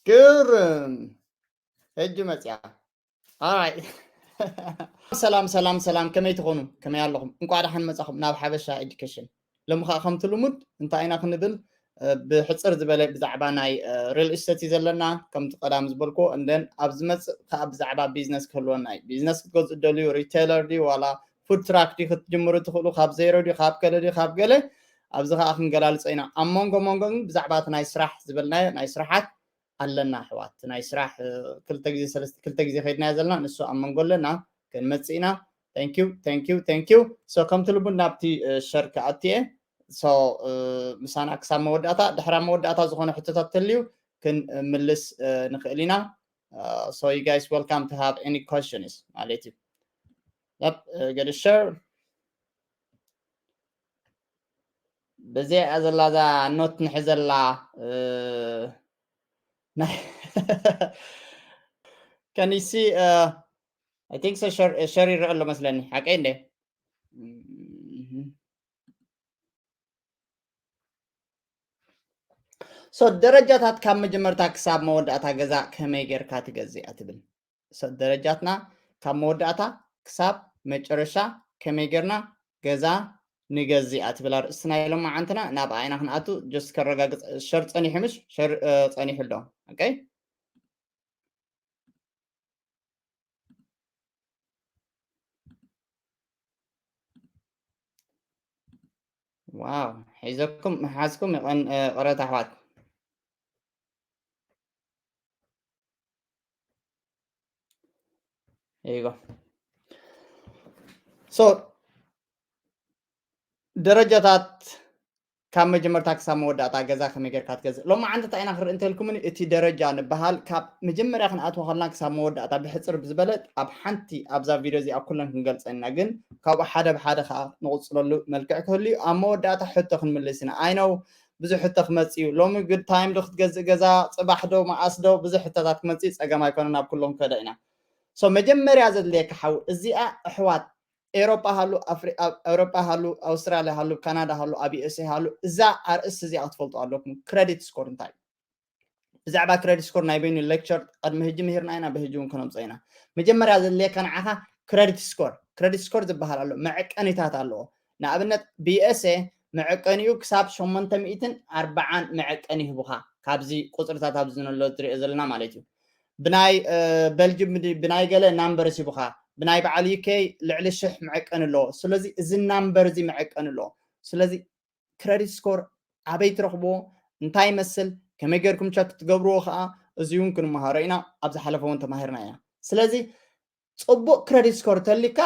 ግርም። ሕጂ መጽያ። Alright. ሰላም ሰላም ሰላም፣ ከመይ ትኾኑ? ከመይ ኣለኹም? እንኳዕ ደሓን መጻኹም ናብ ሓበሻ ኤዱኬሽን። ሎሚ ኸዓ ከምቲ ልሙድ እንታይ ኢና ክንብል፣ እ፣ ብሕጽር ዝበለ ብዛዕባ ናይ፣ እ፣ ሪል ኢስቴት እዩ ዘለና። ከምቲ ቀዳም ዝበልኩዎ፣ and then ኣብ ዝመጽእ ኸዓ ብዛዕባ ቢዝነስ ክህልወና እዩ። ቢዝነስ ክትገዝእ ደልዩ፣ ሪቴለር ድዩ ዋላ ፉድ ትራክ ድዩ ክትጅምሩ ትኽእሉ፣ ካብ ዜሮ ድዩ፣ ካብ ገለ ድዩ፣ ካብ ገለ፣ ኣብዚ ኸዓ ክንገላልጾ ኢና። ኣብ መንጎ መንጎ ግን ብዛዕባ እቲ ናይ ስራሕ ዝበልናዮ ናይ ስራሓት ኣለና ኣሕዋት። ናይ ስራሕ፣ እ፣ ክልተ ግዜ ሰለስተ፣ ክልተ ግዜ ከይድናዮ ዘለና፣ ንሱ ኣብ መንጎ ኣለና፣ ክንመጽእ ኢና። Thank you, thank you, thank you። So ከምቲ ልሙድ ናብቲ፣ እ፣ ሸር ክኣቱ እየ። So፣ እ፣ ምሳና ክሳብ መወዳእታ፣ ድሕሪ ኣብ መወዳእታ ዝኾነ ሕቶታት ተልዩ ክንምልስ፣ እ፣ ንኽእል ኢና። እ፣ so you guys welcome to have any questions ማለት እዩ። Yep, እ፣ ገለ ሸር በዚኣ እያ ዘላ እዛ ኖት ንሕዘላ፣ እ፣ ናይ፣ can you see, እ፣ I think so፣ ሸር፣ ሸር ይረአ ኣሎ መስለኒ። ሓቀይ እንዴ? So ደረጃታት ካብ መጀመርታ ክሳብ መወዳእታ ገዛ ከመይ ጌርካ ትገዝእ እያ ትብል። So ደረጃትና ካብ መወዳእታ ክሳብ መጨረሻ ከመይ ጌርና ገዛ ንገዝእ እያ ትብል ኣርእስቲ ናይ ሎማዓንትና። ናብኣ ኢና ክንኣቱ። Just ከረጋግጽ፣ ሸር ጸኒሑ ምሽ? ሸር፣ እ፣ ጸኒሑ ኣሎ። ኦኬ። ዋው፣ ሒዘኩም፣ መሓዝኩም ይቐን-፣ እ፣ ቐረት ኣሕዋት። Here you go። So ደረጃታት ካብ መጀመርታ ክሳብ መወዳእታ ገዛ ከመይ ጌርካ ትገዝእ። ሎማዓንቲ እንታይ ኢና ክንርኢ እንተልኩምኒ፣ እቲ ደረጃ ንበሃል ካብ መጀመርያ ክንኣትዎ ከለና ክሳብ መወዳእታ ብሕጽር ብዝበለ ኣብ ሓንቲ ኣብዛ ቪድዮ እዚኣ ኩለን ክንገልጸን ኢና፣ ግን ካብኡ ሓደ ብሓደ ከኣ ንቕጽለሉ መልክዕ ክህሉ እዩ። ኣብ መወዳእታ ሕቶ ክንምልስ ኢና። I know ብዙሕ ሕቶ ክመጽእ እዩ። ሎሚ good time ዶ ክትገዝእ ገዛ፣ ጽባሕ ዶ፣ መኣስ ዶ፣ ብዙሕ ሕቶታት ክመጽእ እዩ። ጸገም ኣይኮነን፣ ኣብ ኩሎም ከደ ኢና። So መጀመርያ ዘድልየካ ሓው፣ እዚኣ ኣሕዋት ኤውሮጳ ሃሉ፣ ኣፍሪ-፣ ኣብ ኤውሮጳ ሃሉ፣ ኣውስትራልያ ሃሉ፣ ካናዳ ሃሉ፣ ኣብ ዩ ኤስ ኤ ሃሉ፣ እዛ ኣርእስቲ እዚኣ ክትፈልጡ ኣለኩም። ክረዲት ስኮር እንታይ እዩ? ብዛዕባ ክረዲት ስኮር ናይ በይኑ ሌክቸር ቅድሚ ሕጂ ምሂርና ኢና፣ ብሕጂ እውን ከነምፅኦ ኢና። መጀመርያ ዘድልየካ ንዓኻ ክረዲት ስኮር፣ ክረዲት ስኮር ዝበሃል ኣሎ፣ መዐቀኒታት ኣለዎ። ንኣብነት ብ ዩ ኤስ ኤ መዐቀኒኡ ክሳብ ሸሞንተ ሚእትን ኣርባዓን መዐቀኒ ይህቡኻ፣ ካብዚ ቁፅርታት ኣብዚ ዘሎ ትሪኦ ዘለና ማለት እዩ። ብናይ፣ እ፣ በልጅም ድ-፣ ብናይ ገለ ናምበርስ ይህቡኻ፣ ብናይ በዓል ዩ ኬ ልዕሊ ሽሕ መዐቀኒ ኣለዎ። ስለዚ እዚ ናምበር እዚ መዐቀኒ ኣለዎ። ስለዚ ክረዲት ስኮር ኣበይ ትረኽብዎ፣ እንታይ ይመስል፣ ከመይ ጌርኩም ቸክ ትገብርዎ ኸዓ እዚ እውን ክንመሃሮ ኢና። ኣብ ዝሓለፈ እውን ተማሂርና ኢና። ስለዚ ጽቡቕ ክረዲት ስኮር ተልካ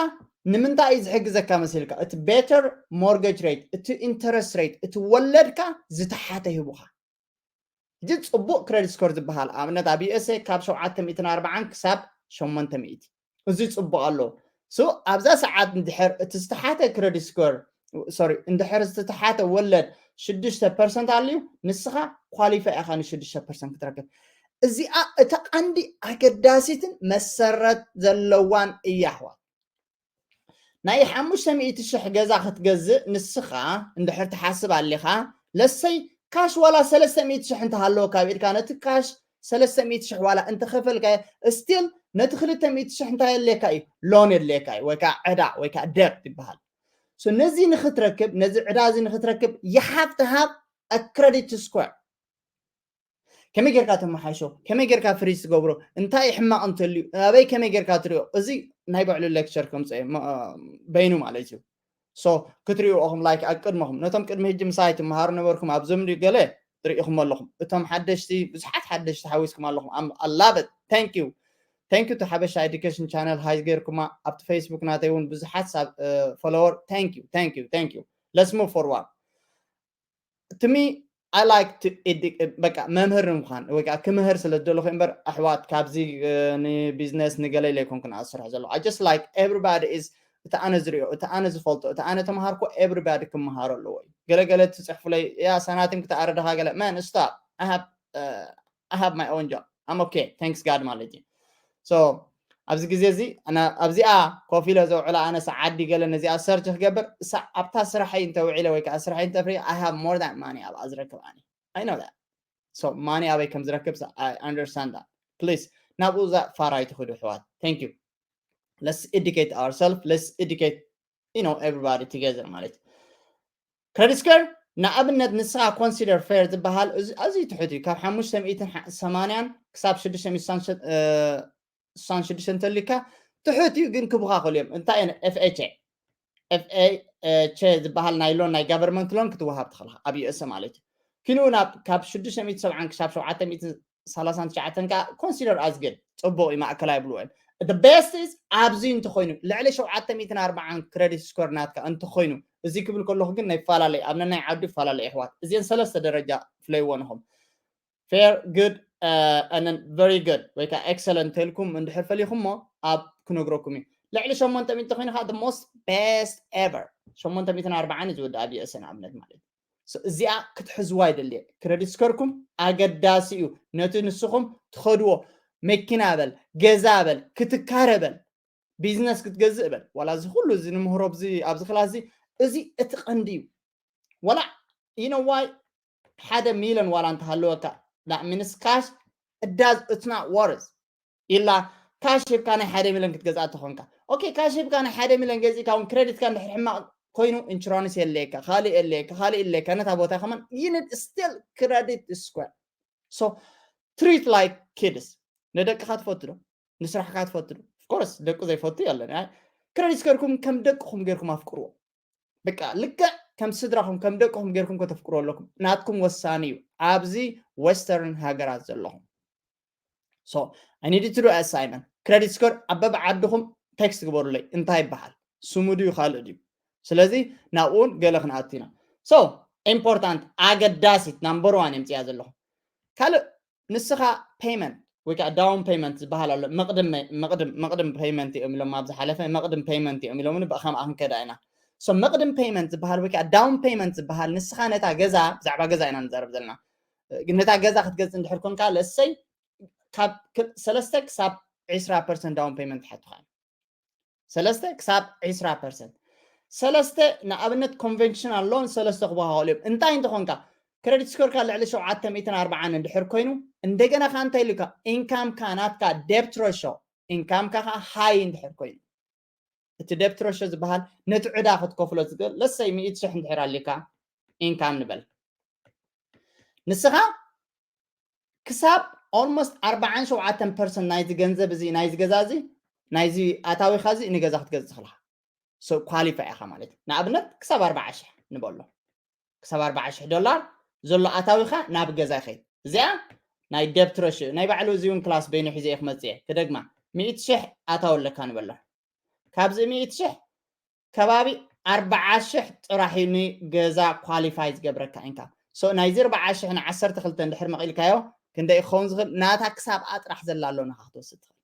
ንምንታይ እዩ ዝሕግዘካ መሲልካ? እቲ ቤተር ሞርጌጅ ሬት፣ እቲ ኢንተረስት ሬት፣ እቲ ወለድካ ዝተሓተ ሂቡኻ። ሕጂ ጽቡቕ ክረዲት ስኮር ዝበሃል ኣብነት ኣብ ዩ ኤስ ኤ ካብ ሸውዓተ ሚእትን ኣርባዓን ክሳብ ሸሞንተ ሚእቲ፣ እዚ ጽቡቕ ኣሎ። So ኣብዛ ሰዓት እንድሕር እቲ ዝተሓተ ክረዲት ስኮር፣ ሶሪ፣ እንድሕር ዝተሓተ ወለድ ሽዱሽተ ፐርሰንት ኣልዩ፣ ንስኻ ኳሊፋይ ኢኻ ንሽዱሽተ ፐርሰንት ክትረክብ። እዚኣ እታ ቀንዲ ኣገዳሲትን መሰረት ዘለዋን እያ ኣሕዋት። ናይ ሓሙሽተ ሚእቲ ሽሕ ገዛ ክትገዝእ ንስኻ እንድሕር ትሓስብ ኣሊኻ፣ ለሰይ ካሽ ዋላ ሰለስተ ሚእቲ ሽሕ እንተሃለወካ ኣብ ኢድካ፣ ነቲ ካሽ ሰለስተ ሚእቲ ሽሕ ዋላ እንተኸፈልካዮ፣ ስቲል ነቲ ክልተ ሚእቲ ሽሕ እንታይ የድልየካ እዩ? ሎን የድልየካ እዩ፣ ወይ ከዓ ዕዳ ወይ ከዓ ደብት ይበሃል። So ነዚ ንኽትረክብ፣ ነዚ ዕዳ እዚ ንኽትረክብ you have to have a credit score። ከመይ ጌርካ ተመሓይሾ፣ ከመይ ጌርካ ፍሪዝ ትገብሮ፣ እንታይ ሕማቕ እንተልዩ፣ ኣበይ ከመይ ጌርካ ትሪኦ፣ እዚ ናይ ባዕሉ ሌክቸር ከምፅኦ እየ፣ ም-፣ በይኑ ማለት እዩ። So ክትሪእዎ ኢኹም፣ ላይክ ኣብ ቅድመኹም፣ ነቶም ቅድሚ ሕጂ ምሳይ ትመሃሩ ነበርኩም ኣብ ዙም ድዩ ገለ ትሪኢኹም ኣለኹም። እቶም ሓደሽቲ፣ ብዙሓት ሓደሽቲ ሓዊስኩም ኣለኹም። I'm, I love it. Thank you. Thank you to ሓበሻ ኤዱኬሽን ቻነል፣ ሃይ ጌርኩማ። ኣብቲ ፌስቡክ ናተይ እውን ብዙሓት ሳብ፣ እ፣ ፎሎወር። Thank you, thank you, thank you. Let's move forward. To me, I like to edu-፣ በቃ መምህር ንምዃን ወይ ከዓ ክምህር ስለ ዝደለኹ እምበር ኣሕዋት ካብዚ፣ እ፣ ንቢዝነስ ንገለ ኢለ ኣይኮንኩን ኣብ ዝሰርሕ ዘለኹ። I just like everybody is፣ እቲ ኣነ ዝሪኦ፣ እቲ ኣነ ዝፈልጦ፣ እቲ ኣነ ተምሃርኮ everybody ክመሃሮ ኣለዎ እዩ። ገለ ገለ ትፅሕፉለይ፣ ያ ሰናቲም ክትኣረድኻ ገለ፣ man, stop. I have፣ እ፣ I have my own job. I'm okay. Thanks God ማለት እዩ። So ኣብዚ ግዜ እዚ ኣነ ኣብዚኣ ኮፍ ኢለ ዘውዕላ ኣነስ ዓዲ ገለ ነዚኣ ሰርች ክገብር፣ እሳ ኣብታ ስራሐይ እንተውዒለ ወይ ከዓ ስራሐይ እንተፍርየ፣ I have more than money ኣብኣ ዝረክብ ኣነ። I know that. So money ኣበይ ከም ዝረክብ I understand that. Please ናብኡ እዛ ፋራ ኣይትኽዱ ኣሕዋት። Thank you. Let's educate ourselves, let's educate you know everybody together ማለት እዩ። Credit score ንኣብነት ንስኻ consider fair ዝበሃል ኣዝዩ ትሑት እዩ። ካብ ሓሙሽተ ሚእትን ሰማንያን ክሳብ ሽዱሽተ ሚእትን ስሳን ሽዱሽተ እንተሊካ ትሑት እዩ፣ ግን ክቡኻኸሉ እዮም። እንታይ FHA FHA ዝበሃል ናይ loan ናይ government loan ክትወሃብ ትኽእልካ ኣብ US ማለት እዩ። ኪንኡ ናብ ካብ ሽዱሽተ ሚእትን ሰብዓን ክሳብ ሸውዓተ ሚእትን ሰላሳን ትሽዓተን ከዓ consider as good ጽቡቕ እዩ፣ ማእከላይ ይብልዎ እዮም። The best is ኣብዚ እንተኾይኑ ልዕሊ ሸውዓተ ሚእትን ኣርባዓን credit score ናትካ እንተኾይኑ፣ እዚ ክብል ከለኹ ግን ናይ ፈላለዩ ኣብ ነናይ ዓዱ ይፈላለዩ ኣሕዋት። እዚአን ሰለስተ ደረጃ ፍለይዎ ንኹም። Fair፣ good and then very good ወይ ከዓ excellent ተልኩም እንድሕር ፈሊኹሞ ኣብ ክነግረኩም እዩ። ልዕሊ ሸሞንተ ሚእቲ ኮይኑ ከዓ the most best ever ሸሞንተ ሚእትን ኣርባዓን እዩ ዝውዳእ ኣብ US ንኣብነት ማለት እዩ። እዚኣ ክትሕዝዋ ይደልየ። Credit score-ኩም ኣገዳሲ እዩ። ነቲ ንስኹም ትኸድዎ መኪና በል፣ ገዛ በል፣ ክትካረ በል፣ ቢዝነስ ክትገዝእ በል፣ ዋላ እዚ ኩሉ እዚ ንምህሮ ኣብዚ ክላስ እዚ እዚ እቲ ቀንዲ እዩ። ዋላ you know why ሓደ ሚሊዮን ዋላ እንተሃለወካ that means cash it does it's not worth ኢላ ካሽ ሂብካ ናይ ሓደ ሚሊዮን ክትገዝኣ ተኾንካ፣ okay፣ ካሽ ሂብካ ናይ ሓደ ሚሊዮን ገዚእካ እውን ክረዲትካ እንድሕር ሕማቕ ኮይኑ ኢንሹራንስ የድልየካ፣ ካልእ የድልየካ፣ ካልእ የድልየካ፣ ነታ ቦታ ከማን you need still credit score. So treat like kids. ንደቅኻ ትፈቱ ዶ? ንስራሕካ ትፈቱ ዶ? Of course ደቁ ዘይፈቱ የለን። Credit score-ኩም ከም ደቅኹም ጌርኩም ኣፍቅርዎ። በቃ ልክዕ ከም ስድራኹም ከም ደቅኹም ጌርኩም ከተፍቅርዎ ኣለኩም። ናትኩም ወሳኒ እዩ ኣብዚ ዌስተርን ሃገራት ዘለኹም። So I need to do assignment። Credit score ኣብ በብዓድኹም ቴክስት ግበሩለይ፣ እንታይ ይበሃል? ስሙ ድዩ ካልእ ድዩ? ስለዚ ናብኡ እውን ገለ ክንኣቱ ኢና። So important፣ ኣገዳሲት፣ number one የምፅያ ዘለኹ። ካልእ ንስኻ payment ወይ ከዓ down payment ዝበሃል ኣሎ። መቕድም መቕድም መቕድም payment እዮም ኢሎም ኣብ ዝሓለፈ መቕድም payment እዮም ኢሎም ብኸምኣ ክንከዳ ኢና። So መቕድም payment ዝበሃል ወይ ከዓ down payment ዝበሃል ንስኻ ነታ ገዛ፣ ብዛዕባ ገዛ ኢና ንዛረብ ዘለና። ነታ ገዛ ክትገዝእ እንድሕር ኮንካ ለሰይ ካብ ሰለስተ ክሳብ ዕስራ ፐርሰንት down payment ይሓቱኻ። ሰለስተ ክሳብ ዕስራ ፐርሰንት። ሰለስተ ንኣብነት ኮንቨንሽናል ሎን ሰለስተ ክበሃሉ እዮም። እንታይ እንተኾንካ ክረዲት ስኮርካ ልዕሊ ሸውዓተ ሚእትን ኣርባዓን እንድሕር ኮይኑ እንደገና ከዓ እንታይ ኢሉካ ኢንካምካ ናትካ debt ratio ኢንካምካ ከዓ ሃይ እንድሕር ኮይኑ እቲ debt ratio ዝበሃል ነቲ ዕዳ ክትከፍሎ ዝግል ለሰይ ሚእቲ ሽሕ እንድሕር ኣሊካ ኢንካም ንበል ንስኻ ክሳብ almost ኣርባዓን ሸውዓተን ፐርሰንት ናይዚ ገንዘብ እዚ ናይዚ ገዛ እዚ ናይዚ ኣታዊኻ እዚ ንገዛ ክትገዝእ ትኽእልካ so qualify ኢኻ ማለት እዩ ንኣብነት ክሳብ ኣርባዓ ሽሕ ንበሎ ክሳብ ኣርባዓ ሽሕ ዶላር ዘሎ ኣታዊኻ ናብ ገዛ ይኸይድ እዚኣ ናይ debt ratio ናይ ባዕሉ እዚ እውን ክላስ በይኑ ሒዘ ክመፅእ እየ ክደግማ ሚእቲ ሽሕ ኣታዊ ኣለካ ንበሎ ካብዚ ሚእቲ ሽሕ ከባቢ ኣርባዓ ሽሕ ጥራሕ እዩ ንገዛ qualify ዝገብረካ ኢንካም so ናይዚ ኣርባዓ ሽሕ ንዓሰርተ ክልተ እንድሕር መቒልካዮ ክንደይ ክኸውን ዝኽእል ናታ ክሳብ ኣጥራሕ ዘላ ኣሎ ንኻ ክትወስድ ትኽእል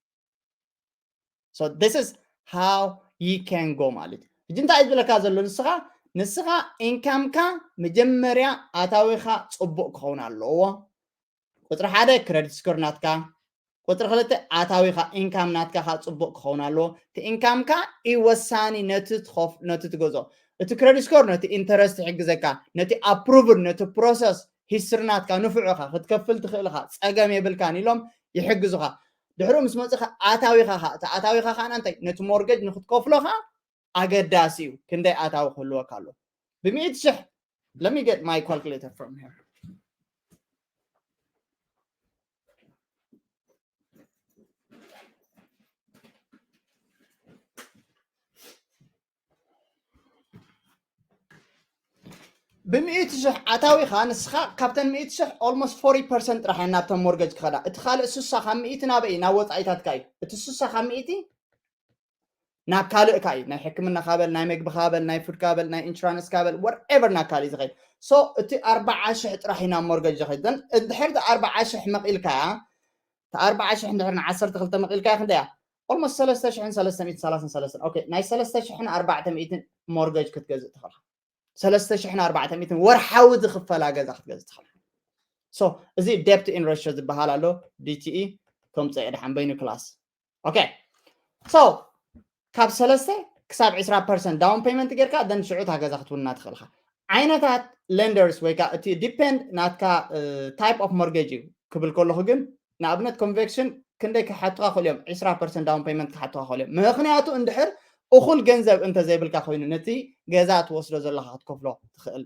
so this is how you can go ማለት እዩ ሕጂ እንታይ ዝብለካ ዘሎ ንስኻ ንስኻ ኢንካምካ መጀመርያ ኣታዊኻ ፅቡቅ ክኸውን ኣለዎ ቁፅሪ ሓደ ክረዲት ስኮር ናትካ ቁፅሪ ክልተ ኣታዊኻ ኢንካም ናትካ ከዓ ፅቡቅ ክኸውን ኣለዎ እቲ ኢንካምካ እዩ ወሳኒ ነቲ ትኸፍ ነቲ ትገዝኦ እቲ ክረዲት ስኮር ነቲ ኢንተረስት ይሕግዘካ ነቲ ኣፕሩቭል ነቲ ፕሮሰስ ሂስትሪ ናትካ ንፍዑኻ ክትከፍል ትኽእልኻ ፀገም የብልካን ኢሎም ይሕግዙኻ ድሕሪኡ ምስ መፅኻ ኣታዊኻ ከዓ እቲ ኣታዊኻ ከዓ እንታይ ነቲ ሞርገጅ ንክትከፍሎ ከዓ ኣገዳሲ እዩ ክንደይ ኣታዊ ክህልወካ ኣሎ ብሚእቲ ሽሕ let me get my calculator from here ብሚእቲ ሽሕ ኣታዊኻ ንስኻ ካብተን ሚእቲ ሽሕ almost forty percent ጥራሕ እየን ናብተን ሞርገጅ ክኸዳ እቲ ካልእ ስሳ ካብ ሚእቲ ናበይ ናብ ወፃኢታትካ እዩ እቲ ስሳ ካብ ሚእቲ ናብ ካልእ ካ እዩ ናይ ሕክምና ካበል ናይ መግቢ ካበል ናይ ፉድ ካበል ናይ ኢንሹራንስ ካበል whatever ናብ ካልእ ዝኸይድ so እቲ ኣርባዓ ሽሕ ጥራሕ እዩ ናብ ሞርገጅ ዝኸይድ then እንድሕር እቲ ኣርባዓ ሽሕ መቒልካያ እቲ ኣርባዓ ሽሕ እንድሕር ንዓሰርተ ክልተ መቒልካያ ክንደያ almost ሰለስተ ሽሕን ሰለስተ ሚእትን ሰላሳን ሰለስተን okay ናይ ሰለስተ ሽሕን ኣርባዕተ ሚእትን ሞርገጅ ክትገዝእ ትኽእልካ ሰለስተ ሽሕን ኣርባዕተ ሚእትን ወርሓዊ ዝኽፈላ ገዛ ክትገዝእ ትኽእል so እዚ debt in ratio ዝበሃል ኣሎ DTE ከምፀ ድሓን በይኑ ክላስ okay so ካብ ሰለስተ ክሳብ ዕስራ ፐርሰንት down payment ጌርካ then ሽዑ እታ ገዛ ክትውና ትኽእልካ ዓይነታት lenders ወይ ከዓ እቲ depend ናትካ type of mortgage እዩ ክብል ከለኹ ግን ንኣብነት conventional ክንደይ ክሓቱካ ክእል እዮም? ዕስራ percent down payment ክሓቱካ ክእል እዮም። ምክንያቱ እንድሕር እኹል ገንዘብ እንተዘይብልካ ኮይኑ ነቲ ገዛ ትወስዶ ዘለካ ክትከፍሎ ትኽእል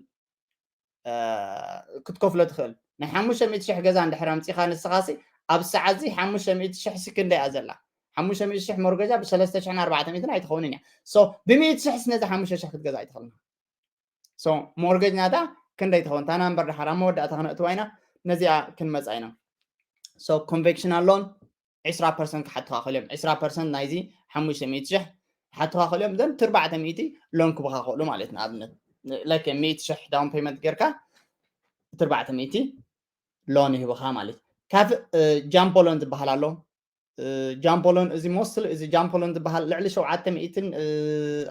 ክትከፍሎ ትኽእል። ናይ ሓሙሽተ ሚእቲ ሽሕ ገዛ እንድሕር ኣምፂኻ ንስኻሲ ኣብ ሰዓት እዚ ሓሙሽተ ሚእቲ ሽሕ ሲ ክንደይ እያ ዘላ? ሓሙሽተ ሚእቲ ሽሕ ሞርገጃ ብሰለስተ ሽሕን ኣርባዕተ ሚእትን ኣይትኸውንን እያ። So ብሚእቲ ሽሕ ነዚ ሓሙሽተ ሽሕ ክትገዛ ኣይትኽእልን። So ሞርገጅ ናታ ክንደይ ትኸውን? እታ ናምበር ድሓር ኣብ መወዳእታ ክነእትዋ ኢና። ነዚኣ ክንመፃ ኢና። So conventional loan ዕስራ percent ክሓቱኻ ክእል እዮም። ዕስራ percent ናይዚ ሓሙሽተ ሚእቲ ሽሕ ክሓቱኻ ክእል እዮም። ዘን ትርባዕተ ሚእቲ ሎን ክብኻ ክእሉ ማለት ንኣብነት like ሚእቲ ሽሕ down payment ጌርካ ትርባዕተ ሚእቲ ሎን ይህብኻ ማለት። ካፍእ jumbo loan ዝበሃል ኣሎ። jumbo loan እዚ mostly እዚ jumbo loan ዝበሃል ልዕሊ ሸውዓተ ሚእትን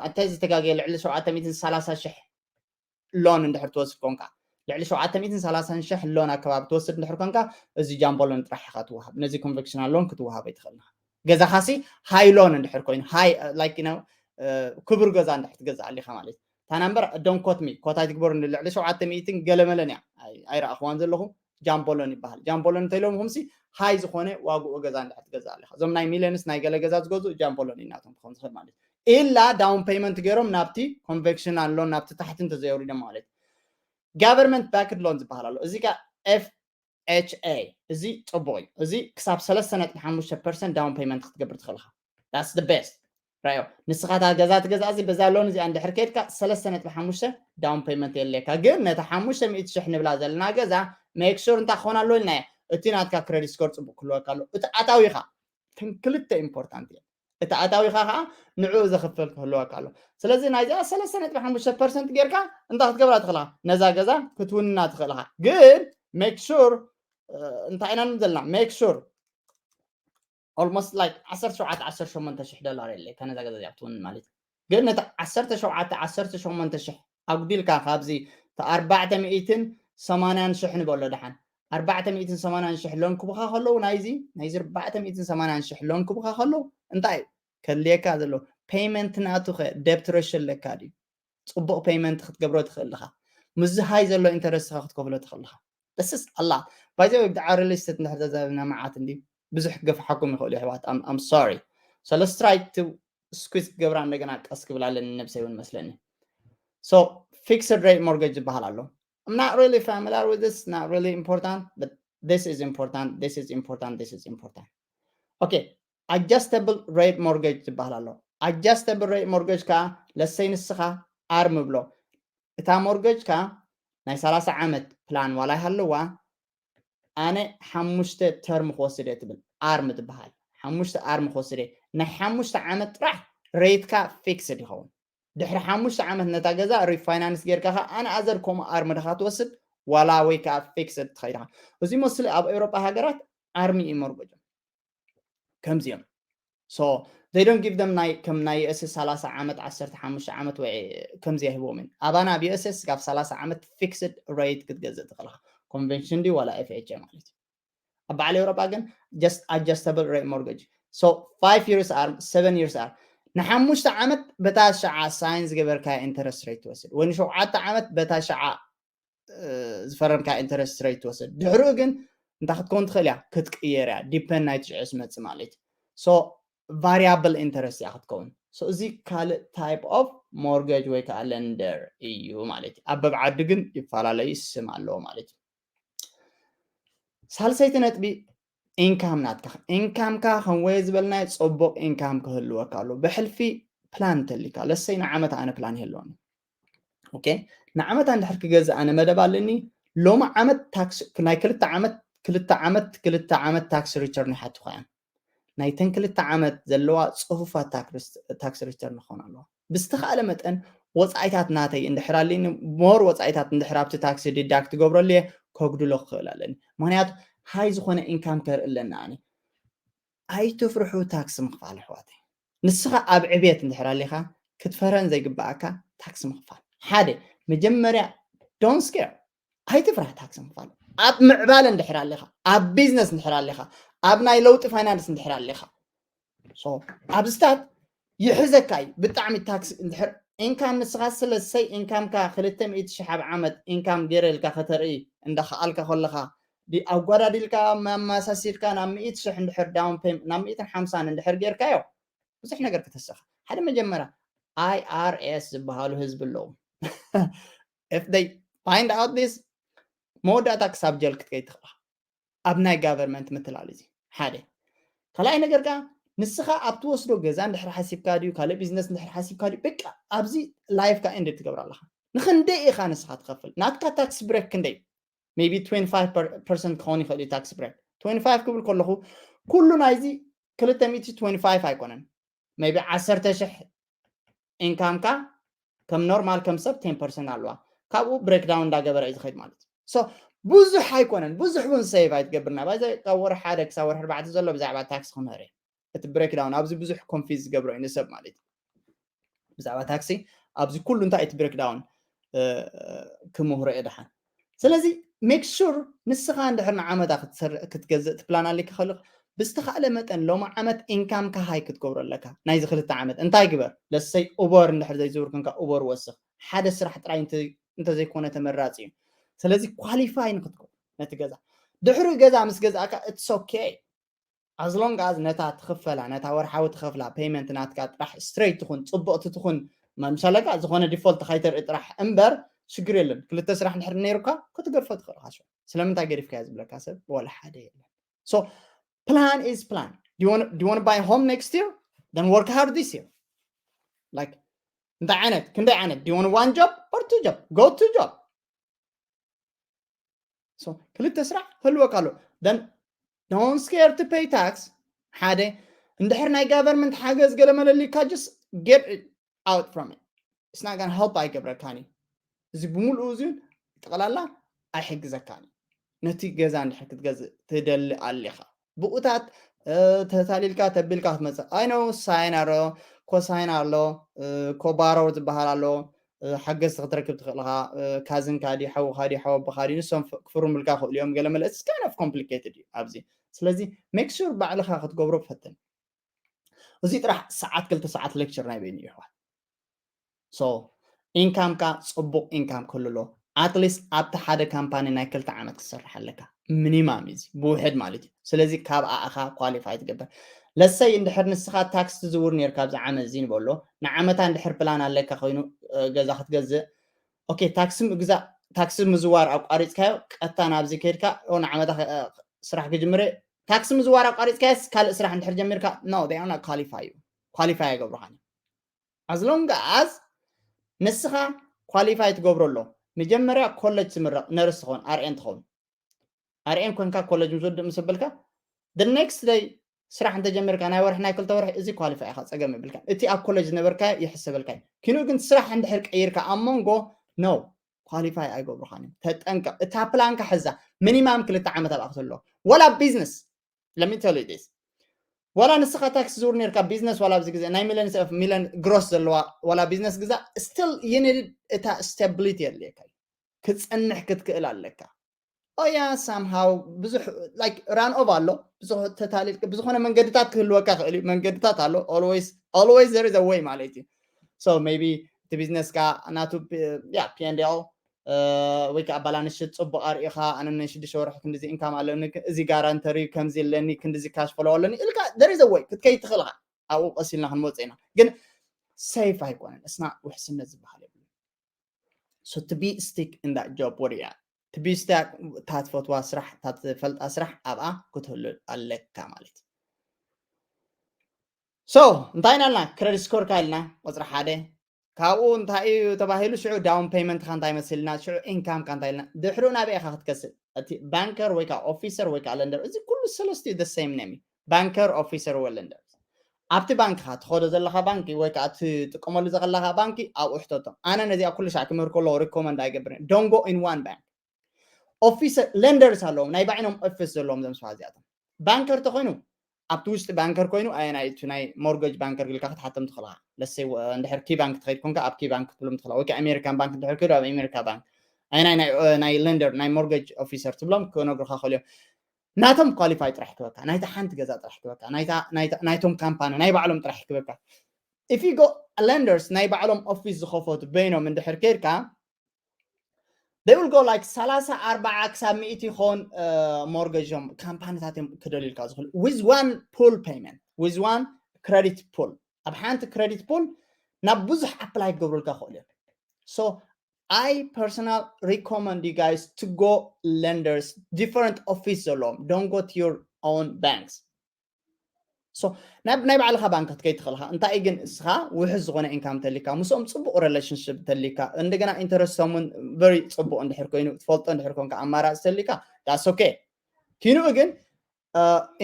እንታይ ዝተጋገየ ልዕሊ ሸውዓተ ሚእትን ሰላሳ ሽሕ ሎን እንድሕር ትወስድ ኮንካ ልዕሊ ሸውዓተ ሚእትን ሰላሳን ሽሕ ሎን ኣከባቢ ትወስድ እንድሕር ኮንካ እዚ jumbo loan ጥራሕ ኢኻ ትወሃብ። ነዚ conventional loan ክትወሃብ ኣይትኽእልና። ገዛኻሲ high loan እንድሕር ኮይኑ high like you know ክቡር ገዛ እንድሕር ትገዝእ ኣሊኻ ማለት እታ ናምበር don't quote me ኮት ኣይትግበሩ ልዕሊ ሸውዓተ ሚእትን ገለመለን እያ ኣይረኣኽዋን ዘለኹ jumbo loan ይበሃል። Jumbo loan እንተኢሎም ኹምሲ high ዝኾነ ዋግኡ ገዛ እንድሕር ትገዝእ ኣሊኻ እዞም ናይ ሚሊዮንስ ናይ ገለ ገዛ ዝገዝኡ jumbo loan ኢናቶም ክኾን ዝኽእል ማለት ኢላ down payment ገይሮም ናብቲ conventional loan ናብቲ ታሕቲ እንተዘየውሪዶም ማለት government backed loan ዝበሃል ኣሎ። እዚ ከ FHA እዚ ፅቡቅ እዩ። እዚ ክሳብ ሰለስተ ነጥቢ ሓሙሽተ percent down payment ክትገብር ትኽእልካ። That's the best። ራዮ ንስኻ እታ ገዛ ትገዛ እዚ በዛ ሎን እዚኣ እንድሕር ከድካ ሰለስተ ነጥቢ ሓሙሽተ down payment የድልየካ። ግን ነታ ሓሙሽተ ሚእቲ ሽሕ ንብላ ዘለና ገዛ make sure እንታይ ክኾን ኣለዎ ኢልናዮ? እቲ ናትካ credit score ፅቡቅ ክህልወካ ኣለዎ። እቲ ኣታዊኻ እተን ክልተ important እየን። እቲ ኣታዊኻ ከዓ ንዕኡ ዘኽፈል ክህልወካ ኣሎ። ስለዚ ናይዚኣ ሰለስተ ነጥቢ ሓሙሽተ percent ጌርካ እንታይ ክትገብራ ትኽእልካ? ነዛ ገዛ ክትውንና ትኽእልካ። ግን make sure እንታይ ኢና ንብል ዘለና make sure almost like ዓሰርተ ሸውዓተ ዓሰርተ ሸሞንተ ሽሕ ዶላር የለ ከነዛ ገዛ እዚኣ ክትውንን ማለት እዩ። ግን ነቲ ዓሰርተ ሸውዓተ ዓሰርተ ሸሞንተ ሽሕ ኣጉዲልካ ካብዚ ኣርባዕተ ሚእትን ሰማንያን ሽሕ ንበሎ ደሓን ኣርባዕተ ሚእትን ሰማንያን ሽሕ ሎን ክቡኻ ከለዉ ናይዚ ናይዚ ኣርባዕተ ሚእትን ሰማንያን ሽሕ ሎን ክቡኻ ከለዉ እንታይ እዩ ከድልየካ ዘሎ? Payment ናቱ ከ debt ratio ኣለካ ድዩ? ፅቡቅ payment ክትገብሮ ትኽእል ዲኻ? ምስዚ high ዘሎ interest ኻ ክትከፍሎ ትኽእል ዲኻ? This is a lot። By the way ብዛዕባ real estate እንድሕር ተዛሪብና መዓት እንዲ ብዙሕ ክገፍሓኩም ይኽእሉ የሕዋት። I'm sorry። So let's try to squeeze ክገብራ እንደገና ቀስ ክብል ኣለኒ ነብሰይ እውን መስለኒ። So fixed rate mortgage ዝበሃል ኣሎ። I'm not really familiar with this, not really important, but this is important, this is important, this is important. Okay, adjustable rate mortgage ዝበሃል ኣሎ። Adjustable rate mortgage ከዓ let's say ንስኻ ኣርም ብሎ እታ mortgage ከዓ ናይ ሰላሳ ዓመት plan ዋላ ይሃለዋ ኣነ ሓሙሽተ term ክወስድ እየ ትብል ኣርም ትበሃል ሓሙሽተ ኣርም ክወስድ እየ ናይ ሓሙሽተ ዓመት ጥራሕ rate ካ fixed ይኸውን ድሕሪ ሓሙሽተ ዓመት ነታ ገዛ refinance ጌርካ ከዓ ኣነ ኣዘር ከምኡ ኣርም ድኻ ትወስድ ዋላ ወይ ከዓ fixed ትኸይድኻ እዚ መስሊ ኣብ ኤውሮጳ ሃገራት ኣርሚ እዩ መርጎጆም ከምዚኦም so they don't give them ናይ ከም ናይ US ሰላሳ ዓመት ዓሰርተ ሓሙሽተ ዓመት ወይ ከምዚ ኣይህብዎም ኣባና ኣብ US ካብ ሰላሳ ዓመት fixed rate ክትገዝእ ትኽእልኻ conventional ዋላ FHA ማለት እዩ ኣብ በዓል ኤውሮጳ ግን just adjustable rate mortgage so five years are seven years are ንሓሙሽተ ዓመት በታ ሸዓ sign ዝገበርካ interest rate ትወስድ ወይ ንሸውዓተ ዓመት በታ ሸዓ ዝፈረምካ interest rate ትወስድ ድሕሪኡ ግን እንታይ ክትከውን ትኽእል እያ ክትቅየር እያ depend ናይቲ ሽዑ ዝመፅእ ማለት እዩ so variable interest እያ ክትከውን so እዚ ካልእ type of mortgage ወይ ከዓ lender እዩ ማለት እዩ ኣብ በብዓዲ ግን ይፈላለዩ ስም ኣለዎ ማለት እዩ ሳልሰይቲ ነጥቢ income ናትካ income ካ ከም ወየ ዝበልናዮ ፅቡቅ income ክህልወካ ኣለዎ ብሕልፊ plan ተሊካ ለሰይ ንዓመት ኣነ plan ይህልወኒ okay ንዓመት እንድሕር ክገዝእ ኣነ መደብ ኣለኒ ሎሚ ዓመት tax ናይ ክልተ ዓመት ክልተ ዓመት ክልተ ዓመት tax return ይሓቱኻ እዮም ናይተን ክልተ ዓመት ዘለዋ ፅፉፋት tax return ክኾን ኣለዋ ብዝተኻእለ መጠን ወፃኢታት ናተይ እንድሕር ኣለኒ more ወፃኢታት እንድሕር ኣብቲ tax deduct ክገብረሉ እየ ከጉድሎ ክኽእል ኣለኒ ምክንያቱ high ዝኾነ income ከርኢ ኣለኒ ኣነ ኣይትፍርሑ tax ምኽፋል ኣሕዋተይ ንስኻ ኣብ ዕብየት እንድሕር ኣለኻ ክትፈርሀን ዘይግበኣካ tax ምኽፋል ሓደ መጀመርያ don't scare ኣይትፍራህ tax ምኽፋል ኣብ ምዕባለ እንድሕር ኣለኻ ኣብ business እንድሕር ኣለኻ ኣብ ናይ ለውጢ finance እንድሕር ኣለኻ so ኣብዚታት ይሕዘካ እዩ ብጣዕሚ tax እንድሕር income ንስኻ ስለሰይ income ካ ክልተ ሚእቲ ሽሕ ኣብ ዓመት income ገይረ ኢልካ ከተርኢ እንዳኸኣልካ ከለኻ፣ ኣጓዳዲልካ መማሳሲልካ ናብ ሚእቲ ሽሕ እንድሕር down payment ናብ ሚእትን ሓምሳን እንድሕር ጌርካዮ፣ ብዙሕ ነገር ክትስኻ። ሓደ መጀመርያ I R S ዝበሃሉ ህዝቢ ኣለዉ። If they find out this፣ መወዳእታ ክሳብ ጀል ክትከይድ ትኽእላ ኣብ ናይ government ምትላል። እዚ ሓደ። ካልኣይ ነገር ከኣ ንስኻ ኣብ ትወስዶ ገዛ እንድሕር ሓሲብካ ድዩ፣ ካልእ ቢዝነስ እንድሕር ሓሲብካ ድዩ፣ በቃ ኣብዚ life ካ end ትገብር ኣለኻ። ንክንደይ ኢኻ ንስኻ ትኸፍል? ናትካ tax break ክንደይ? Maybe twenty five percent ክኸውን ይኽእል እዩ tax break። Twenty five ክብል ከለኹ ኩሉ ናይዚ ክልተ ሚእቲ twenty five ኣይኮነን። Maybe ዓሰርተ ሽሕ income ካ ከም ኖርማል ከም ሰብ ten percent ኣለዋ። ካብኡ breakdown እንዳገበረ እዩ ዝኸይድ ማለት እዩ። So ብዙሕ ኣይኮነን፣ ብዙሕ እውን save ኣይትገብርና። ባይዘ ካብ ወርሒ ሓደ ክሳብ ወርሒ ኣርባዕተ ዘሎ ብዛዕባ tax ክምህር እየ። እቲ breakdown ኣብዚ ብዙሕ confuse ዝገብሮ እዩ ንሰብ ማለት እዩ። ብዛዕባ tax ኣብዚ ኩሉ እንታይ እቲ breakdown ክምህሮ እየ ደሓን። ስለዚ make sure ንስኻ እንድሕር ንዓመታ ክትገዝእ ትፕላን ኣሊካ ከልቕ ብዝተኻእለ መጠን ሎሚ ዓመት income ካ high ክትገብሮ ኣለካ። ናይዚ ክልተ ዓመት እንታይ ግበር? ለሰይ ኡበር እንድሕር ዘይዝውር ክንካ ኡበር ወስኽ። ሓደ ስራሕ ጥራይ እንተዘይኮነ ተመራፂ እዩ። ስለዚ qualify ንክትከውን ነቲ ገዛ ድሕሪ ገዛ ምስ ገዛእካ it's okay። As long as ነታ ትኽፈላ ነታ ወርሓዊ ትኸፍላ payment ናትካ ጥራሕ straight ትኹን ጽቡቕቲ ትኹን መምሰለካ ዝኾነ default ካይተርኢ ጥራሕ እምበር ሽግር የለን። ክልተ ስራሕ እንድሕር ነይሩካ ክትገድፎ ትኽእል ኢኻ። ስለምንታይ ገዲፍካዮ ዝብለካ ሰብ ወላ ሓደ የለን። So plan is plan. Do you want do you want to buy a home next year? Then work hard this year. Like እንታይ ዓይነት ክንደይ ዓይነት? Do you want one job or two job? Go two job. So ክልተ ስራሕ ህልወካ ኣሎ። Then don't scare to pay tax። ሓደ እንድሕር ናይ government ሓገዝ ገለ መለሊካ just get out from it. It's not gonna help ኣይገብረካን እዩ። እዚ ብምልኡ እዚ ጠቕላላ ኣይሕግዘካን እዩ። ነቲ ገዛ እንድሕር ክትገዝእ ትደሊ ኣሊኻ ብኡታት ተታሊልካ ተቢልካ ክትመፅእ I know sine ኣሎ cosine ኣሎ co-borrow ዝበሃል ኣሎ ሓገዝቲ ክትረክብ ትኽእል ኢኻ። ካዝንካ ድዩ ሓውኻ ድዩ ሓወቦኻ ድዩ ንሶም ክፍርሙልካ ክእሉ እዮም። ገለ መለ it's kind of complicated እዩ ኣብዚ። ስለዚ make sure ባዕልኻ ክትገብሮ ፈትን። እዚ ጥራሕ ሰዓት ክልተ ሰዓት lecture ናይ በይኑ እዩ ኣሕዋት። So income ካ ፅቡቕ income ክህሉ ኣለዎ። At least ኣብቲ ሓደ ካምፓኒ ናይ ክልተ ዓመት ክትሰርሕ ኣለካ። Minimum እዩ እዚ ብውሕድ ማለት እዩ። ስለዚ ካብ ኣእኻ qualify ትገብር። ለሰይ እንድሕር ንስኻ tax ትዝውር ነርካ ኣብዚ ዓመት እዚ ንበሎ ንዓመታ እንድሕር ፕላን ኣለካ ኮይኑ ገዛ ክትገዝእ okay tax ምግዛእ tax ምዝዋር ኣቋሪፅካዮ ቀጥታ ናብዚ ከይድካ ንዓመታ ስራሕ ክጅምር tax ምዝዋር ኣቋሪፅካዮስ ካልእ ስራሕ እንድሕር ጀሚርካ no they are not qualify you qualify ኣይገብሩኻን። As long as ንስኻ qualify ትገብሮ ኣሎ መጀመርያ ኮሌጅ ትምረቕ ነርስ ትኸውን ኣርኤን ትኸውን ኣርኤን ኮንካ ኮሌጅ ምስ ወድእ ምስ በልካ the next day ስራሕ እንተጀሚርካ ናይ ወርሒ ናይ ክልተ ወርሒ እዚ qualify ኢኻ ፀገም የብልካን። እቲ ኣብ ኮሌጅ ዝነበርካዮ ይሕሰበልካ እዩ። ኪንኡ ግን ስራሕ እንድሕር ቀይርካ ኣብ መንጎ no qualify ኣይገብሩኻን እዮም። ተጠንቀቕ። እታ ፕላንካ ሕዛ minimum ክልተ ዓመት ኣብኣ ክትህልዎ ወላ ቢዝነስ let me tell you this ዋላ ንስኻ tax ትዝውር ነርካ ቢዝነስ ዋላ ኣብዚ ግዜ ናይ millions of million gross ዘለዋ ዋላ ቢዝነስ ግዛ still you need እታ stability የድልየካ እዩ። ክፀንሕ ክትክእል ኣለካ። ኦያ somehow ብዙሕ like run off ኣሎ ብዙሕ ተታሊል ብዝኾነ መንገድታት ክህልወካ ክእል እዩ። መንገድታት ኣሎ always always there is a way ማለት እዩ። So maybe እቲ ቢዝነስ ካ ናቱ ያ P and L ወይ ከዓ ባላንስ ሽት ፅቡቕ ኣርኢኻ ኣነ ናይ ሽዱሽተ ወርሒ ክንዲዚ income ኣለኒ እዚ guarantee ከምዚ ኣለኒ ክንዲዚ cash flow ኣለኒ ኢልካ there is a way ክትከይድ ትኽእል ኢኻ። ኣብኡ ቀስ ኢልና ክንመፅእ ኢና ግን safe ኣይኮነን። እስና ውሕስነት ዝበሃል የብሉ። So to be stick in that job ወዲያ to be stuck እታ ትፈትዋ ስራሕ እታ ትፈልጣ ስራሕ ኣብኣ ክትህሉ ኣለካ ማለት እዩ። So እንታይ ኢና ኢልና credit score ካ ኢልና ቁፅሪ ሓደ ካብኡ እንታይ እዩ ተባሂሉ ሽዑ down payment ካ እንታይ መሲልና ሽዑ income ካ እንታይ ኢልና ድሕሩ ናበይ ኢኻ ክትከስእ እቲ banker ወይ ከዓ officer ወይ ከዓ lender እዚ ኩሉ ሰለስቲኡ the same name እዩ። Banker officer ወይ lender ኣብቲ ባንክኻ ትኸዶ ዘለኻ ባንኪ ወይ ከዓ ትጥቀመሉ ዘለኻ ባንኪ ኣብኡ ሕተቶም። ኣነ ነዚኣ ኩሉ ሻዕ ክምህር ከለዎ recommend ኣይገብርን። Don't go in one bank. Officer lenders ኣለዎም ናይ ባዕሎም ኦፊስ ዘለዎም ዘም ስዋ እዚኣቶም። Banker ተኾይኑ ኣብቲ ውሽጢ banker ኮይኑ ኣየናይ እቲ ናይ mortgage banker ግልካ ክትሓቶም ትኽእልኻ። ለሰይ እንድሕር ኪ ባንክ ትኸይድ ኮንካ ኣብ ኪ ባንክ ክትብሎም ትኽእልኻ ወይ ከዓ American bank እንድሕር ከይዱ ኣብ America bank ኣየናይ ናይ lender ናይ mortgage officer ትብሎም ክነግሩኻ ክእሉ እዮም። ናቶም qualify ጥራሕ ክበካ ናይታ ሓንቲ ገዛ ጥራሕ ክበካ ናይቶም ካምፓኒ ናይ ባዕሎም ጥራሕ ክበካ። if you go lenders ናይ ባዕሎም office ዝኸፈቱ በይኖም እንድሕር ከይድካ they will go like ሰላሳ ኣርባዓ ክሳብ ሚእቲ ይኸውን mortgage ኦም ካምፓኒታት እዮም ክደልዩልካ ዝኽእሉ with one pool payment with one credit pool ኣብ ሓንቲ credit pool ናብ ብዙሕ apply ክገብሩልካ ክኽእሉ እዮም so I personal recommend you guys to go lenders different office ዘለዎም don't go to your own banks so ናይ ባዕልኻ ባንክ ክትከይድ ትኽእልኻ እንታይ ግን እስኻ ውሕስ ዝኾነ income ተሊካ ምስኦም ፅቡቕ relationship ተሊካ እንደገና interest ኦምን very ፅቡቕ እንድሕር ኮይኑ ትፈልጦ እንድሕር ኮንካ ኣማራፂ ተሊካ that's okay ኪንኡ ግን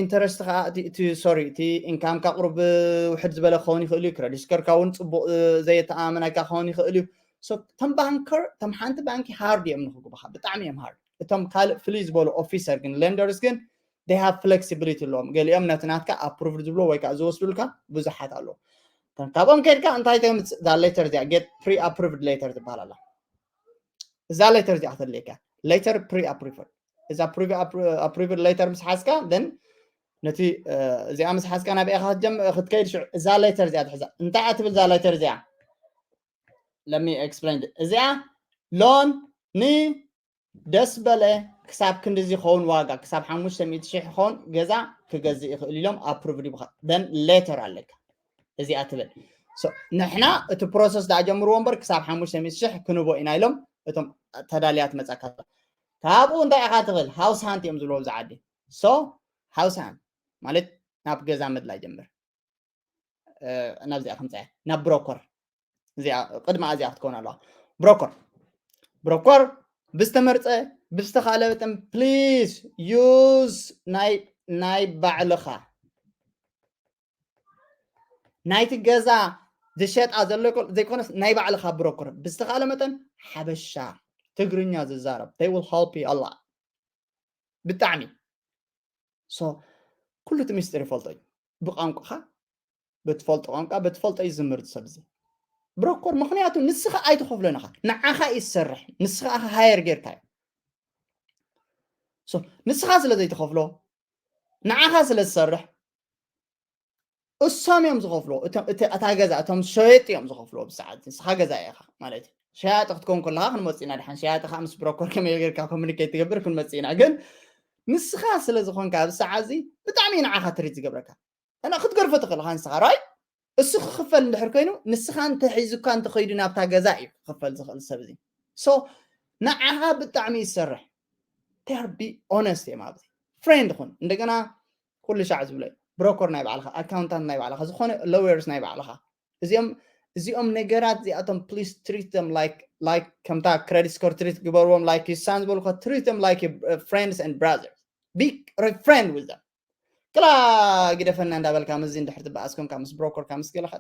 interest ኻ እቲ sorry እቲ income ካ ቁሩብ ውሕድ ዝበለ ክኸውን ይኽእል እዩ credit score ካ እውን ፅቡቕ ዘየተኣማመነካ ክኸውን ይኽእል እዩ so ተም ባንከር ተም ሓንቲ ባንኪ hard እዮም ንክግቡኻ ብጣዕሚ እዮም hard እቶም ካልእ ፍልይ ዝበሉ officer ግን lenders ግን they have flexibility ኣለዎም ገሊኦም ነቲ ናትካ approved ዝብሎ ወይ ከዓ ዝወስዱልካ ብዙሓት ኣለዉ ካብኦም ከድካ እንታይ ተምፅእ እዛ letter እዚኣ get pre approved letter ትበሃል ኣላ እዛ letter እዚኣ ከተድልየካ letter pre approved እዛ pre approved letter ምስ ሓዝካ then ነቲ እዚኣ ምስ ሓዝካ ናብ ኢኻ ክትከይድ ሽዑ እዛ letter እዚኣ ትሕዛ እንታይ እያ ትብል እዛ letter እዚኣ let me explain እዚኣ loan ን ደስ በለ ክሳብ ክንድዚ ኸውን ዋጋ ክሳብ ሓሙሽተ ሚእቲ ሽሕ ኸውን ገዛ ክገዝእ ይኽእል ኢሎም approved ይብኻ then letter ኣለካ እዚኣ ትብል ንሕና እቲ process ዳኣ ጀምርዎ እምበር ክሳብ ሓሙሽተ ሚእቲ ሽሕ ክንቦ ኢና ኢሎም እቶም ተዳልያ ትመፃካ ካብኡ እንታይ ኢኻ ትኽእል house hunt እዮም ዝብልዎ ኣብዚ ዓዲ so house hunt ማለት ናብ ገዛ ምድላይ ጀምር ናብዚኣ ከምፅያ ናብ broker እዚኣ ቅድማ እዚኣ ክትከውን ኣለዋ broker broker ብዝተመርፀ ብዝተኻለ መጠን please use ናይ ናይ ባዕልኻ ናይቲ ገዛ ዝሸጣ ዘሎ ዘይኮነስ ናይ ባዕልኻ broker ብዝተኻለ መጠን ሓበሻ ትግርኛ ዝዛረብ they will help you a lot ብጣዕሚ so ኩሉ እቲ ሚስጥር ይፈልጦ እዩ ብቋንቋኻ በትፈልጦ ቋንቋ በትፈልጦ እዩ ዝምህር ሰብ እዚ broker ምክንያቱ ንስኻ ኣይትኸፍሎን ኢኻ ንዓኻ እዩ ዝሰርሕ ንስኻ ኢኻ hire ጌርካ እዩ ንስኻ ስለ ዘይትኸፍሎ ንዓኻ ስለ ዝሰርሕ እሶም እዮም ዝኸፍሎ እታ ገዛ እቶም ሸየጥ እዮም ዝኸፍሎ ብሰዓት ንስኻ ገዛ ኢኻ ማለት እዩ ሸያጢ ክትከውን ከለካ ክንመፅ ኢና ድሓን ሸያጢ ከዓ ምስ broker ከመይ ጌርካ communicate ትገብር ክንመፅ ኢና ግን ንስኻ ስለ ዝኾንካ ኣብዚ ሰዓት እዚ ብጣዕሚ ንዓኻ ትሪት ዝገብረካ እና ክትገርፎ ትኽእል ኢኻ ንስኻ right እሱ ክኽፈል እንድሕር ኮይኑ ንስኻ እንተሒዙካ እንተኸይዱ ናብታ ገዛ እዩ ክኽፈል ዝኽእል ሰብ እዚ so ንዓኻ ብጣዕሚ ይሰርሕ they are be honest እዮም ኣብዚ friend ኹን እንደገና ኩሉ ሻዕ ዝብሎ broker ናይ ባዕልኻ accountant ናይ ባዕልኻ ዝኾነ lawyers ናይ ባዕልኻ እዚኦም እዚኦም ነገራት እዚኣቶም please treat them like like ከምታ credit score treat ግበርዎም like you son ዝበልካ treat them like friends and brothers be friend with them ክላ ግደፈና እንዳበልካ ምስዚ እንድሕር ትበኣስ ኮንካ ምስ broker ካ ምስ ገለኻ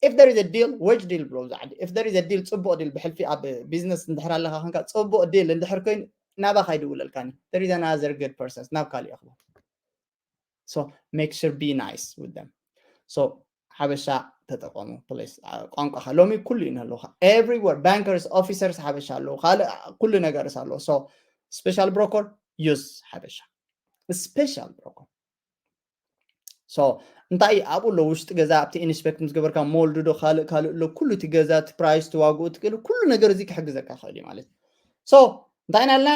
if there is a deal wage deal ብሎ ብዛዕዲ if there is a deal ፅቡቕ deal ብሕልፊ ኣብ business እንድሕር ኣለካ ኮንካ ፅቡቕ deal እንድሕር ኮይኑ ናባኻ ይድውለልካኒ there is another good person ናብ ካልእ ይኽቦ so make sure be nice with them so ሓበሻ ተጠቀሙ please ቋንቋኻ ሎሚ ኩሉ እዩ ኣለካ everywhere bankers officers ሓበሻ ኣለዉ ካልእ ኩሉ ነገርስ ኣለዎ so special broker use ሓበሻ special broker so እንታይ ኣብኡ ኣሎ ውሽጢ ገዛ ኣብቲ inspect ምስ ገበርካ mold ዶ ካልእ ካልእ ኣሎ ኩሉ እቲ ገዛ እቲ price ትዋግኡ ትክእል ኩሉ ነገር እዚ ክሕግዘካ ክእል እዩ ማለት so እንታይ ኢና ኣለና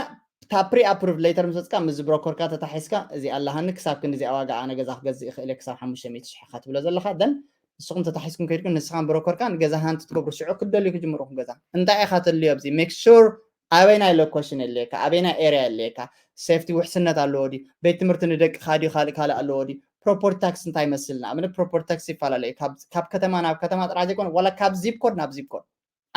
እታ pre approved letter ምስ ወፅካ ምስዚ broker ካ ተታሒዝካ እዚ ኣለሃኒ ክሳብ ክንዲ እዚኣ ዋጋ ኣነ ገዛ ክገዝእ ይኽእል ክሳብ ሓሙሽተ ሚእቲ ሽሕ ኢኻ ትብሎ ዘለኻ then ንስኹም ተታሒዝኩም ከይድኩም ንስኻን broker ካ ንገዛ hunt ትገብሩ ሽዑ ክትደልዩ ክጅምሩ ገዛ እንታይ ኢኻ ተልዮ ኣብዚ make sure ኣበይናይ location የለካ ኣበይናይ area የለካ safety ውሕስነት ኣለዎ ድዩ ቤት ትምህርቲ ንደቅኻ ድዩ ካልእ ካልእ ኣለዎ ድዩ property tax እንታይ ይመስል ንኣብነት property tax ይፈላለ እዩ ካብ ከተማ ናብ ከተማ ጥራሕ ዘይኮነ ዋላ ካብ zip code ናብ zip code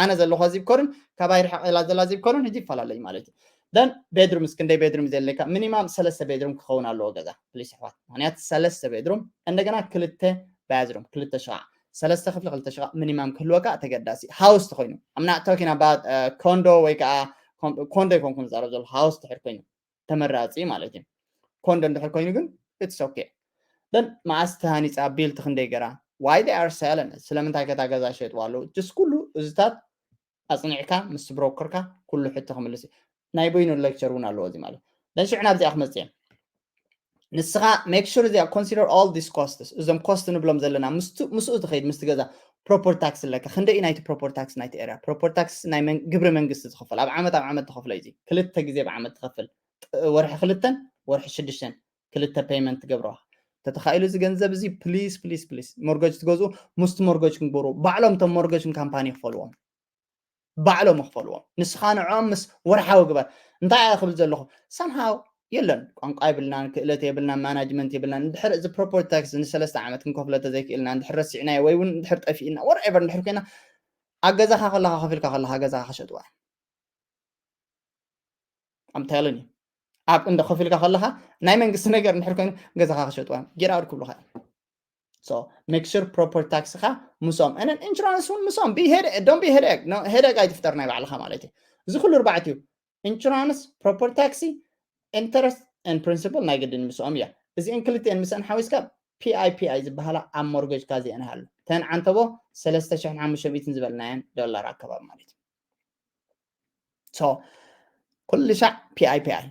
ኣነ ዘለኹ zip code ን ካባይ ርሕቕ ኢላ ዘላ zip code ን ሕጂ ይፈላለ እዩ ማለት እዩ then bedrooms ክንደይ bedroom ዘለካ minimum ሰለስተ bedroom ክኸውን ኣለዎ ገዛ please ኣሕዋት ምክንያት ሰለስተ bedroom እንደገና ክልተ bathroom ክልተ ሸቓ ሰለስተ ክፍሊ ክልተ ሸቓ minimum ክህልወካ ተገዳሲ house ተኮይኑ I'm not talking about condo ወይ ከዓ condo ይኮንኩም ዝዛረብ ዘሎ house ትሕር ኮይኑ ተመራፂ ማለት እዩ condo እንድሕር ኮይኑ ግን it's okay then መዓስ ተሃኒፃ built ክንደይ ገራ why they are selling ስለምንታይ ከታ ገዛ ሸጥዋ ኣለዉ just ኩሉ እዚታት ኣፅኒዕካ ምስ broker ካ ኩሉ ሕቶ ክምልስ እዩ ናይ በይኑ lecture እውን ኣለዎ እዚ ማለት then ሽዑ ናብዚኣ ክመፅእ እየ ንስኻ make sure እዚኣ consider all these costs እዞም cost ንብሎም ዘለና ምስኡ ትኸይድ ምስቲ ገዛ property tax ኣለካ ክንደይ ናይቲ property tax ናይቲ area property tax ናይ ግብሪ መንግስቲ ዝኽፈል ኣብ ዓመት ኣብ ዓመት ትኸፍሎ እዩ ክልተ ግዜ ብዓመት ትኸፍል ወርሒ ክልተን ወርሒ ሽዱሽተን ክልተ payment ትገብረዋ ተተኻኢሉ እዚ ገንዘብ እዚ please please please mortgage ትገዝኡ ምስቲ mortgage ክንግበሩ ባዕሎም ቶም mortgage company ይኽፈልዎም ባዕሎም ይኽፈልዎም ንስኻ ንዕኦም ምስ ወርሓዊ ግበር እንታይ እያ ክብል ዘለኹ somehow የለን ቋንቋ የብልናን ክእለት የብልናን management የብልናን እንድሕር እዚ property tax ንሰለስተ ዓመት ክንከፍሎ ተዘይክእልና እንድሕር ረሲዕናዮ ወይ እውን እንድሕር ጠፊእና whatever እንድሕር ኮይና ኣብ ገዛኻ ከለኻ ከፊልካ ከለኻ ገዛኻ ክሸጥዋ I'm telling you ኣብ እንደ ከፊልካ ከለኻ ናይ መንግስቲ ነገር እንድሕር ኮይኑ ገዛኻ ክሸጥዋ get out ክብሉኻ so make sure property tax ኻ ምስኦም and insurance እውን ምስኦም be headache don't be headache no headache ኣይትፍጠር ናይ ባዕልኻ ማለት እዩ እዚ ኩሉ ርባዕት እዩ insurance property tax interest and principal ናይ ግድን ምስኦም እያ እዚአን ክልቲአን ምስአን ሓዊስካ PIPI ዝበሃላ ኣብ mortgage ካ ዚአን ሃሉ ተን ዓንተቦ ሰለስተ ሽሕን ሓሙሽተ ሚእትን ዝበልናየን ዶላር ኣከባቢ ማለት እዩ so ኩሉ ሻዕ PIPI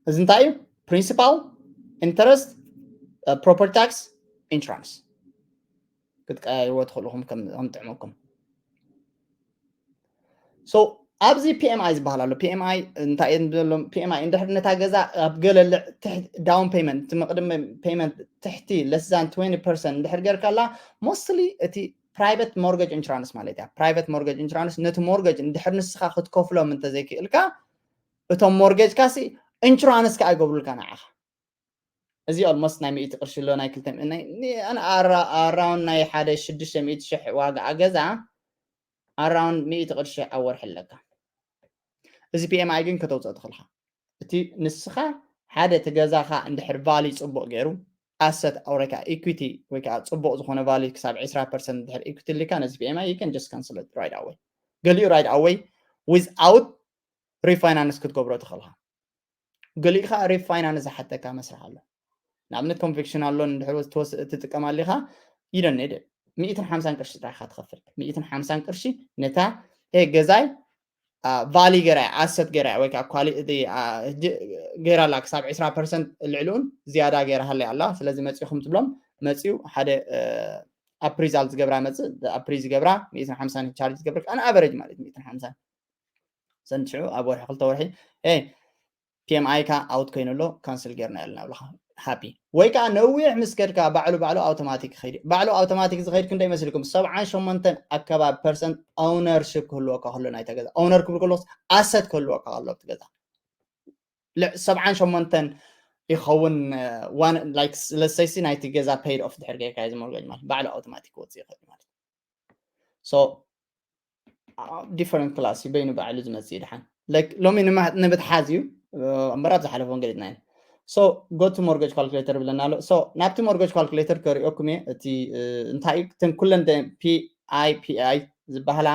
እዚ እንታይ እዩ principal interest property tax insurance ክትቀያይርዎ ትኽእልኹም ከምጥዕመኩም so ኣብዚ PMI ዝበሃል ኣሎ PMI እንታይ እዮም ዘለዎም PMI እንድሕር ነታ ገዛ ኣብ ገለ down payment down payment እቲ መቅድሚ payment ትሕቲ less than twenty percent እንድሕር ገርካላ mostly እቲ private mortgage insurance ማለት እያ private mortgage insurance ነቲ mortgage እንድሕር ንስኻ ክትከፍሎም እንተዘይክእልካ እቶም mortgage ካሲ insurance ከኣ ይገብሩልካ ንዓኻ እዚ almost ናይ ሚእቲ ቅርሺ ኣሎ ናይ ክልተ ኣራውንድ ናይ ሓደ ሽዱሽተ ሚእቲ ሽሕ ዋጋ ገዛ ኣራውንድ ሚእቲ ቅርሺ ኣብ ወርሒ ኣለካ እዚ PMI ግን ከተውፅኦ ትኽእልካ እቲ ንስኻ ሓደ እቲ ገዛኻ እንድሕር value ፅቡቅ ገይሩ asset or ከዓ equity ወይ ከዓ ፅቡቅ ዝኾነ value ክሳብ ዕስራ percent እንድሕር equity ልካ ነዚ PMI you can just cancel it right away ገሊኡ right away without refinance ክትገብሮ ትኽእልካ ገሊኡ ከዓ refinance ዝሓተካ መስርሕ ኣሎ ንኣብነት conviction ኣሎ እንድሕር ትጥቀም ኣሊኻ you don't need it ሚእትን ሓምሳን ቅርሺ ጥራይ ኢኻ ትኸፍል ሚእትን ሓምሳን ቅርሺ ነታ ገዛይ value ገይራ እያ asset ገይራ እያ ወይ ከዓ quality ገይራ ኣላ ክሳብ ዕስራ percent ልዕሊኡን ዝያዳ ገይራ ሃለያ ኣላ ስለዚ መፂኹም ትብሎም መፂኡ ሓደ appraisal ዝገብራ መፅእ appraise ዝገብራ ሚእትን ሓምሳን charge ዝገብር on average ማለት ሚእትን ሓምሳን ሰንት ሽዑ ኣብ ወርሒ ክልተ ወርሒ PMI ካ out ኮይኑ ኣሎ cancel ጌርና ኣለና ብለካ happy ወይ ከዓ ነዊሕ ምስ ከድካ ባዕሉ ባዕሉ automatic ይኸይድ ባዕሉ automatic ዝኸይድ ክንደይ መስልኩም ሰብዓን ሸሞንተን ኣከባቢ percent ownership ክህልወካ ከሎ ናይታ ገዛ owner ክብል ከሎ asset ክህልወካ ከሎ ኣብቲ ገዛ ሰብዓን ሸሞንተን ይኸውን like let's say ናይቲ ገዛ paid off ድሕር ጌርካ እዚ mortgage ማለት ባዕሉ automatic ክወፅእ ይኽእል ማለት so different class በይኑ ባዕሉ ዝመፅእ ድሓን like ሎሚ ንምትሓዝ እዩ እምበር ኣብ ዝሓለፈ እውን ገሊፅና ኢና so go to mortgage calculator ብለና ኣሎ so ናብቲ mortgage calculator ከሪኦኩም እየ እቲ እንታይ እዩ እተን ኩለን PIPI ዝበሃላ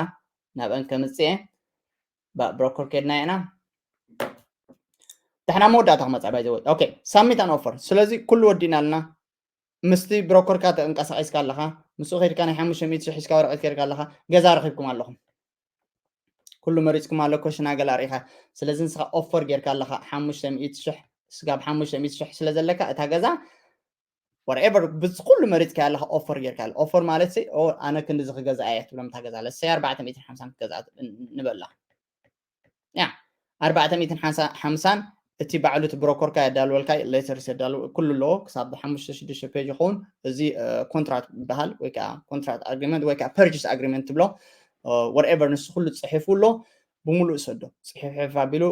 ናብአን ከምፅእ እየ broker ከድና ኢና ድሕና መወዳእታ ክመፃ ባይዘወይ okay submit an offer ስለዚ ኩሉ ወዲእና ኣለና ምስቲ broker ካ ተንቀሳቂስካ ኣለኻ ምስኡ ከድካ ናይ ሓሙሽተ ሚእቲ ሽሕ ሒዝካ ወረቀት ከድካ ኣለኻ ገዛ ረኪብኩም ኣለኹም ኩሉ መሪፅኩም ኣሎ ኮሽና ገላ ርኢኻ ስለዚ ንስኻ offer ጌርካ ኣለኻ ሓሙሽተ ሚእቲ ሽሕ ስጋብ ሓሙሽተ ሚእቲ ሽሕ ስለ ዘለካ እታ ገዛ whatever ብዚ ኩሉ መሪፅካ ኣለኻ offer ጌርካ ኣለ offer ማለት ሲ ኣነ ክንድዚ ክገዛ እየ ትብሎም እታ ገዛ ለሰይ ኣርባዕተ ሚእትን ሓምሳን ክገዛ ንበላ ያ ኣርባዕተ ሚእትን ሓምሳን እቲ ባዕሉ እቲ broker ካ የዳልወልካ letters የዳልው ኩሉ ኣለዎ ክሳብ ሓሙሽተ ሽዱሽተ page ይኸውን እዚ contract ይበሃል ወይ ከዓ contract agreement ወይ ከዓ purchase agreement ትብሎ whatever ንሱ ኩሉ ፅሒፉ ኣሎ ብምሉእ ሰዶ ፅሒፍሕፍ ኣቢሉ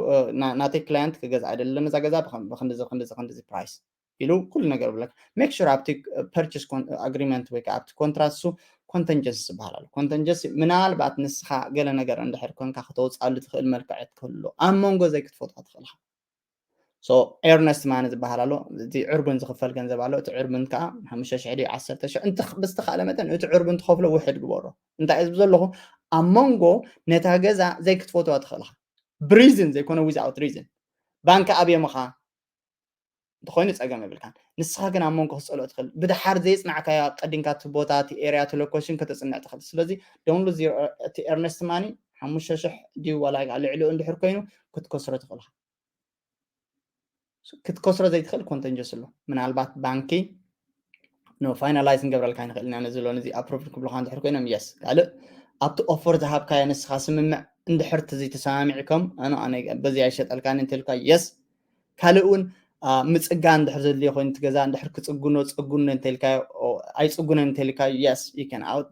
ናተይ client ክገዝኣ ኣይደለን እዛ ገዛ ብክንድዚ ክንድዚ ክንድዚ price ኢሉ ኩሉ ነገር ብለካ make sure ኣብቲ purchase agreement ወይ ከዓ ኣብቲ contract ሱ contingency ዝበሃል ኣሎ contingency ምናልባት ንስኻ ገለ ነገር እንድሕር ኮንካ ከተውፅኣሉ ትኽእል መልክዐት ክህሉ ኣብ መንጎ ዘይክትፈትሖ ትኽእልካ so earnest money ዝበሃል ኣሎ እቲ ዕርቡን ዝኽፈል ገንዘብ ኣሎ እቲ ዕርቡን ከዓ ሓሙሽተ ሽሕ ድዩ ዓሰርተ ሽሕ ብዝተኻእለ መጠን እቲ ዕርቡን ትኸፍሎ ውሕድ ግበሮ እንታይ እዝብ ዘለኹ ኣብ መንጎ ነታ ገዛ ዘይክትፈትዋ ትኽእልካ ብሪዝን ዘይኮነ without reason ባንኪ ኣብዮምኻ እንተኾይኑ ፀገም የብልካን ንስኻ ግን ኣብ መንጎ ክፀልኦ ትኽእል ብድሓር ዘየፅናዕካዮ ቀዲምካ እቲ ቦታ እቲ ኤርያ እቲ location ከተፅንዕ ትኽእል ስለዚ don't lose እቲ earnest money ሓሙሽተ ሽሕ ድዩ ዋላ ልዕሊኡ እንድሕር ኮይኑ ክትከስሮ ትኽእልካ ክትከስሮ ዘይትኽእል contingency ኣሎ። ምናልባት ባንኪ no finalize ንገብረልካ ንኽእል ኢና ነዚ ሎን እዚ approve ክብሉካ እንድሕር ኮይኖም yes። ካልእ ኣብቲ offer ዝሃብካዮ ንስኻ ስምምዕ እንድሕር ተዘይተሰማሚዕኩም ኣነ ኣነ በዚ ኣይሸጠልካን እንተልካ yes። ካልእ እውን ምፅጋ እንድሕር ዘድልዮ ኮይኑ እቲ ገዛ እንድሕር ክፅጉኖ ፅጉኖ እንተልካዮ ኣይፅጉኖን እንተልካዮ yes you can out።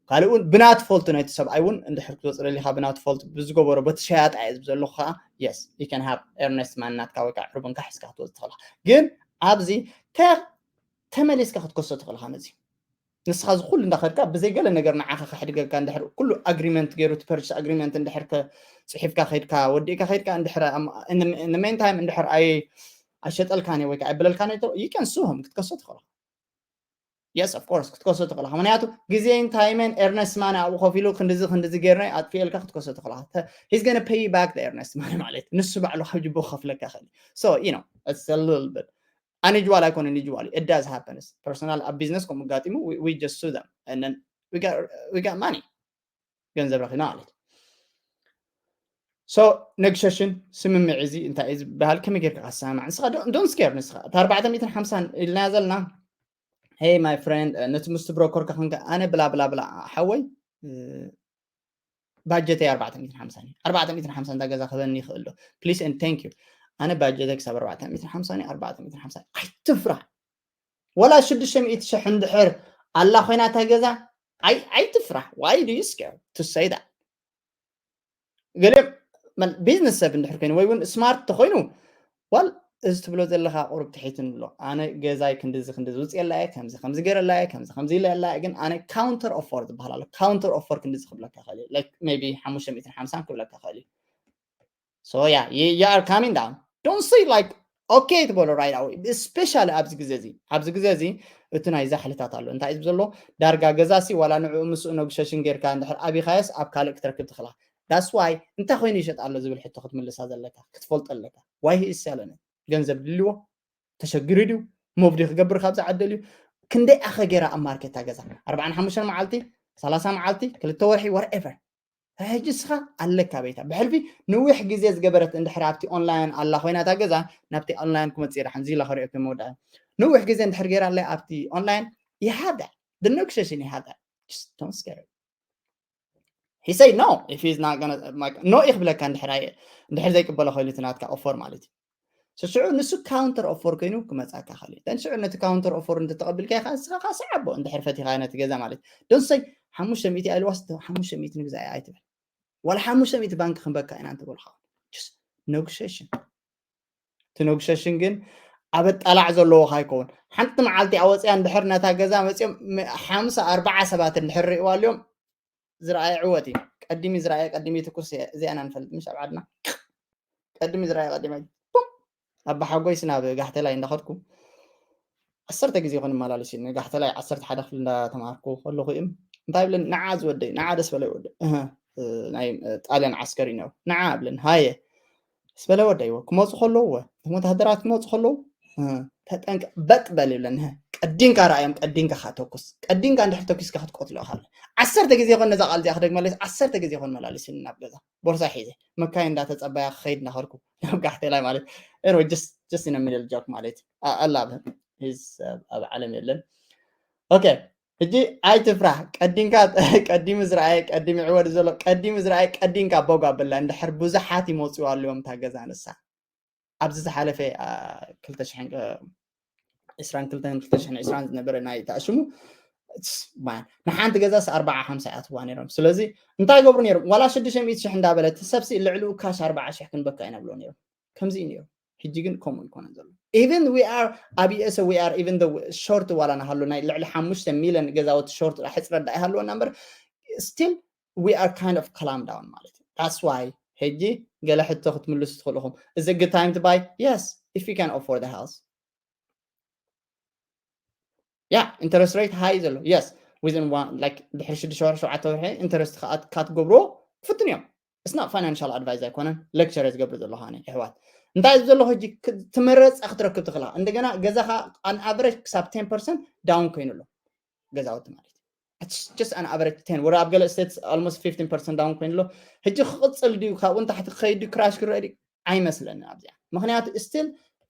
ካልእ እውን ብናት ፎልት ናይቲ ሰብኣይ እውን እንድሕር ክትወፅእ ደሊካ ብናት ፎልት ብዝገበሮ በቲ ሸያጣ እየ ዝብል ዘለኹ ከዓ yes you can have earnest money ናትካ ወይ ከዓ ዕርቡንካ ሒዝካ ክትወፅእ ትኽእልካ። ግን ኣብዚ ተመሊስካ ክትከሶ ትኽእልካ ነዚ ንስኻ እዚ ኩሉ እንዳኸድካ ብዘይ ገለ ነገር ንዓኻ ከሕድገካ እንድሕር ኩሉ agreement ገይሩ እቲ purchase agreement እንድሕር ጽሒፍካ ከድካ ወዲእካ ከድካ እንድሕር meantime እንድሕር ኣይሸጠልካን ወይ ከዓ ኣይበለልካን you can sue him ክትከሶ ትኽእል። Yes of course ክትከሶ ትኽእል። ምክንያቱ ግዜን ታይመን earnest money ኣብኡ ከፊሉ ክንድዚ ክንድዚ ገይርና ኣጥፊኤልካ ክትከሶ ትኽእል። He's gonna pay you back the earnest money ማለት ንሱ ባዕሉ ካብ ጅቦ ክኸፍለካ ይኽእል። So you know it's a little bit unusual ኣይኮነን usual it does happens personal ኣብ business ከምኡ ኣጋጢሙ we just sue them and then we got money ገንዘብ ረኺብና ማለት so negotiation ስምምዕ እዚ እንታይ እዩ ዝበሃል ከመይ ጌርካ ካሰማማዕ ንስኻ don't scare ንስኻ እታ ኣርባዕተ ሚእትን ሓምሳን ኢልና ዘለና hey my friend ነቲ ምስቲ broker ካ ክንከ ኣነ ብላ ብላ ብላ ሓወይ ባጀተይ ኣርባዕተ ሚእትን ሓምሳን እዩ ኣርባዕተ ሚእትን ሓምሳን እታ ገዛ ክበኒ ይኽእል ዶ please and thank you ኣነ ባጀተይ ክሳብ ኣርባዕተ ሚእትን ሓምሳን እዩ ኣርባዕተ ሚእትን ሓምሳን ኣይትፍራ ወላ ሽዱሽተ ሚእቲ ሽሕ እንድሕር ኣላ ኮይና እታ ገዛ ኣይትፍራ why do you scare to say that ገሊኦም business ሰብ እንድሕር ኮይኑ ወይ እውን smart ተኮይኑ well እዚ ትብሎ ዘለካ ቁሩብ ትሒት ንብሎ ኣነ ገዛይ ክንድዚ ክንድዚ ውፅየላ እየ ከምዚ ከምዚ ገይረላ እየ ከምዚ ከምዚ ኢለላ እየ ግን ኣነ counter offer ዝበሃል ኣሎ counter offer ክንድዚ ክብለካ ይኽእል እዩ like maybe ሓሙሽተ ሚእትን ሓምሳን ክብለካ ይኽእል እዩ so yeah you are coming down don't say like okay ትበሎ right away especially ኣብዚ ግዜ እዚ ኣብዚ ግዜ እዚ እቲ ናይ ዛሕልታት ኣሎ እንታይ እዩ ዘሎ ዳርጋ ገዛሲ ዋላ ንዕኡ ምስኡ negotiation ጌርካ እንድሕር ኣቢኻዮስ ኣብ ካልእ ክትረክብ ትኽእላ that's why እንታይ ኮይኑ ይሸጥ ኣሎ ዝብል ሕቶ ክትምልሳ ዘለካ ክትፈልጦ ኣለካ why he is selling ገንዘብ ድልዎ ተሸጊሩ ድዩ move ድዩ ክገብር ካብዚ ዓዲ ድልዩ ክንደይ ኣኸ ገይራ ኣብ market እታ ገዛ ኣርብዓን ሓሙሽተን መዓልቲ ሰላሳ መዓልቲ ክልተ ወርሒ whatever ሕጂ እስኻ ኣለካ ቤታ ብሕልፊ ንዊሕ ግዜ ዝገበረት እንድሕር ኣብቲ online ኣላ ኮይና እታ ገዛ ናብቲ online ክመፅእ ይረሓን ዝላ ክሪኦ ከመወዳ ንዊሕ ግዜ እንድሕር ገይራ ኣለ ኣብቲ online ይሃዳ the negotiation ይሃዳ don't scare he say no if he's not gonna no ይኽብለካ እንድሕር ዘይቅበሎ ኮይኑ እቲ ናትካ offer ማለት እዩ ሽዑ ንሱ counter offer ኮይኑ ክመፃካ ይኽእል እዩ ሽዑ ነቲ counter offer እንተተቐቢልካ ኢኻ ንስኻ ከዓ ሰዓቦ እንድሕር ፈቲኻ ነቲ ገዛ ማለት don't say ሓሙሽተ ሚእቲ ኣልዋስ ሓሙሽተ ሚእቲ ንግዛ ኣይትበል ዋላ ሓሙሽተ ሚእቲ ባንክ ክንበካ ኢና እንተበልካ negotiation እቲ negotiation ግን ኣብ ኣጣላዕ ዘለዎ ካይከውን ሓንቲ መዓልቲ ኣወፅያ እንድሕር ነታ ገዛ መፅኦም ሓምሳ ኣርባዓ ሰባት እንድሕር ሪእዋ ኣልዮም ዝረኣየ ዕወት እዩ ቀዲሚ ዝረኣየ ቀዲሚ ትኩስ እዚኣና ንፈልጥ ምሽ ኣብ ዓድና ቀዲሚ ዝረኣየ ቀዲሚ ኣባሓጎይስ ናብ ጋሕተላይ እንዳኸድኩ ዓሰርተ ግዜ ይኾን መላልስ እዩ ጋሕተላይ ዓሰርተ ሓደ ክፍሊ እንዳተማሃርኩ ከለኹ እዮም እንታይ ብለን ንዓ ዝወደይ ንዓ ደስ በለ ይወደ ናይ ጣልያን ዓስከር እዩ ነሩ ንዓ ብለን ሃየ ስበለ ወዳይዎ ክመፁ ከለውዎ ወታደራት ክመፁ ከለዉ ተጠንቀ በጥ በል ይብለኒ ቀዲንካ ረኣዮም ቀዲንካ ካተኩስ ቀዲንካ እንድሕር ተኩስካ ክትቆትሎ ኢኻ ዓሰርተ ግዜ ይኾን ነዛ ቃል እዚኣ ክደግመለስ ዓሰርተ ግዜ ይኾን መላሊስ ናብ ገዛ ቦርሳ ሒዘ መካይ እንዳተፀባያ ክኸይድ እናኸድኩ ናብ ጋሕቴላይ ማለት ሮ ጀስት ነ ሚድል ጆክ ማለት ኣላብ ኣብ ዓለም የለን ኦኬ ሕጂ ኣይትፍራህ ቀዲምካ ቀዲሙ ዝረኣየ ቀዲሙ ዕወድ ዘሎ ቀዲሙ ዝረኣየ ቀዲምካ ቦግ ኣብላ እንድሕር ብዙሓት ይመፅኡ ኣለዎም እታ ገዛ ንሳ ኣብዚ ዝሓለፈ ክልተ ሽሕን ዕስራን ክልተን ክልተ ሽሕን ዕስራን ዝነበረ ናይ ተኣሽሙ ንሓንቲ ገዛስ ኣርባዓ ሓምሳ ይኣትዋ ነይሮም ስለዚ እንታይ ገብሩ ነይሮም ዋላ ሽዱሽተ ሚእቲ ሽሕ እንዳበለ እቲ ሰብሲ ልዕሊኡ ካሽ ኣርባዓ ሽሕ ክንበካ ኢና ብሎ ነይሮም ከምዚ እዩ ነይሩ ሕጂ ግን ከምኡ ይኮነ ዘሎ even we are ኣብ ዩኤስ we are even short ዋላ ናሃሎ ናይ ልዕሊ ሓሙሽተ ሚሊዮን ገዛውቲ short ሕፅረ ዳ ይሃለወና እምበር still we are kind of calm down ማለት እዩ that's why ሕጂ ገለ ሕቶ ክትምልሱ ትኽእልኹም is a good time to buy yes if you can afford the house yeah interest rate high ዘሎ yes within one like ድሕሪ ሽዱሽተ ወርሒ ሸውዓተ ወርሒ interest ክትገብርዎ ክፍትን እዮም it's not financial advice ኣይኮነን lecture ዝገብር ዘለኹ ኣነ ይሕዋት እንታይ እዩ ዘሎ ሕጂ ትመረፃ ክትረክብ ትኽእላ እንደገና ገዛኻ on average ክሳብ ten percent down ኮይኑ ኣሎ ገዛውቲ ማለት just an average ten ወደ ኣብ ገለ states almost fifteen percent down ኮይኑ ኣሎ ሕጂ ክቕፅል ድዩ ካብኡ ንታሕቲ ክኸይድ ድዩ crash ክረአ ድዩ ኣይመስለንን ኣብዚኣ ምክንያቱ still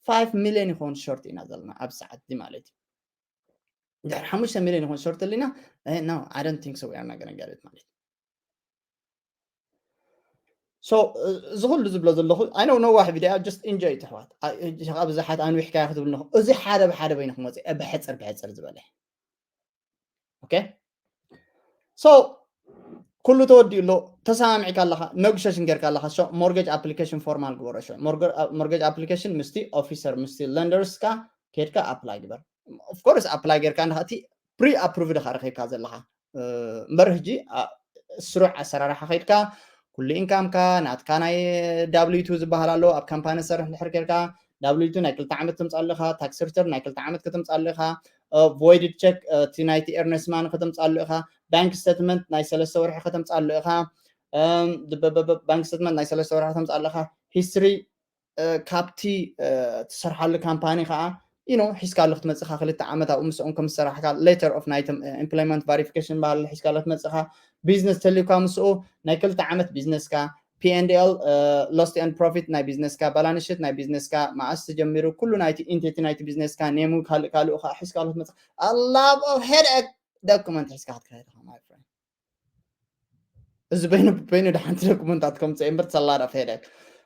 ፋይቭ ሚልዮን ይኸውን ሾርት ኢና ዘለና ኣብ ሰዓት እዚ ማለት እዩ። ድሕሪ ሓሙሽተ ሚልዮን ይኾን ሾርት ኣለና? No, I don't think so, we are not gonna get it ማለት እዩ። So እዚ ኩሉ ዝብሎ ዘለኹ፣ I know ነዋሕ ቪድዮ፣ just enjoy ትሕዋት። ካብ ብዙሓት ኣንዊሕካ ክትብል ኣለኹ። እዚ ሓደ ብሓደ በይንኹም ወፂ ብሕፅር ብሕፅር ዝበለ። Okay? So ኩሉ ተወዲኡ ኣሎ። ተሰማሚዕካ ኣለኻ፣ ነጉሸሽን ጌርካ ኣለኻ። ሾ ሞርጌጅ ኣፕሊኬሽን ፎርማል ግበሮ። ሾ ሞርጌጅ ኣፕሊኬሽን ምስቲ ኦፊሰር ምስቲ ለንደርስካ ኬድካ ኣፕላይ ግበር። Of course ኣፕላይ ጌርካ እንዳ እቲ ፕሪ ኣፕሩቭድ ካ ረኺብካ ዘለኻ እምበር ሕጂ ስሩዕ ኣሰራርሓ ከይድካ ኩሉ ኢንካምካ ናትካ ናይ W two ዝበሃል ኣሎ። ኣብ ካምፓኒ ሰርሕ ድሕር ጌርካ W two ናይ ክልተ ዓመት ትምፃሉ ኢኻ። ታክስ ሪተርን ናይ ክልተ ዓመት ክትምፃሉ ኢኻ። ቮይድድ ቸክ እቲ ናይቲ ኤርነስት ማኒ ከተምፃሉ ኢኻ። ባንክ ስተትመንት ናይ ሰለስተ ወርሒ ከተምፃሉ ኢኻ። ባንክ ስተትመንት ናይ ሰለስተ ወርሒ ከተምፃሉ ኢኻ። ሂስትሪ ካብቲ ትሰርሓሉ ካምፓኒ ከዓ you know ሒዝካሉ ክትመፅኻ ክልተ ዓመት ኣብኡ ምስኦም ከም ዝሰራሕካ ሌተር ኦፍ ናይ ኢምፕሎይመንት ቫሪፊኬሽን ባህል ሒዝካሉ ክትመፅኻ። ቢዝነስ ተልዩካ ምስኡ ናይ ክልተ ዓመት ቢዝነስካ P and L lost and profit ናይ ቢዝነስካ ባላንስ ሽት ናይ ቢዝነስካ መዓስ ተጀሚሩ ኩሉ ናይቲ ኢንቲቲ ናይቲ ቢዝነስካ ኔሙ ካልእ ካልኡ ከዓ ሒዝካሉ ክትመፅኻ። A lot of headache document ሒዝካ ክትከይድ ኢኻ my friend። እዚ በይኑ በይኑ ድሓንቲ ዶኩመንታት ከምፅእ እምበር it's a lot of headache።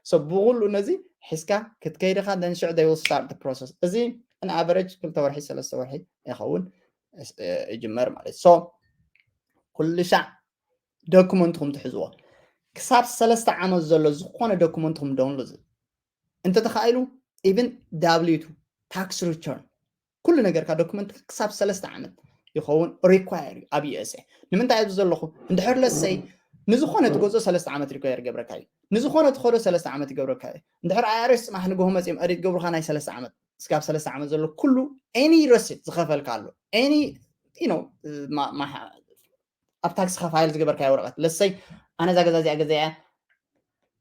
So ብኩሉ ነዚ ሒዝካ ክትከይድ ኢኻ። Then ሽዑ they will start the process። እዚ on average ክልተ ወርሒ ሰለስተ ወርሒ ይኸውን ይጅመር ማለት እዩ። So ኩሉ ሻዕ ዶኩመንትኩም ትሕዝዎ። ክሳብ ሰለስተ ዓመት ዘሎ ዝኾነ ዶኩመንትኩም ዳውንሎድ እንተተኻኢሉ even W two tax return ኩሉ ነገርካ ዶክመንት ክሳብ ሰለስተ ዓመት ይኸውን ሪኳየር እዩ ኣብ USA። ንምንታይ ኣብዚ ዘለኹ እንድሕር ለሰይ ንዝኾነ ትገዝኦ ሰለስተ ዓመት ሪኳየር ይገብረካ እዩ። ንዝኾነ ትኸዶ ሰለስተ ዓመት ይገብረካ እዩ። እንድሕር I R S ፅማሕ ንግሆ መፂኦም ኦዲት ገብሩካ ናይ ሰለስተ ዓመት እስካብ ሰለስተ ዓመት ዘሎ ኩሉ any receipt ዝኸፈልካ ኣሎ any you know ኣብ ታክስ ፋይል ዝገበርካዮ ወረቐት ለሰይ ኣነ እዛ ገዛ እዚኣ ገዛ እያ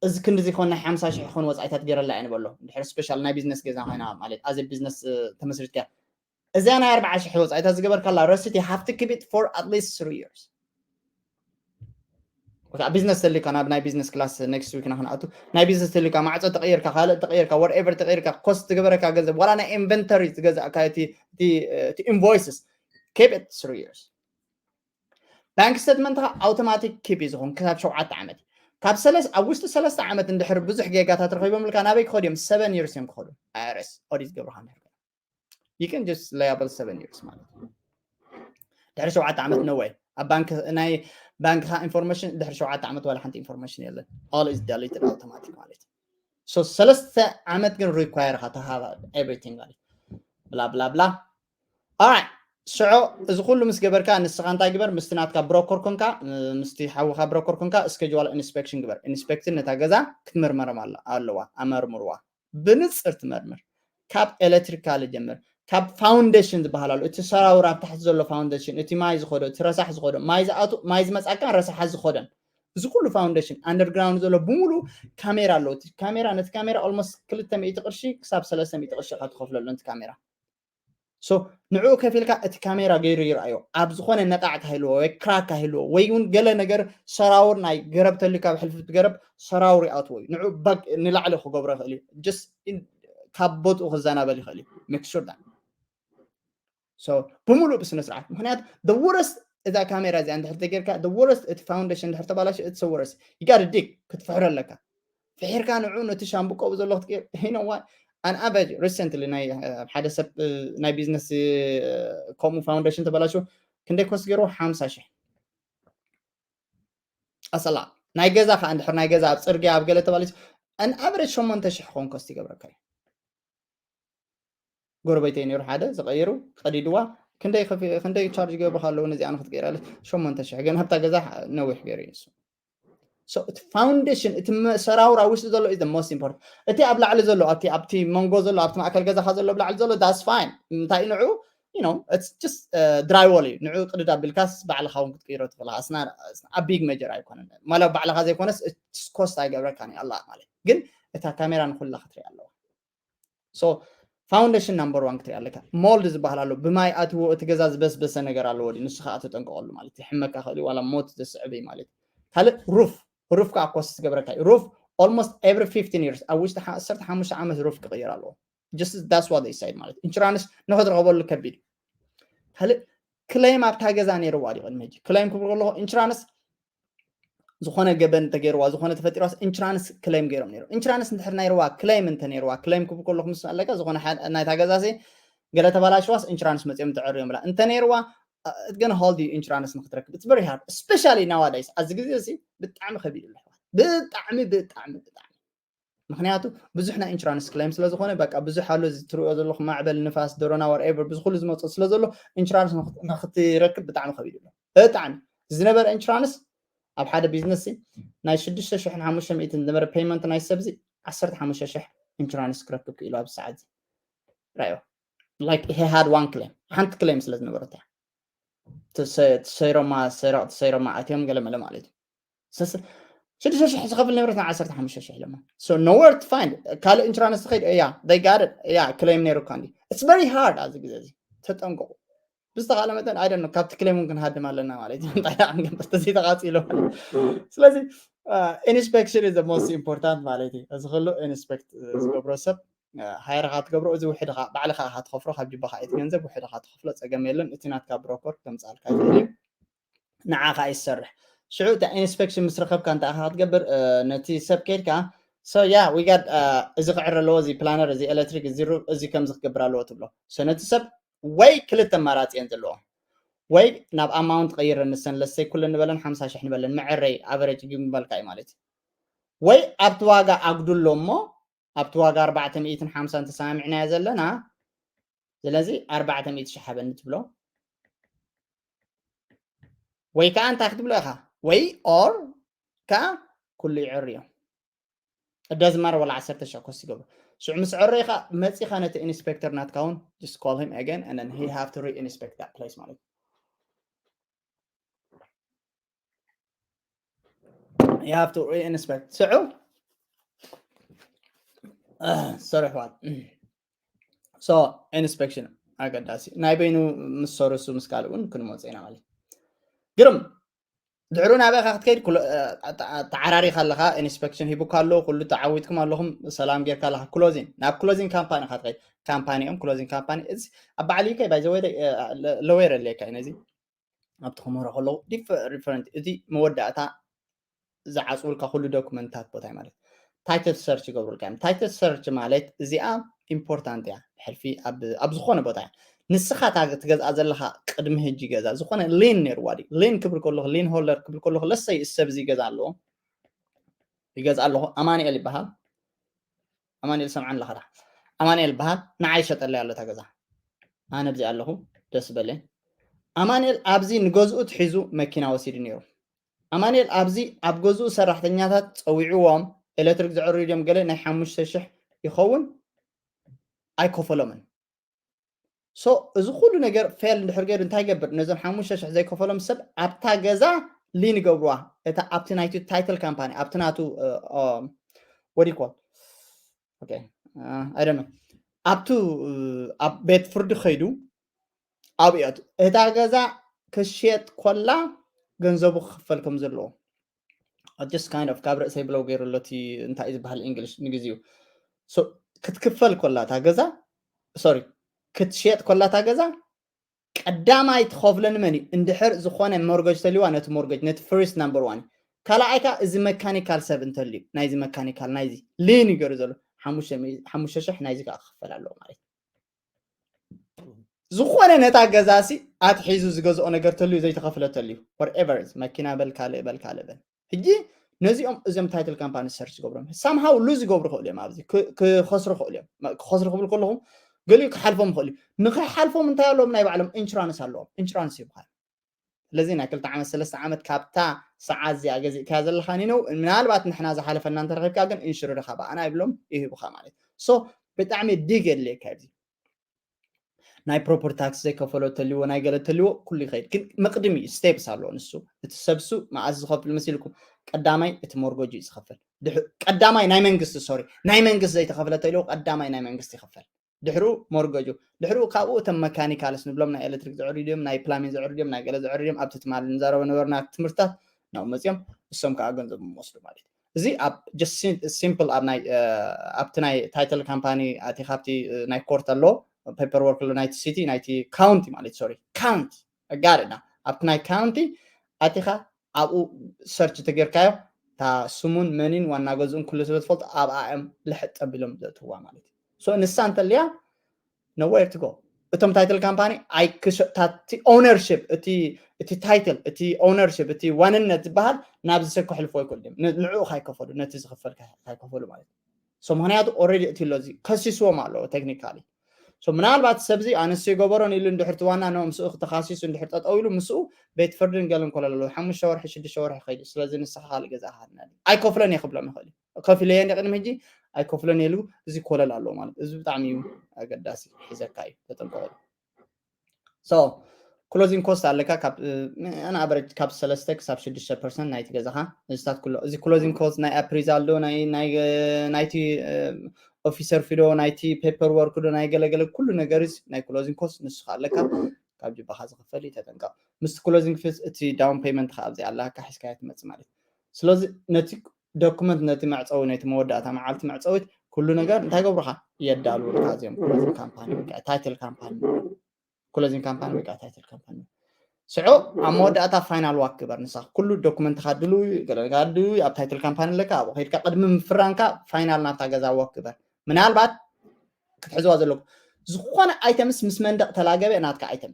እዚ ክንዲ ዘይኮን ናይ ሓምሳ ሽሕ ይኾን ወፃኢታት ገይረላ እየ ንበሎ። እንድሕር ስፔሻል ናይ ቢዝነስ ገዛ ኮይና ማለት ኣዘ ቢዝነስ ተመስሪትካ እዚኣ ናይ ኣርባዓ ሽሕ ወፃኢታት ዝገበርካላ ረሲት you have to keep it for at least three years። ቢዝነስ ተልካ ናብ ናይ ቢዝነስ ክላስ ኔክስት ዊክ ና ክንኣቱ ናይ ቢዝነስ ተልካ ማዕፆ ተቀይርካ ካልእ ተቀይርካ whatever ተቀይርካ ኮስት ትገበረካ ገንዘብ ዋላ ናይ ኢንቨንተሪ ዝገዛእካ እቲ ኢንቮይስስ keep it three years። ባንክ ስተትመንትካ ኣውቶማቲክ ኪፕ እዩ ዝኸውን ክሳብ ሸውዓተ ዓመት። ካብ ሰለስ ኣብ ውሽጢ ሰለስተ ዓመት እንድሕር ብዙሕ ጌጋታት ረኺቦምልካ ናበይ ክኸዱ እዮም? ሰቨን ይርስ እዮም ክኸዱ። I R S ኦዲት ገብርካ እንድሕር you can just liable seven years ማለት እዩ። ድሕሪ ሸውዓተ ዓመት no way ኣብ ባንክ ናይ ባንክካ ኢንፎርሜሽን ድሕሪ ሸውዓተ ዓመት ዋላ ሓንቲ ኢንፎርሜሽን የለን። All is deleted automatic ማለት እዩ። So ሰለስተ ዓመት ግን ሪኳየር ኢኻ ተሃባ everything ማለት እዩ። ብላ ብላ ብላ Alright ሽዑ እዚ ኩሉ ምስ ገበርካ ንስኻ እንታይ ግበር ምስቲ ናትካ ብሮከር ኮንካ ምስቲ ሓውኻ ብሮከር ኮንካ schedule inspection ግበር። ኢንስፔክትን ነታ ገዛ ክትምርመርም ኣለዋ ኣመርምርዋ። ብንፅር ትመርምር። ካብ ኤሌክትሪካል ጀምር። ካብ ፋውንዴሽን ዝበሃል ኣሎ እቲ ሰራውር ኣብ ታሕቲ ዘሎ ፋውንዴሽን እቲ ማይ ዝኸዶ እቲ ረሳሕ ዝኸዶ ማይ ዝኣቱ ማይ ዝመፃካን ረሳሓት ዝኸዶን እዚ ኩሉ ፋውንዴሽን ኣንደርግራውንድ ዘሎ ብምሉ ካሜራ ኣለዎ። እቲ ካሜራ ነቲ ካሜራ ኦልሞስት ክልተ ሚእቲ ቅርሺ ክሳብ ሰለስተ ሚእቲ ቅርሺ ኢኻ ትኸፍለሉ ነቲ ካሜራ። So ንዕኡ ከፊልካ እቲ ካሜራ ገይሩ ይርኣዮ። ኣብ ዝኾነ ነቃዕ ካህልዎ ወይ ክራክ ካህልዎ ወይ እውን ገለ ነገር ሰራውር ናይ ገረብ ተልዩ ካብ ሕልፊ ገረብ ሰራውር ይኣትዎ እዩ። ንዕኡ ባግ ንላዕሊ ክገብሮ ይኽእል እዩ። Just ካብ ቦትኡ ክዘናበል ይኽእል እዩ። Make sure that ብምሉእ ብስነ ስርዓት ምክንያት the worst እዛ ካሜራ እዚኣ እንድሕር ተጌርካ the worst እቲ ፋውንዴሽን እንድሕር ተባላሽ እቲ ሰወረስ ይጋድ ዲግ ክትፍሕሮ ኣለካ። ፍሒርካ ንዑ ነቲ ሻምብቆ ብዘሎ ክትቅይር you know what an average recently ናይ ሓደ ሰብ ናይ ቢዝነስ ከምኡ ፋውንዴሽን ተበላሹ ክንደይ ኮስት ገይሩ ሓምሳ ሽሕ ኣሰላ ናይ ገዛ ከዓ እንድሕር ናይ ገዛ ኣብ ፅርግያ ኣብ ገለ ተባላሹ an average ሸሞንተ ሽሕ ክኸውን ኮስት ይገብረካ እዩ። ጎረቤተይ ነይሩ ሓደ ዝቀይሩ ቀዲድዋ ክንደይ ቻርጅ ገብርካ ኣለዉ ነዚኣ ንክትቀይራለች ሸሞንተ ሽሕ ግን ኣብታ ገዛ ነዊሕ ገይሩ እዩ ንሱ እቲ ፋውንዴሽን እቲ ሰራውር ኣብ ውሽጢ ዘሎ is the most important እቲ ኣብ ላዕሊ ዘሎ ኣብቲ ኣብቲ መንጎ ዘሎ ኣብቲ ማእከል ገዛካ ዘሎ ኣብ ላዕሊ ዘሎ that's fine እንታይ ንዑ you know it's just drywall እዩ ንዑ ቅድድ ኣቢልካስ ባዕልካ እውን ክትቅይሮ ትኽእል a big major ኣይኮነን ማለት ባዕልካ ዘይኮነስ ኮስት ኣይገብረካን እዩ ኣላ ማለት ግን እታ ካሜራ ንኩላ ክትሪኣ ኣለዋ so foundation number one ክትሪኣ ኣለካ mold ዝበሃል ኣሎ ብማይ ኣትዎ እቲ ገዛ ዝበስበሰ ነገር ኣለዎ ድዩ ንሱ ከዓ ተጠንቀቀሉ ማለት ይሕመካ ክእል ዋላ ሞት ዘስዕብ እዩ ማለት ካልእ roof roof ከዓ ኮስት ዝገብረካ እዩ roof almost every fifteen years ኣብ ውሽጢ ዓሰርተ ሓሙሽተ ዓመት roof ክቅየር ኣለዎ just that's what they said ማለት ኢንሹራንስ ንክትረኽበሉ ከቢድ እዩ። ካልእ ክሌም ኣብታ ገዛ ነይርዋ ድዩ ቅድሚ ሕጂ ክሌም ክብል ከለኹ ኢንሹራንስ ዝኾነ ገበን እንተገይርዋ ዝኾነ ተፈጢርዋስ ኢንሹራንስ ክሌም ገይሮም ነይሩ ኢንሹራንስ እንድሕር ናይርዋ ክሌም እንተ ነይርዋ ክሌም ክብል ከለኹ ምስ ኣለካ ዝኾነ ናይታ ገዛ ሲ ገለ ተባላሽዋስ ኢንሹራንስ መፅኦም ተዕርዮም ብላ እንተ ነይርዋ it's gonna hold you ኢንሹራንስ ንክትረክብ it's very hard especially nowadays ኣብዚ ግዜ እዚ ብጣዕሚ ከቢድ ኣሎ ብጣዕሚ ብጣዕሚ ብጣዕሚ ምክንያቱ ብዙሕ ናይ ኢንሹራንስ ክሌም ስለዝኮነ በቃ ብዙሕ ኣሎ እዚ ትሪኦ ዘለኹ ማዕበል ንፋስ ደሮና whatever ብዙ ኩሉ ዝመፅእ ስለዘሎ ኢንሹራንስ ንክትረክብ ብጣዕሚ ከቢድ ኣሎ ብጣዕሚ ዝነበረ ኢንሹራንስ ኣብ ሓደ ቢዝነስ ናይ ሽዱሽተ ሽሕን ሓሙሽተ ሚእትን ዝነበረ ፔይመንት ናይ ሰብዚ ዓሰርተ ሓሙሽተ ሽሕ ኢንሹራንስ ክረክብ ክኢሉ ኣብ ሰዓት እዚ ራዮ like he had one claim ሓንቲ ክሌም ስለ ዝነበረት ተሰይሮማ ሰይሮማ ኣትዮም ገለመለ ማለት እዩ ሽዱሽተ ሽሕ ዝኸፍል ንብረት ና ዓሰርተ ሓሙሽተ ሽሕ ለማ so nowhere to find ካልእ ኢንሹራንስ ትኸይድ እያ they got it እያ ክሌም ነይሩ ካ it's very hard ኣብዚ ግዜ እዚ ተጠንቀቁ ብዝተኻለ መጠን ኣይደነ ካብቲ ክሌም እውን ክንሃድም ኣለና ማለት እዩ እንታይ ደኣ ክንገብር ተዘይተቃፂሎ ስለዚ ኢንስፔክሽን is the most important ማለት እዩ እዚ ክሉ ኢንስፔክት ዝገብሮ ሰብ ሃይርኻ ትገብሮ እዚ ውሕድኻ ባዕልኻ ኢኻ ትኸፍሮ ካብ ጅባኻ እቲ ገንዘብ ውሕድኻ ትኸፍሎ ፀገም የለን እቲ ናትካ ብሮኮር ከምፃልካ ይኽእል እዩ ንዓኻ ይሰርሕ ሽዑ እታ ኢንስፔክሽን ምስ ረኸብካ እንታይ ኢኻ ክትገብር ነቲ ሰብ ከይድካ so yeah we got እዚ ክዕረ ኣለዎ እዚ ፕላነር እዚ ኤሌክትሪክ እዚ ሩብ እዚ ከምዚ ክገብር ኣለዎ ትብሎ so ነቲ ሰብ ወይ ክልተ ኣማራፂ እየን ዘለዎ ወይ ናብ ኣማውንት ቀይረ ንሰን ለሰይ ኩለን ንበለን ሓምሳ ሽሕ ንበለን መዐረይ ኣቨሬጅ ግምበልካ እዩ ማለት እዩ ወይ ኣብቲ ዋጋ ኣጉድሎ እሞ ኣብቲ ዋጋ ኣርባዕተ ሚእትን ሓምሳን ተሰማሚዕናዮ ዘለና ስለዚ ኣርባዕተ ሚእቲ ሽሕ ሃበኒ ትብሎ ወይ ከዓ እንታይ ክትብሎ ኢኻ ወይ ኦር ከዓ ኩሉ ይዕርዮ እደዝማር ወላ ዓሰርተ ሸኮስ ይገብሩ ሽዑ ምስ ዕረይካ መፂኻ ነቲ ኢንስፔክተር ናትካ እውን just call him again and then he have to re-inspect that place ማለት you have to re-inspect ሽዑ sorry what so inspection ኣገዳሲ ናይ በይኑ ምስ ሰሩሱ ምስ ካልእ እውን ክንመፁ ኢና ማለት ግርም ድሕሩ ናበኻ ክትከይድ ተዓራሪኻ ኣለኻ ኢንስፔክሽን ሂቡካ ኣሎ ኩሉ ተዓዊትኩም ኣለኹም ሰላም ጌርካ ኣለኻ ክሎዚን ናብ ክሎዚን ካምፓኒ ካ ትኸይድ ካምፓኒ እዮም ክሎዚን ካምፓኒ እዚ ኣብ ባዕሊ ከ ባይዘወይ ለወየር ኣለካ ነዚ ኣብቲ ክምህሮ ከለዉ ሪፈረንት እቲ መወዳእታ ዝዓፅውልካ ኩሉ ዶክመንታት ቦታ ማለት title search ይገብሩልካ እዮም title search ማለት እዚኣ ኢምፖርታንት እያ ሕልፊ ኣብ ዝኾነ ቦታ እያ ንስኻ ትገዝኣ ዘለኻ ቅድሚ ሕጂ ገዛ ዝኾነ ሊን ነይርዋ ድዩ ሊን ክብል ከለኹ ሊን ሆልደር ክብል ከለኹ ለሰይ ሰብ እዚ ገዛ ኣለዎ ይገዝኣ ኣለኹ ኣማንኤል ይበሃል ኣማንኤል ሰምዓኒ ኣለኻ ኣማንኤል በሃል ንዓይ ሸጠለይ ኣሎ እታ ገዛ ኣነ ኣብዚ ኣለኹ ደስ በለኝ ኣማንኤል ኣብዚ ንገዝኡ ትሒዙ መኪና ወሲዱ ነይሩ ኣማንኤል ኣብዚ ኣብ ገዝኡ ሰራሕተኛታት ፀዊዕዎም ኤሌክትሪክ ዘዕርዩ ድዮም ገለ ናይ ሓሙሽተ ሽሕ ይኸውን ኣይከፈሎምን so እዚ ኩሉ ነገር ፌል እንድሕር ገይሩ እንታይ ይገብር ነዞም ሓሙሽተ ሽሕ ዘይከፈሎም ሰብ ኣብታ ገዛ ሊን ይገብርዋ እታ ኣብቲ ናይቲ ታይትል ካምፓኒ ኣብቲ ናቱ ወዲኮ ኣይደነ ኣብቱ ኣብ ቤት ፍርዲ ከይዱ ኣብኡ እታ ገዛ ክሽየጥ ኮላ ገንዘቡ ክኽፈል ከም ዘለዎ just kind of ካብ ርእሰይ ብለው ገይሩ ኣሎ እቲ እንታይ ዝበሃል እንግሊሽ ንግዜኡ ክትክፈል ኮላ እታ ገዛ ሶሪ ክትሽየጥ ኮላ እታ ገዛ ቀዳማይ ትኸፍለኒ መን እዩ እንድሕር ዝኾነ ሞርገጅ ተልዋ ነቲ ሞርገጅ ነቲ ፍሪስት ናምበር ዋን ካልኣይ ከዓ እዚ መካኒካል ሰብ እንተልዩ ናይዚ መካኒካል ናይዚ ሊን ይገሩ ዘሎ ሓሙሽተ ሽሕ ናይዚ ከዓ ክኽፈል ኣለዎ ማለት ዝኾነ ነታ ገዛ ሲ ኣትሒዙ ዝገዝኦ ነገር ተልዩ ዘይተኸፍለ ተልዩ whatever መኪና በል ካልእ በል ካልእ በል ሕጂ ነዚኦም እዞም ታይትል ካምፓኒ ሰርች ዝገብሮም ሳምሃው ሉዝ ይገብሩ ክእሉ እዮም ኣብዚ ክኸስሩ ክእሉ እዮም ክኸስሩ ክብል ከለኹም ገሊኡ ክሓልፎም ይኽእል እዩ ንክሓልፎም እንታይ ኣለዎም ናይ ባዕሎም ኢንሹራንስ ኣለዎም ኢንሹራንስ ይብሃል ስለዚ ናይ ክልተ ዓመት ሰለስተ ዓመት ካብታ ሰዓት እዚኣ ገዚእካ ዘለካ ኒነው ምናልባት ንሕና ዝሓለፈና እንተረኪብካ ግን ኢንሹርድካ ብኣና ይብሎም ይህቡካ ማለት ሶ ብጣዕሚ ዲግ የድልየካ እዚ ናይ ፕሮፐርቲ ታክስ ዘይከፈሎ ተልዎ ናይ ገለ ተልዎ ኩሉ ይኸይድ ግን መቅድም እዩ ስቴፕስ ኣለዎ ንሱ እቲ ሰብሱ መዓስ ዝኸፍል መሲልኩም ቀዳማይ እቲ ሞርጎጅ እዩ ዝኸፍል ቀዳማይ ናይ መንግስቲ ሶሪ ናይ መንግስቲ ዘይተኸፍለ ተልዎ ቀዳማይ ናይ መንግስቲ ይኸፈል ድሕሩ ሞርገጁ ድሕሩ ካብኡ እቶም መካኒካልስ ንብሎም ናይ ኤሌክትሪክ ዘዕርዩ ድዮም ናይ ፕላሚን ዘዕርዩ ድዮም ናይ ገለ ዘዕርዩ ድዮም ኣብቲ ትማሊ ንዛረበ ነበርና ትምህርትታት ናብ መፅኦም እሶም ከዓ ገንዘብ ምወስዱ ማለት እዩ እዚ ኣብ just simple ኣብ ናይ ኣብቲ ናይ title company ኣቲ ካብቲ ናይ court ኣሎ paperwork ኣሎ ናይቲ city ናይቲ county ማለት sorry county ጋርና ኣብቲ ናይ county ኣቲኻ ኣብኡ search ተጌርካዮ እታ ስሙን መኒን ዋና ገዝኡን ኩሉ ስለ ትፈልጡ ኣብኣ እዮም ልሕጥ ኣቢሎም ዘእትዋ ማለት እዩ። ንሳ እንተልያ nowhere to go እቶም title company ኣይክሸጣቲ ownership እቲ እቲ title እቲ ownership እቲ ዋንነት ዝበሃል ናብዚ ሰብ ክሕልፎ ኣይክእሉ እዮም። ንዕኡ ካይከፈሉ ነቲ ዝኽፈል ካይከፈሉ ማለት እዩ። ምክንያቱ already እቲ ኣሎ እዚ ከሲስዎም ኣለዎ technically ምናልባት ሰብዚ ኣነስ የገበሮን ኢሉ እንድሕር ትዋና ኖ ምስኡ ክተኻሲሱ እንድሕር ጠጠው ኢሉ ምስኡ ቤት ፍርድን ገለን ኮለል ኣለዎ ሓሙሽተ ወርሒ ሽዱሽተ ወርሒ ከይዱ ስለዚ ንስኻ ካልእ ገዛ ሃድና ኣይከፍሎን እየ ክብሎም ይኽእል እዩ ከፊለየ እንደ ቅድሚ ሕጂ ኣይከፍሎን ኢሉ እዚ ኮለል ኣለዎ ማለት እዚ ብጣዕሚ እዩ ኣገዳሲ ሒዘካ እዩ ተጠንቀቐሉ so closing cost ኣለካ ካብ ኣና average ካብ ሰለስተ ክሳብ ሽዱሽተ ፐርሰንት ናይቲ ገዛኻ ንስታት ኩሎ እዚ closing cost ናይ appraisal ዶ ናይ ናይ ናይቲ officer fee ዶ ናይቲ paperwork ዶ ናይ ገለገለ ኩሉ ነገር ናይ closing cost ንስኻ ኣለካ ካብ ጅባኻ ዝኽፈል እዩ ተጠንቀቕ ምስቲ closing cost እቲ down payment ኻ ኣብዚ ኣላ ካሒስካያ ትመጽእ ማለት ስለዚ ነቲ document ነቲ መዕፀዊ ነቲ መወዳእታ መዓልቲ መዕፀዊት ኩሉ ነገር እንታይ ገብሩኻ የዳልውልካ እዚኦም closing company title company closing company ወይ ከዓ title company ስዑ ኣብ መወዳእታ final work ግበር ንሳ ኩሉ document ኻ ድልው ገለጋድው ኣብ title company ኣለካ ኣብኡ ከድካ ቅድሚ ምፍራንካ final ናብታ ገዛ work ግበር ምናልባት ክትሕዝዋ ዘለኩም ዝኾነ items ምስ መንደቕ ተላገበ ናትካ item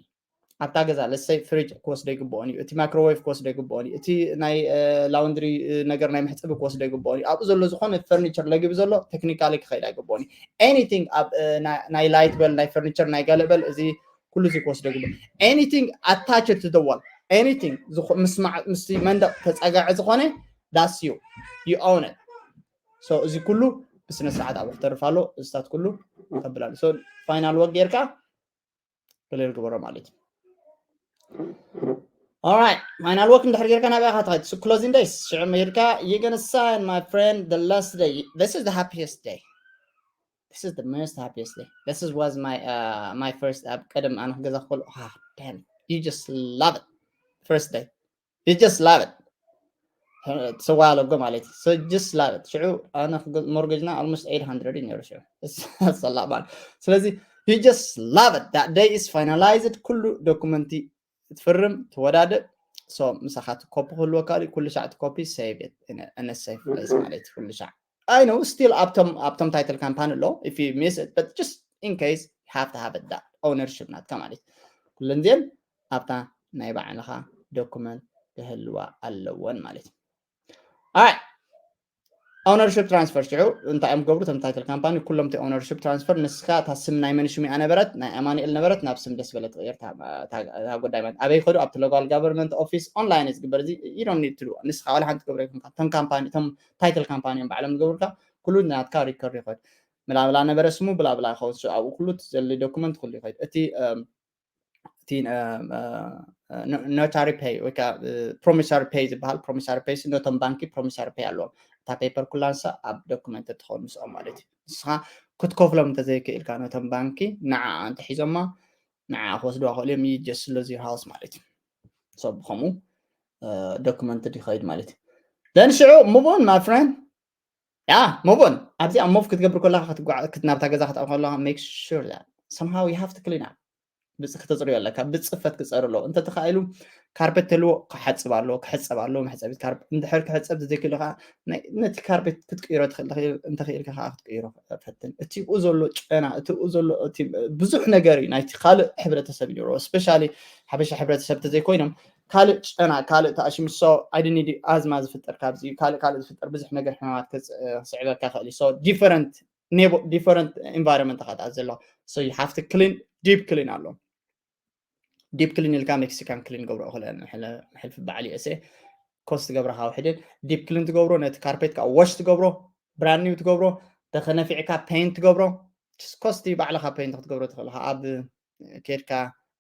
ኣብታ ገዛ let's say fridge ክወስዶ ይግብኦን እዩ እቲ microwave ክወስዶ ይግብኦን እዩ እቲ ናይ laundry ነገር ናይ መሕፀቢ ክወስዶ ይግብኦን እዩ ኣብኡ ዘሎ ዝኾነ furniture ለጊቡ ዘሎ technically ክኸይድ ኣይግብኦን እዩ anything ኣብ ናይ light በል ናይ furniture ናይ ገለ በል እዚ ኩሉ እዚ ክወስዶ ይግብኦ anything attached to the wall anything ምስ መንደቕ ተፀጋዐ ዝኾነ that's you you own it so እዚ ኩሉ ብስነ ስርዓት ኣብኡ ክተርፍ ኣሎ እዚታት ኩሉ ተብላሉ so final work ጌርካ clear ግበሮ ማለት እዩ Alright, final work እንድሕር ጌርካ ናብያ ካ ትኸድ closing days ሽዑ መይርካ you gonna sign my friend the last day this is the happiest day this is the most happiest day this is was my uh, my first ኣብ ቀደም ኣነ ክገዛ ክኸሉ ah damn you just love it first day you just love it ሰዋ ኣለጎ ማለት እዩ so just love it ሽዑ ኣነ mortgage ና almost eight hundred እዩ ነሩ ሽዑ ሰላእ ማለት ስለዚ you just love it that day is finalized ኩሉ document ትፍርም ትወዳድእ so ምሳኻ copy ክህልወካ ኩሉ ሻዕ copy save it in a safe place ማለት ኩሉ ሻዕ I know still ኣብቶም ኣብቶም title company ኣሎ if you miss it but just in case you have to have it that ownership ናትካ ማለት ኩለን ዜን ኣብታ ናይ ባዕልኻ document ክህልዋ ኣለወን ማለት እዩ ኣይ ownership transfer ሽዑ እንታይ እዮም ገብሩ ቶም title company ኩሎም ቲ ownership transfer ንስኻ እታ ስም ናይ መን ሽሙ እያ ነበረት ናይ ኣማኑኤል ነበረት ናብ ስም ደስ በለ ትቕየር እታ ጉዳይ ማለት ኣበይ ከዱ ኣብቲ local government office online ዝግበር እዚ you don't need to do ንስኻ ዋላ ሓንቲ ገብረ ይኮንካ ቶም company ቶም title company እዮም ባዕሎም ዝገብሩልካ ኩሉ ናትካ record ይኸድ ብላብላ ነበረ ስሙ ብላብላ ይኸውን ኣብኡ ኩሉ ዘለ document ኩሉ ይኸድ እቲ እቲ notary pay ወይ ከዓ promissory pay ዝበሃል promissory pay ነቶም ባንኪ promissory pay ኣለዎም እታ paper ኩላ ንሳ ኣብ document ትኸውን ምስኦም ማለት እዩ ንስኻ ክትከፍሎም እንተዘይክእልካ ነቶም ባንኪ ንዓ እንተሒዞማ ንዓ ክወስድዋ ክእሉ እዮም just lose your house ማለት እዩ so ብኸምኡ document ይኸይድ ማለት እዩ then ሽዑ move on my friend yeah move on ኣብዚኣ move ክትገብር ከለካ ናብታ ገዛ ክትኣው ከለካ make sure that somehow you have to clean up ብጽ ክተጽርዮ ኣለካ ብጽፈት ክጸር ኣለዎ እንተ ተኻኢሉ ካርፔት ተልዎ ክሓጽብ ኣለዎ ክሕጸብ ኣለዎ መሕጸቢት ካርፔት እንድሕር ክሕጸብ ተዘይክእሉ ከዓ ነቲ ካርፔት ክትቅይሮ ትኽእል እንተኽኢልካ ከዓ ክትቅይሮ ፈትን እቲኡ ዘሎ ጨና እቲኡ ዘሎ ብዙሕ ነገር እዩ ናይቲ ካልእ ሕብረተሰብ እዩ especially ሓበሻ ሕብረተሰብ ተዘይኮይኖም ካልእ ጨና ካልእ ተኣሽሙ so I didn't need ኣዝማ ዝፍጠር ካብዚ ካልእ ካልእ ዝፍጠር ብዙሕ ነገር ሕማማት ክስዕበካ ይኽእል እዩ so different different environment ኻትኣ ዘሎ so you have to clean deep clean ኣሎ deep clean ኢልካ Mexican clean ገብሮ ክለ ሕልፊ በዓል USA cost ትገብሮ ካብ ሕድን deep clean ትገብሮ ነቲ carpet ከዓ wash ትገብሮ brand new ትገብሮ ተኸነፊዕካ paint ትገብሮ cost ባዕልኻ paint ክትገብሮ ትኽእል ኣብ ኬድካ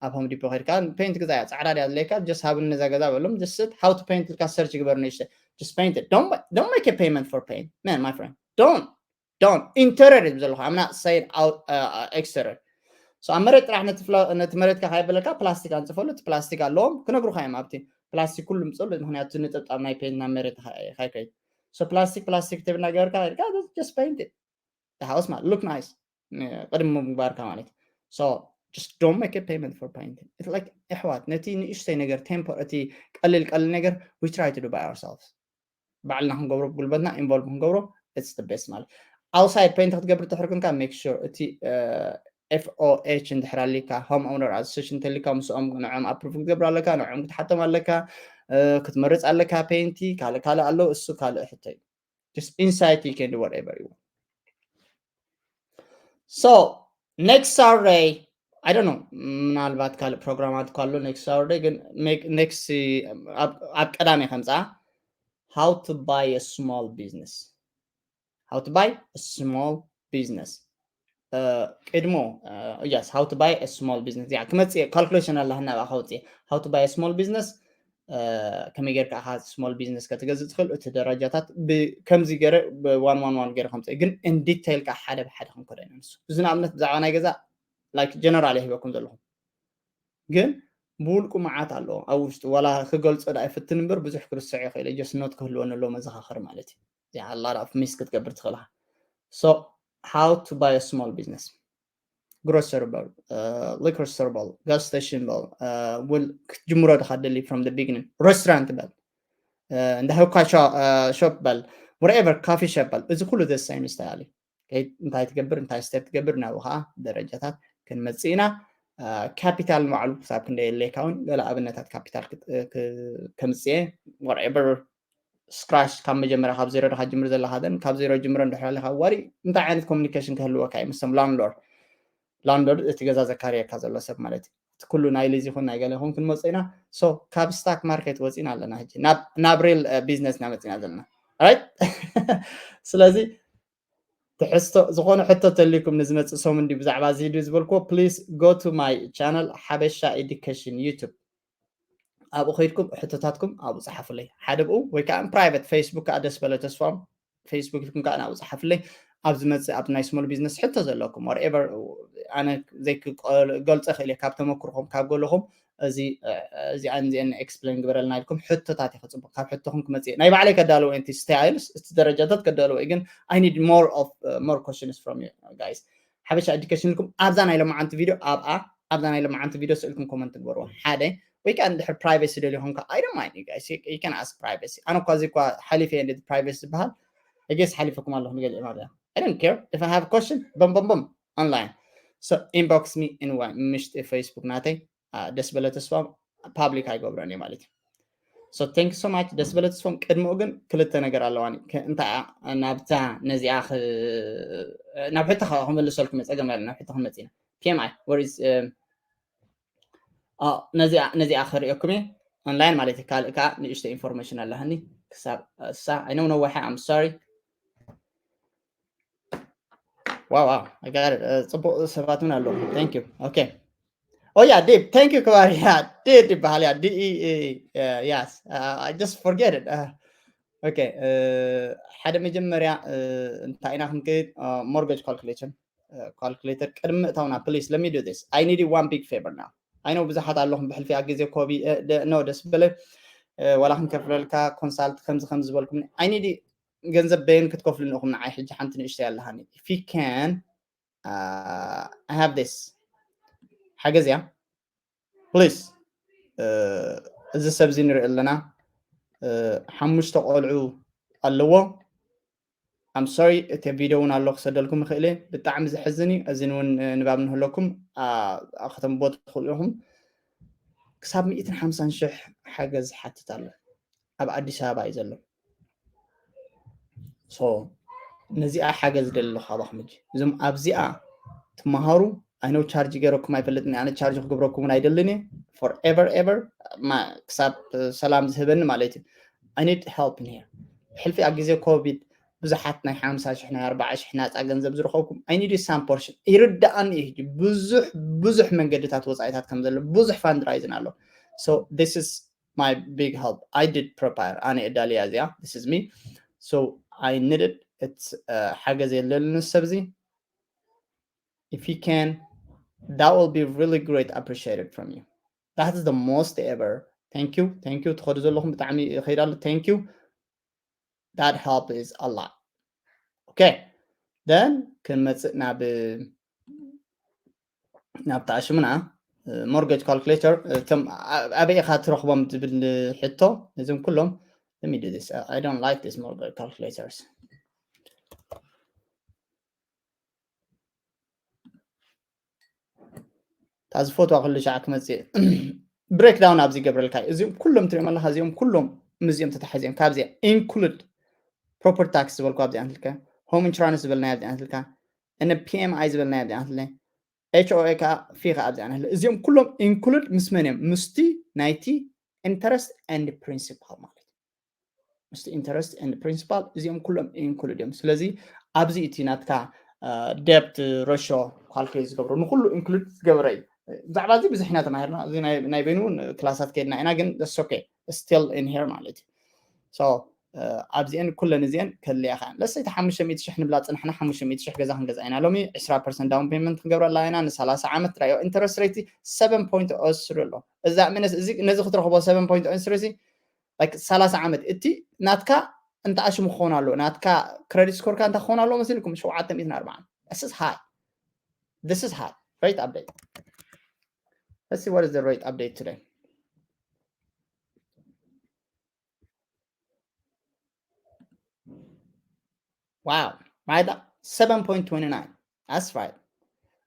ኣብ Home Depot ኬድካ paint ግዛ እያ ፃዕዳ ድያ ድለካ just ሃብኒ ነዛ ገዛ በሎም just how to paint ኢልካ search ግበር ንእሽተ just paint it don't make a payment for paint man my friend don't don't interior እዩ ዘለኹ I'm not saying out exterior so ኣብ መሬት ጥራሕ ነቲ መሬትካ ካይበለካ ፕላስቲክ ኣንፅፈሉ እቲ ፕላስቲክ ኣለዎም ክነግሩካ እዮም ኣብቲ ፕላስቲክ ኩሉ ምፅሉ ምክንያቱ ንጥብጣብ ናይ paint ናብ መሬት ካይከይድ So plastic plastic ትብል ነገርካ ኢልካ just paint it. The house ማለት look nice ቅድሚ ምግባርካ ማለት so just don't make a payment for painting. It's like ኣሕዋት ነቲ ንእሽተይ ነገር temporary እቲ ቀሊል ቀሊል ነገር we try to do by ourselves ባዕልና ክንገብሮ ብጉልበትና involve ክንገብሮ it's the best ማለት outside paint ክትገብር ትሕር ክንካ make sure እቲ FOH እንድሕር ኣሊካ home owner association እንተሊካ ምስኦም ንዕኦም approve ክትገብር ኣለካ ንዕኦም ክትሓቶም ኣለካ ክትመርፅ ኣለካ paint ካልእ ካልእ ኣሎ እሱ ካልእ ሕቶ እዩ just inside you can do whatever you want so next Saturday I don't know ምናልባት ካልእ ፕሮግራማት እኳ ኣሎ next Saturday ግን next ኣብ ቀዳሚ ከምፃ how to buy a small business how to buy a small business ቅድሞ yes how to buy a small business ያ ክመፅእ calculation ኣለህና ብኣ ከውፅእ how to buy a small business ከመይ ጌርካ ኢኻ small business ከትገዝእ ትኽእል እቲ ደረጃታት ከምዚ ገረ one one one ገረ ከምፀ ግን in detail ካ ሓደ ብሓደ ክንከዶ ኢና ንሱ እዚ ንኣብነት ብዛዕባ ናይ ገዛ like general ይህበኩም ዘለኹም ግን ብውልቁ መዓት ኣለዎ ኣብ ውሽጡ ዋላ ክገልፆ ዳ ይፍትን እምበር ብዙሕ ክርስዕ ይኽእል just note ክህልወኒ ኣለዎ መዘኻኸሪ ማለት እዩ እዚኣ a lot of miss ክትገብር ትኽእልካ so how to buy a small business grocery በል liquor store በል gas station በል ክትጅምሮ ድካ ደሊ from the beginning restaurant በል እንዳ ህኳ shop በል whatever coffee shop በል እዚ ኩሉ the same style እንታይ ትገብር እንታይ step ትገብር ናብ ከዓ ደረጃታት ክንመፅእ ኢና capital ንባዕሉ ክሳብ ክንደ የድልየካ እውን ገለ ኣብነታት capital ከምፅየ whatever scratch ካብ መጀመርያ ካብ ዜሮ ድካ ጅምር ዘለካ then ካብ ዜሮ ጅምረ እንድሕር ኣለካ ዋሪ እንታይ ዓይነት communication ክህልወካ እዩ ምስቶም landlord landlord እቲ ገዛ ዘካርየካ ዘሎ ሰብ ማለት እዩ እቲ ኩሉ ናይ ሊዝ ይኹን ናይ ገለ ይኹን ክንመፁ ኢና so ካብ stock market ወፂና ኣለና ሕጂ ናብ real business ኢና መፂና ዘለና right ስለዚ ትሕዝቶ ዝኾነ ሕቶ ተልይኩም ንዝመፅእ ሰሙን ድዩ ብዛዕባ እዚ ድዩ ዝበልክዎ please go to my channel ሓበሻ education YouTube ኣብኡ ከይድኩም ሕቶታትኩም ኣብኡ ፀሓፉለይ ሓደ ብኡ ወይ ከዓ private Facebook ከዓ ደስ በለ ተስፋም Facebook ኢልኩም ከዓ ናብኡ ፀሓፉለይ ኣብ ዝመፅእ ኣብ ናይ small business ሕቶ ዘለኩም whatever ኣነ ዘይክገልፀ ክእል ካብ ተመክርኹም ካብ ገለኹም እዚ እዚኣን እዚአን explain ግበረልና ኢልኩም ሕቶታት እዩ ክፅቡቅ ካብ ሕቶኹም ክመፅእ ናይ ባዕለይ ከዳለዎ ንቲ styles እቲ ደረጃታት ከዳለዎ ግን I need more of more questions from you guys ሓበሻ education ኢልኩም ኣብዛ ናይ ለማዓንቲ ቪድዮ ኣብኣ ኣብዛ ናይ ለማዓንቲ ቪድዮ ስእልኩም comment ግበርዎ ሓደ ወይ ከዓ እንድሕር privacy ደሊኹም ከዓ I don't mind you guys you can ask privacy ኣነ እኳ እዚ እኳ ሓሊፈ እንደ privacy ዝበሃል I guess ሓሊፈኩም ኣለኹ ንገሊኦም ኣብያ I don't care if I have question boom boom boom online so inbox me in one ምሽጢ Facebook ናተይ ደስ በለ ተስፋ public ኣይገብሮን እየ ማለት እዩ so thank you so much ደስ በለ ተስፋም ቅድሚኡ ግን ክልተ ነገር ኣለዋኒ እንታይ ናብታ ነዚኣ ናብ ሕቶ ክመልሰልኩም ፀገም ያለ ናብ ሕቶ ክንመፅ ኢና PMI where is ነዚኣ ክርእየኩም እየ online ማለት እዩ ካልእ ከዓ ንእሽቶ information ኣለሃኒ ክሳብ እሳ I know no way I'm sorry wow wow I got it ፅቡቅ ሰባት እውን ኣለዉ thank you okay oh yeah Deep thank you ክባር yeah Deep ይበሃል yeah D E E yes I just forget it okay ሓደ መጀመርያ እንታይ ኢና ክንከይድ mortgage calculation calculator ቅድሚ ምእታውና please let me do this I need you one big favor now I know ብዙሓት ኣለኹም ብሕልፊ ኣብ ግዜ ኮቪድ no ደስ በለ ዋላ ክንከፍለልካ consult ከምዚ ከምዚ ዝበልኩም I need ገንዘብ በየን ክትከፍሉኒ ኢኹም ንዓይ ሕጂ ሓንቲ ንእሽተይ ኣለሃኒ if you can uh, I have this ሓገዝ እያ please እዚ ሰብ እዚ ንርኢ ኣለና ሓሙሽተ ቆልዑ ኣለዎ I'm sorry እቲ ቪድዮ እውን ኣሎ ክሰደልኩም ይኽእል እየ ብጣዕሚ ዘሕዝን እዩ እዚ እውን ንባብ ንህለኩም ከተንቦ ትኽእሉ ኢኹም ክሳብ ሚእትን ሓምሳን ሽሕ ሓገዝ ዝሓትት ኣሎ ኣብ ኣዲስ ኣበባ እዩ ዘሎ ነዚኣ ሓገዝ ደሊ ኣለኹ ካባኹም ሕጂ እዞም ኣብዚኣ ትመሃሩ I know charge ገይረኩም ኣይፈልጥን ኣነ charge ክግብረኩም እውን ኣይደልን እየ forever ever ክሳብ ሰላም ዝህበኒ ማለት እዩ I need help in here ብሕልፊ ኣብ ግዜ ኮቪድ ብዙሓት ናይ ሓምሳ ሽሕ ናይ ኣርባዓ ሽሕ ናፃ ገንዘብ ዝረኸብኩም I need some portion ይርዳኣኒ እዩ ሕጂ ብዙሕ ብዙሕ መንገድታት ወፃኢታት ከም ዘሎ ብዙሕ fundraising ኣሎ so this is my big help I did prepare ኣነ እዳልያ እዚኣ this is me so I needed it ሓገዝ የለልን ሰብ እዚ if you can that will be really great appreciated from you that is the most ever thank you thank you ትኸዱ ዘለኹም ብጣዕሚ ይኸይዳሉ thank you That help is a lot. Okay, then ክንመፅእ ናብ ናብ ተኣሽሙና mortgage calculator እቶም ኣበይ ኢኻ ትረኽቦም ዝብል ሕቶ። እዞም ኩሎም let me do this. I don't like this mortgage calculators. እታ ዝፈትዋ ኩሉ ሻዕ ክመፅእ breakdown ኣብዚ ይገብረልካ እዩ። እዚኦም ኩሎም ትሪኦም ኣለካ፣ እዚኦም ኩሎም ምስዚኦም ተታሓዚኦም ካብዚኣ include property tax ዝበልኩ ኣብዚኣ ንትልካ፣ home insurance ዝበልናዮ ኣብዚኣ ንትልካ፣ እነ P M I ዝበልናዮ ኣብዚኣ ንትለ፣ H O A ከዓ fee ከዓ ኣብዚኣ ንትለ። እዚኦም ኩሎም include ምስ መን እዮም? ምስቲ ናይቲ interest and principal ማለት እዩ። ምስቲ interest and principal እዚኦም ኩሎም include እዮም። ስለዚ ኣብዚ እቲ ናትካ debt ratio calculate ዝገብሮ ንኩሉ include ዝገበረ እዩ። ብዛዕባ እዚ ብዙሕ ኢና ተማሂርና። እዚ ናይ በይኑ እውን ክላሳት ከይድና ኢና፣ ግን okay still in here ማለት እዩ። So ኣብዚአን ኩለን እዚአን ከድልያ ከ ለሰይቲ ሓሙሽተ ሚእቲ ሽሕ ንብላ ፅናሕና ሓሙሽተ ሚእቲ ሽሕ ገዛ ክንገዛ ኢና ሎሚ ዕስራ percent down payment ክንገብረላ ኢና ንሰላሳ ዓመት ራዮ interest rate seven point oh three ኣሎ። እዛ ምነስ እዚ ነዚ ክትረኽቦ seven point oh three like ሰላሳ ዓመት እቲ ናትካ እንተ ኣሽሙ ክኸውን ኣለዎ ናትካ credit score ካ እንታይ ክኸውን ኣለዎ መሲልኩም ሸውዓተ ሚእትን ኣርባዓን። This is high. This is high. Rate update. Let's see what is the rate update today. Wow, right? Seven point twenty nine. That's right.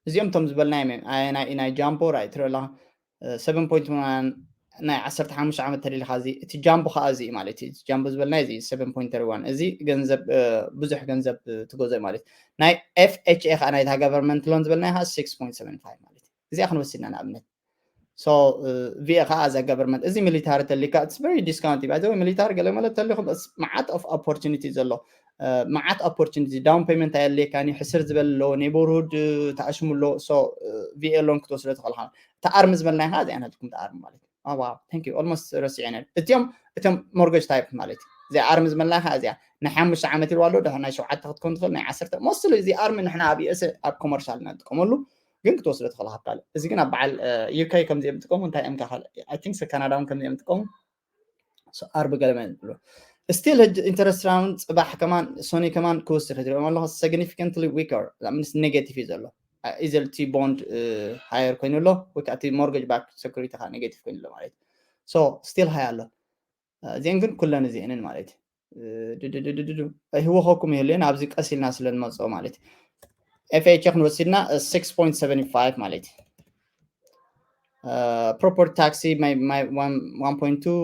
እዚኦም ቶም ዝበልናዮም እዮም። ናይ Jumbo right ትርኢ ኣለኻ seven point one ናይ ዓሰርተ ሓሙሽተ ዓመት ተደሊኻ እዚ እቲ Jumbo ከዓ እዚ ማለት እዩ። Jumbo ዝበልና እዚ seven point three one እዚ ገንዘብ ብዙሕ ገንዘብ ትገዝኦ ማለት ናይ F H A ከዓ ናይታ government loan ዝበልና ከዓ six point seven five ማለት እዩ። እዚኣ ክንወስድና ንኣብነት so V A ከዓ as a government እዚ military ተሊካ it's very discount by the way military ገለ ማለት ተሊኹም መዓት of opportunity ዘሎ መዓት opportunity down payment ኣየድልየካን እዩ ሕስር ዝበለ ኣለዎ neighborhood ተኣሽሙ ኣለዎ so V A loan ክትወስዶ ትኽእል ኢኻ። እታ ኣርሚ ዝበልና ኢኻ እዚኣ ናትኩም እታ ኣርሚ ማለት እዩ። Wow thank you almost ረሲዐ ነር እቲኦም እቶም mortgage type ማለት እዩ። እዚኣ ኣርሚ ዝበልና ኢኻ እዚኣ ናይ ሓሙሽተ ዓመት ኢልዋ ኣሎ ድሕር ናይ ሸውዓተ ክትኮን ትኽእል ናይ ዓሰርተ mostly እዚ ኣርሚ ንሕና ኣብ US ኣብ commercial ኢና ንጥቀመሉ ግን ክትወስዶ ትኽእል ካብ ካልእ እዚ ግን ኣብ በዓል UK ከምዚኦም ዝጥቀሙ እንታይ እዮም ካልእ I think ካናዳ እውን ከምዚኦም ዝጥቀሙ ኣርቢ ገለመ ዝብሉ still ሕጂ interest round ፅባሕ ከማን ሶኒ ከማን ክውስኽ ትሪኦም ኣለኹ significantly weaker that means negative እዩ ዘሎ easily bond higher ኮይኑ ኣሎ ወይ ከዓ እቲ mortgage backed security ከዓ negative ኮይኑ ኣሎ ማለት እዩ። So still high ኣሎ እዚአን ግን ኩለን እዚአንን ማለት እዩ። ህወኸኩም ይህልየን ኣብዚ ቀስ ኢልና ስለ ንመፅኦ ማለት እዩ። F H A ክንወስድና six point seven five ማለት እዩ። Property tax one point two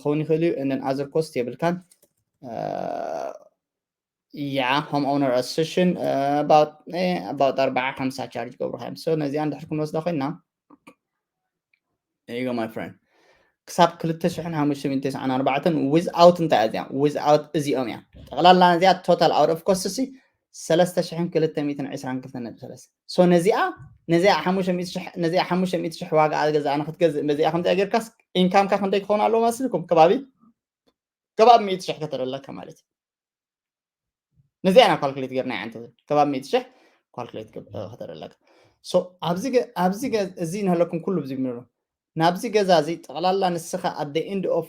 ክኸውን ይኽእል እዩ and other cost የብልካን። Yeah home owner association about about ኣርባዓ ሓምሳ charge ገብሩካ እዮም። So ነዚኣ እንድሕር ክንወስዳ ኮይና There you go my friend ክሳብ ክልተ ሽሕን ሓሙሽተ ሚእትን ተስዓን ኣርባዕተን without እንታይ እዚኣ without እዚኦም እያ ጠቕላላ እዚኣ total out of cost ሲ ሰለስተ ሽሕን ክልተ ሚእትን ዕስራን ክልተን ነጥቢ ሰለስተ so ነዚኣ ነዚኣ ሓሙሽተ ሚእቲ ሽሕ ነዚኣ ሓሙሽተ ሚእቲ ሽሕ ዋጋ ገዛ ንክትገዝእ በዚኣ ከምዚኣ ጌርካስ income ካ ክንደይ ክኸውን ኣለዎ መስልኩም ከባቢ ከባቢ ሚእቲ ሽሕ ከተደለካ ማለት እዩ። ነዚኣ ኢና calculate ጌርና ኢና እንተ ከባቢ ሚእቲ ሽሕ calculate ከተደለካ so ኣብዚ ኣብዚ እዚ ንህለኩም ኩሉ ብዚ ምንሎ ናብዚ ገዛ እዚ ጠቕላላ ንስኻ at the end of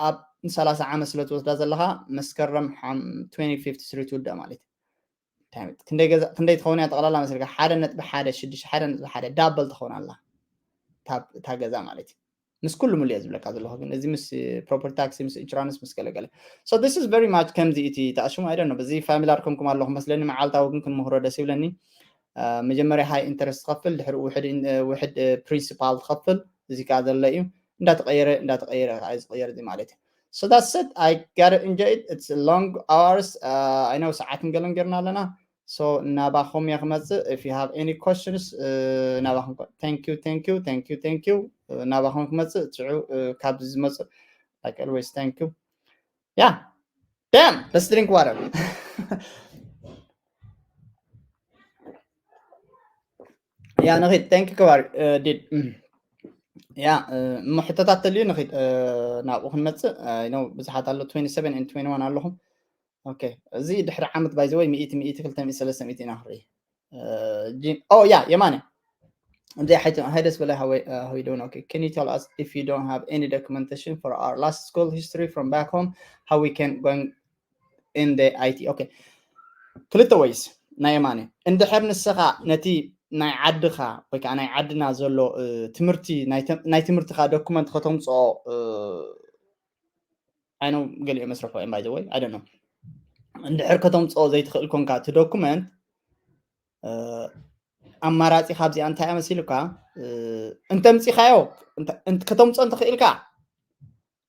ኣብ ንሰላሳ ዓመት ስለ ትወስዳ ዘለኻ መስከረም twenty fifty three ትውዳእ ማለት እዩ። ክንደይ ገዛ ክንደይ ትኸውን እያ ጠቕላላ መስልካ ሓደ ነጥቢ ሓደ ሽዱሽተ ሓደ ነጥቢ ሓደ double ትኸውን ኣላ እታ ገዛ ማለት እዩ። ምስ ኩሉ ምልዮ ዝብለካ ዘለኹ ግን እዚ ምስ property tax ምስ insurance ምስ ገለገለ so this is very much ከምዚ እቲ ተኣሽሙ I don't know በዚ familiar ከምኩም ኣለኹ መስለኒ መዓልታዊ ግን ክንምህሮ ደስ ይብለኒ። መጀመርያ high interest ትኸፍል ድሕሪ ውሕድ principal ትኸፍል እዚ ከዓ ዘሎ እዩ እንዳተቀየረ እንዳተቀየረ ከዓ ዝቀየር እዚ ማለት እዩ። So that's it. I gotta enjoy it. It's long hours. I know ሰዓትን ገለን ጌርና ኣለና so ናባኹም እየ ክመፅእ if you have any questions ናባኹም thank you thank you thank you thank you ናባኹም ክመፅእ ሽዑ ካብዚ ዝመፅእ like always thank you yeah damn let's drink water yeah ንኺድ thank you ክባር did yeah እሞ ሕቶታት ተልዩ ንኺድ ናብኡ ክንመፅእ ነው ብዙሓት ኣሎ twenty seven and twenty one ኣለኹም okay እዚ ድሕሪ ዓመት by the way ሚእቲ ሚእቲ ክልተ ሚእቲ ሰለስተ ሚእቲ ኢና ክርኢ oh yeah የማነ እንደ ሀይደስ በላይ how you doing okay can you tell us if you don't have any documentation for our last school history from back home how we can going in the I T okay ክልተ ways ናይ የማነ እንድሕር ንስኻ ነቲ ናይ ዓድኻ ወይ ከዓ ናይ ዓድና ዘሎ ትምህርቲ ናይ ትምህርትኻ ዶኩመንት ከተምፅኦ I know ገሊኦ መስርሖ እዮም by the way I don't know እንድሕር ከተምፅኦ ዘይትኽእል ኮንካ እቲ ዶኩመንት ኣማራፂ ካብዚኣ እንታይ መሲሉካ እንተምፂኻዮ ከተምፅኦ እንተኽኢልካ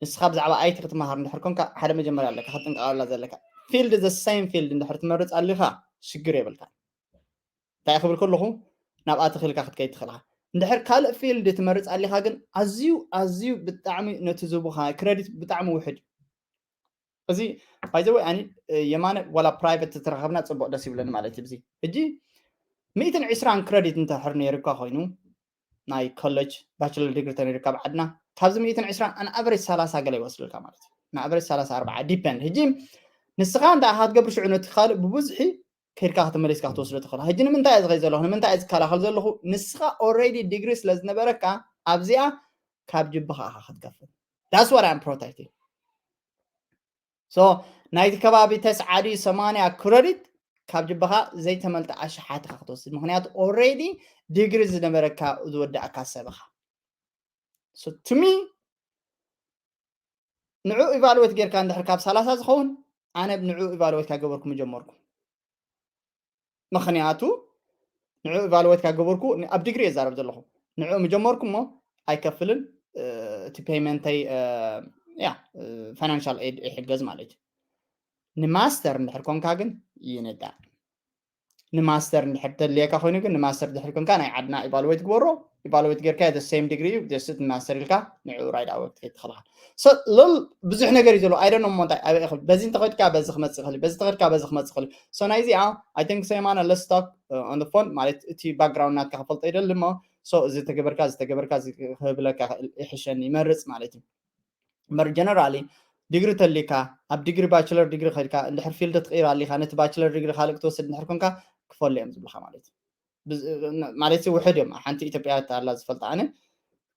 ንስኻ ብዛዕባ I T ክትመሃር እንድሕር ኮንካ ሓደ መጀመርያ ኣለካ ክትጥንቀቐላ ዘለካ field the same field እንድሕር ትመርፅ ኣሊኻ ሽግር የብልካ እንታይ ክብል ከለኹ ናብኣ ተኽልካ ክትከይድ ትኽእልካ እንድሕር ካልእ field ትመርፅ ኣሊኻ ግን ኣዝዩ ኣዝዩ ብጣዕሚ ነቲ ዝቡኻ credit ብጣዕሚ ውሕድ እዚ by the way ኣኒ የማነ ዋላ private ተተራኸብና ፅቡቅ ደስ ይብለኒ ማለት እዩ እዚ ሕጂ ሚእትን ዕስራን credit እንተሕር ነይርካ ኮይኑ ናይ college bachelor degree ተነይርካ ብዓድና ካብዚ ሚእትን ዕስራን an average ሰላሳ ገለ ይወስድልካ ማለት እዩ ን average ሰላሳ ኣርባዓ depend ሕጂ ንስኻ እንዳ ክትገብር ሽዑ ነቲ ካልእ ብብዝሒ ከይድካ ክትመለስካ ክትወስዶ ትኽእል ሕጂ ንምንታይ እዚ ከይ ዘለኹ ንምንታይ እዚ ከላኸል ዘለኹ ንስኻ already degree ስለ ዝነበረካ ኣብዚኣ ካብ ጅብኻ ኢኻ ክትከፍል that's what I'm protecting so ናይቲ ከባቢ ተስዓ ድዩ ሰማንያ credit ካብ ጅብኻ ዘይተመልጠ ኣሽሓት ኢኻ ክትወስድ ምክንያቱ already degree ዝነበረካ ዝወዳእካ ሰብ ኢኻ to me ንዑ evaluate ጌርካ እንድሕር ካብ ሰላሳ ዝኸውን ኣነ ንዑ evaluate ካገበርኩ ምጀመርኩ ምክንያቱ ንዑ evaluate ካገበርኩ ኣብ degree የዛረብ ዘለኹ ንዑ ምጀመርኩ እሞ ኣይከፍልን እቲ payment ይ ያ financial aid ይሕገዝ ማለት እዩ ንማስተር እንድሕር ኮንካ ግን ይንዳእ ንማስተር እንድሕር ተድልየካ ኮይኑ ግን ንማስተር ድሕር ኮንካ ናይ ዓድና evaluate ግበሮ evaluate ጌርካ the same degree እዩ just ንማስተር ኢልካ ንዑ right away ክትከይድ ትኽእልካ ልል ብዙሕ ነገር እዩ ዘሎ ኣይደኖ እሞ እንታይ ኣበይ ክብል በዚ እንተኸድካ በዚ ክመፅእ ክእል በዚ ተኸድካ በዚ ክመፅእ ክእል so ናይ እዚኣ I think ሰይማነ let's talk on the phone ማለት እቲ background ናትካ ክፈልጦ ይደሊ እሞ so እዚ ተገበርካ እዚ ተገበርካ ክብለካ ይሕሸኒ ይመርፅ ማለት እዩ እምበር generally degree ተሊካ ኣብ degree bachelor degree ከድካ እንድሕር field ትቕይር ኣሊካ ነቲ bachelor degree ካልእ ክትወስድ እንድሕር ኮንካ ክፈሉ እዮም ዝብልካ ማለት እዩ ማለት ውሕድ እዮም ሓንቲ ኢትዮጵያ ኣላ ዝፈልጣ ኣነ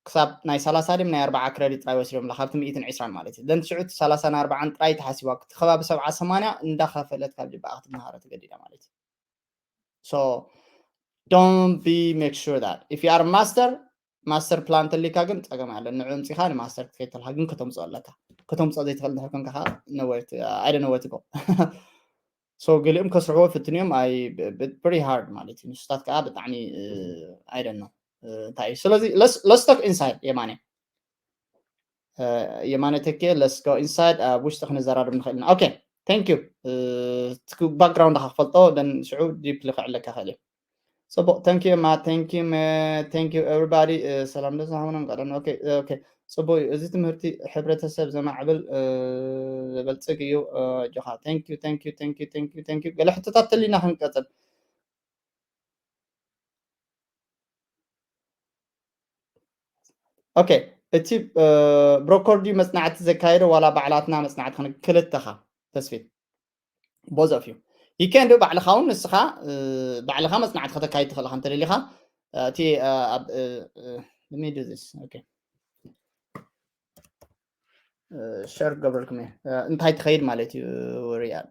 ክሳብ ናይ ሰላሳ ድም ናይ ኣርባዓ credit ጥራይ ወሲዶም ካብቲ ሚእትን ዕስራን ማለት እዩ ደን ሽዑ ሰላሳ ን ኣርባዓን ጥራይ ተሓሲባ እቲ ከባቢ ሰብዓ ሰማንያ እንዳኸፈለት ካብ ጅባኣ ክትመሃረ ተገዲዳ ማለት እዩ so don't be make sure that if you are master master plan ተሊካ ግን ፀገም ኣለ ንዑ ምፂኻ ንማስተር ክትከይድ ተልካ ግን ከተምፅኦ ኣለካ ከተምፅኦ ዘይትኽእል እንድሕር ኮንካ ከዓ ነወርቲ ኣይደ ነወርቲ ጎ so ገሊኦም ከስርሕዎ ፍትን እዮም ኣይ pretty hard ማለት እዩ ንሱታት ከዓ ብጣዕሚ ኣይደኖ እንታይ እዩ ስለዚ let's talk inside የማነ የማነ ተኬ let's go inside ኣብ ውሽጢ ክንዘራርብ ንኽእል ኢና okay thank you background ካ ክፈልጦ ደን ሽዑ deeply ክዕለካ ክእል እዩ ፅቡቅ thank you ማ thank you thank you everybody ሰላም ደስ ሃሙኖም ቀደም okay okay ፅቡቅ እዩ እዚ ትምህርቲ ሕብረተሰብ ዘማዕብል ዘበልፅግ እዩ ጆኻ thank you thank you thank you thank you thank you ገለ ሕቶታት ተሊና ክንቀፅል okay እቲ broker ድዩ መፅናዕቲ ዘካየደ ዋላ ባዕላትና መፅናዕቲ ክን ክልተኻ ተስፊት both of you you can do ባዕልኻ እውን ንስኻ ባዕልኻ መፅናዕቲ ከተካይድ ትኽእል ኻ እንተደሊኻ እቲ ኣብ let me do this okay share ክገብረልኩም እየ እንታይ ትኸይድ ማለት እዩ ሪያል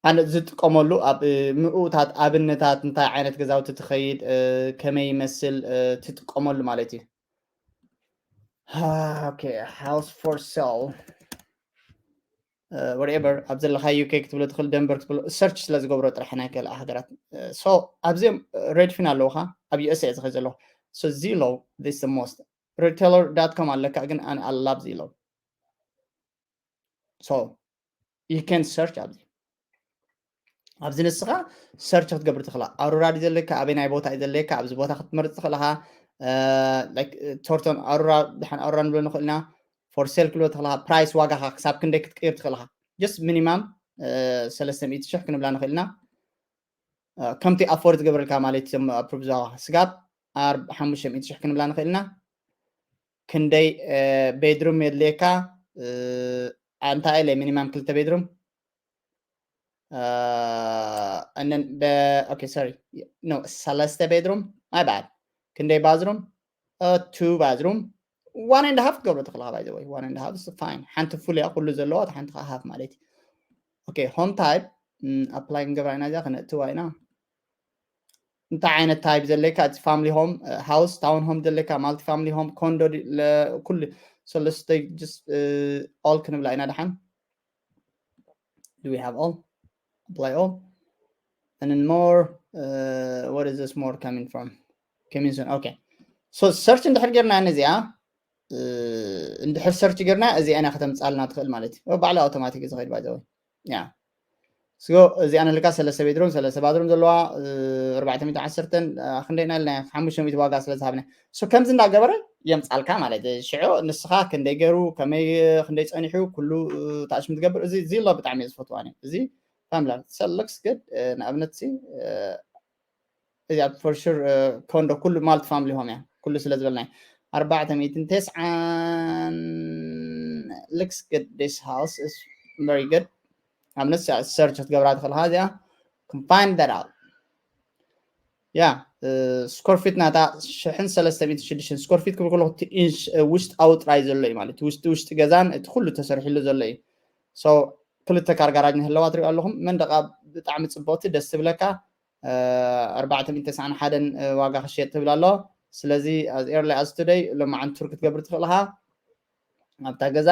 ኣነ ዝጥቀመሉ ኣብ ምኡታት ኣብነታት እንታይ ዓይነት ገዛውቲ ትኸይድ ከመይ ይመስል ትጥቀመሉ ማለት እዩ okay house for sale whatever ኣብ ዘለካ UK ክትብሎ ትኽእል ደንበር ክትብሎ search ስለ ዝገብሮ ጥራሕ ናይ ካልእ ሃገራት so ኣብዚኦም ሬድፊን ኣለውካ ኣብ USA ዝኸ ዘለኹ so Zillow this the most retailer dot com ኣለካ ግን ኣነ I love Zillow so you can search ኣብዚ ኣብዚ ንስኻ search ክትገብር ትኽእላ ኣሩራ ድዩ ዘለካ ኣበይ ናይ ቦታ እዩ ዘለካ ኣብዚ ቦታ ክትመርፅ ትኽእልኻ ቶርቶን ኣሩራ ድሓን ኣሩራ ንብሎ ንኽእልና for sale ክብሎ ትኽእልኻ price ዋጋኻ ክሳብ ክንደይ ክትቅይር ትኽእልኻ just minimum ሰለስተ ሚእቲ ሽሕ ክንብላ ንኽእልና ከምቲ afford ዝገብረልካ ማለት እዮም approve ዝዋጋ ስጋብ ሓሙሽተ ሚእቲ ሽሕ ክንብላ ንኽእልና ክንደይ bedroom የድልየካ እንታይ ኢለ minimum ክልተ bedroom and then okay sorry no ሰለስተ bedroom my bad ክንደይ bathroom two bathroom one and half ክትገብሮ ትኽእልኻ። By the way, one and half is fine። ሓንቲ full እያ ኩሉ ዘለዋ፣ እታ ሓንቲ ከዓ half ማለት እዩ። Okay, home type apply ክንገብራ ኢና። እዚኣ ክነእትዋ ኢና። እንታይ ዓይነት type ዘለካ? እቲ family home, house, town home ዘለካ? Multi family home, condo? ኩሉ ሰለስተ just all ክንብላ ኢና። ደሓን do we have all? Apply all and then more. What is this more coming from? Coming soon. Okay, so search እንድሕር ጌርና ነዚኣ እንድሕር search ጌርና እዚኣ ኢና ከተምፃልና ትኽእል ማለት እዩ። ባዕሉ automatic ዝኸይድ ባዘወ ያ ስጎ እዚኣ ንልካ ሰለስተ ቤድሩም ሰለስተ ባድሩም ዘለዋ ኣርባዕተ ሚእቲ ዓሰርተ ክንደይና ኣለና ሓሙሽተ ሚእቲ ዋጋ ስለ ዝሃብና። So ከምዚ እንዳገበረ የምፃልካ ማለት እዩ። ሽዑ ንስኻ ክንደይ ገይሩ ከመይ ክንደይ ፀኒሑ ኩሉ ታሽም ትገብር። እዚ ዚሎ ብጣዕሚ እየ ዝፈትዋ እኔ። እዚ ፋምላ ሰለክስ ግድ ንኣብነት ሲ እዚኣ for sure condo ኩሉ multi family home እያ ኩሉ ስለ ዝበልና ኣርባዕተ ሚእትን ተስዓን looks good. This house is very good. ኣብነት search ክትገብራ ትኽእልኻ እዚኣ can find that out። ያ square feet ናታ ሽሕን ሰለስተ ሚእትን ሽዱሽተን square feet ክብል ከለኹ እቲ ኢንች ውሽጣዊ ጥራይ ዘሎ እዩ ማለት ውሽጢ ውሽጢ ገዛን እቲ ኩሉ ተሰሪሕሉ ዘሎ እዩ። So ክልተ ካር ጋራጅ ንህለዋ ትሪኦ ኣለኹም። መንደቓ ብጣዕሚ ፅብቕቲ ደስ ትብለካ። ኣርባዕተ ሚእቲ ተስዓን ሓደን ዋጋ ክሽየጥ ትብል ኣሎ። ስለዚ as early as today ሎማዓንቲ ቱር ክትገብር ትኽእል ኢኻ ኣብታ ገዛ።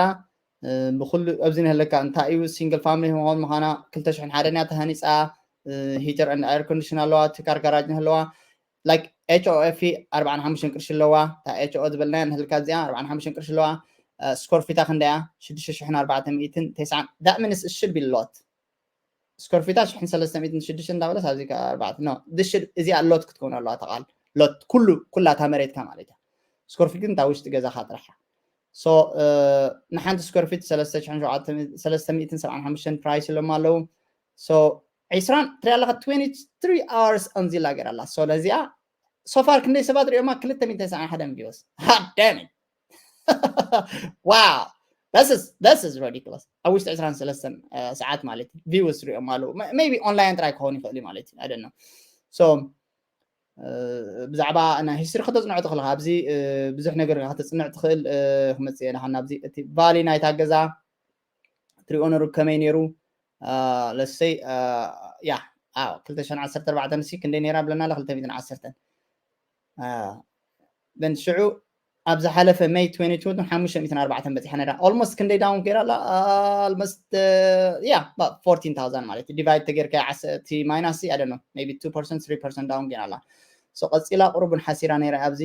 ብኩሉ ኣብዚ ንህለካ እንታይ እዩ single family home ምዃና ክልተ ሽሕን ሓደን እያ ተሃኒፃ። Heater and air condition ኣለዋ። እቲ ካር ጋራጅ ንህለዋ like H O F ኣርባዓን ሓሙሽተን ቅርሺ ኣለዋ። እታ H O ዝበልናያ ንህልካ እዚኣ ኣርባዓን ሓሙሽተን ቅርሺ ኣለዋ። Square feet ኣ ክንደያ ሽዱሽተ ሽሕን ኣርባዕተ ሚእትን ተስዓን። That means it should be lot. Square feet ኣ ሽሕን ሰለስተ ሚእትን ሽዱሽተ እንዳበለስ ኣብዚ ከኣ ኣርባዕተ no this should እዚኣ lot ክትከውን ኣለዋ። እታ ቃል lot ኩሉ ኩላ እታ መሬትካ ማለት እያ። Square feet ግን እታ ውሽጢ ገዛኻ ጥራሕ እያ። So ንሓንቲ square feet ሰለስተ ሽሕን ሸውዓተ ሚእትን ሰብዓን ሓሙሽተን price ኢሎም ኣለዉ። So ዒስራን ትሪኣ ኣለኻ twenty three hours on Zillow ገይራ ኣላ። So ነዚኣ so far ክንደይ ሰባት ሪኦማ? ክልተ ሚእትን ተስዓን ሓደን views. Damn it. Wow, this is this is ridiculous. ኣብ ውሽጢ ዒስራን ሰለስተን ሰዓት ማለት እዩ views ሪኦም ኣለዉ። Maybe online ጥራይ ክኸውን ይኽእል እዩ ማለት እዩ። I don't know. So ብዛዕባ ናይ history ከተፅንዖ ትኽእል ኢኻ። ኣብዚ ብዙሕ ነገር ከተፅንዕ ትኽእል። ክመፅእ እየ ደሓን ናብዚ እቲ value ናይታ ገዛ ትሪኦ ነሩ ከመይ ነይሩ። Let's say ያ ክልተ ሽሕን ዓሰርተ ኣርባዕተን ሲ ክንደይ ነይራ ብለና ኣለ ክልተ ሚእትን ዓሰርተን then ሽዑ ኣብ ዝሓለፈ May twenty twenty ሓሙሽተ ሚእትን ኣርባዕተን በፂሓ ነይራ። Almost ክንደይ down ገይራ ኣላ? Almost ያ fourteen thousand ማለት እዩ። Divide ተጌርካ እቲ minus I don't know maybe two percent three percent down ገይራ ኣላ። So ቀፂላ ቁሩብ ሓሲራ ነይራ ኣብዚ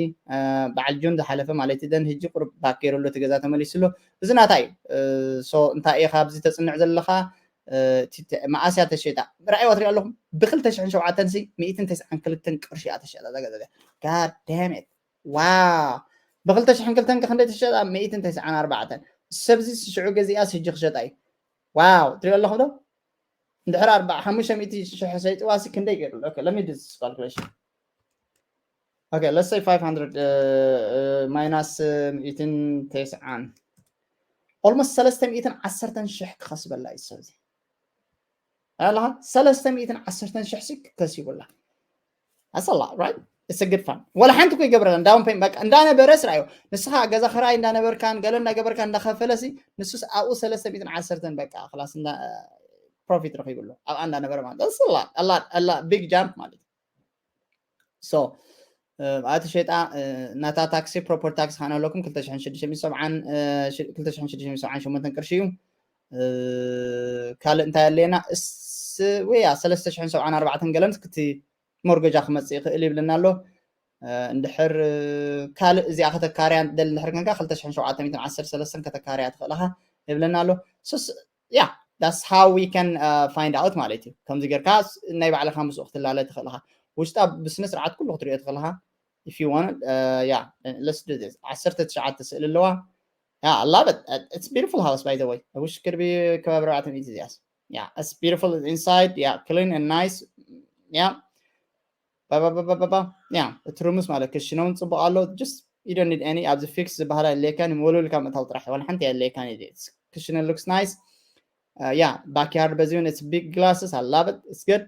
በዓል ጁን ዝሓለፈ ማለት እዩ። Then ህጂ ቁሩብ back ገይሩ ኣሎ እቲ ገዛ ተመሊሱ ኣሎ። እዚ ናታ እዩ። So እንታይ ኢኻ ኣብዚ ተፅንዕ ዘለኻ? መኣስያ ተሸጣ ርኣይዋ ትሪኦ ኣለኹም። ብክልተ ሽሕን ሸውዓተን ሲ ሚእትን ተስዓን ክልተን ቅርሺ እያ ተሸጣ እዛ ገዛ እዚኣ። God damn it. Wow. ብክልተ ሽሕን ክልተን ከ ክንደይ ተሸጣ? ሚእትን ተስዓን ኣርባዕተን። ሰብዚ ሽዑ ገዚኣስ ህጂ ክሸጣ እዩ። Wow ትሪኦ ኣለኹም ዶ? እንድሕር ኣርባዓ ሓሙሽተ ሚእቲ ሽሕ ሰይጥዋ ሲ ክንደይ ገይሩ? Okay, let me do this calculation. Okay, let's say five hundred minus ሚእትን ተስዓን almost ሰለስተ ሚእትን ዓሰርተን ሽሕ ክኸስበላ እዩ ሰብዚ ኣለኻ። ሰለስተ ሚእትን ዓሰርተን ሽሕ ሲ ክከሲቡላ። That's a lot, right? It's a good fund. ወላ ሓንቲ እኮ ይገብረለን down payment በቃ እንዳነበረ ስራዮ። ንስኻ ገዛ ክራይ እንዳነበርካን ገለ እንዳገበርካ እንዳኸፈለ ሲ ንሱስ ኣብኡ ሰለስተ ሚእትን ዓሰርተን በቃ ክላስ እንዳ profit ረኺብሉ ኣብኣ እንዳነበረ ማለት that's a lot, a lot, a lot, big jump ማለት እዩ። So ኣብቲ ሸጣ ናታ ታክሲ property tax ካን ኣለኩም ክልተ ሽሕን ሽዱሽተ ሚእትን ሰብዓን ክልተ ሽሕን ሽዱሽተ ሚእትን ሰብዓን ሸሞንተን ቅርሺ እዩ። ካልእ እንታይ ኣለየና? እስ ወያ ሰለስተ ሽሕን ሰብዓን ኣርባዕተን ገለምስ ክቲ ሞርገጃ ክመፅእ ይኽእል ይብለና ኣሎ። እንድሕር ካልእ እዚኣ ከተካርያ ደል እንድሕር ከንካ ክልተ ሽሕን ሸውዓተ ሚእትን ዓሰርተ ሰለስተን ከተካርያ ትኽእል ኢኻ ይብለና ኣሎ። ሱስ yeah, that's how we can find out ማለት እዩ። ከምዚ ጌርካ ናይ ባዕልኻ ምስኡ ክትላለ ትኽእል ኢኻ። ውሽጣ ብስነ ስርዓት ኩሉ ክትሪኦ ትኽእል ኢኻ። If you want, yeah, let's do this. ዓሰርተ ትሽዓተ ስእሊ ኣለዋ። Yeah, I love it. It's beautiful house, by the way. I wish it could be ከባቢ ኣርባዕተ ሚእቲ እዚኣስ. Yeah, it's beautiful inside. Yeah, clean and nice. Yeah. ባባባባባ yeah, እቲ ሩምስ ማለት ክሽነውን ፅቡቅ ኣሎ። Just you don't need any ኣብዚ fix ዝበሃል የድልየካን እዩ። ወለሉ ካብ ምእታው ጥራሕ ዋላ ሓንቲ የድልየካን እዩ። Kitchen looks nice. Yeah, backyard በዚ እውን it's big glasses. I love it. It's good.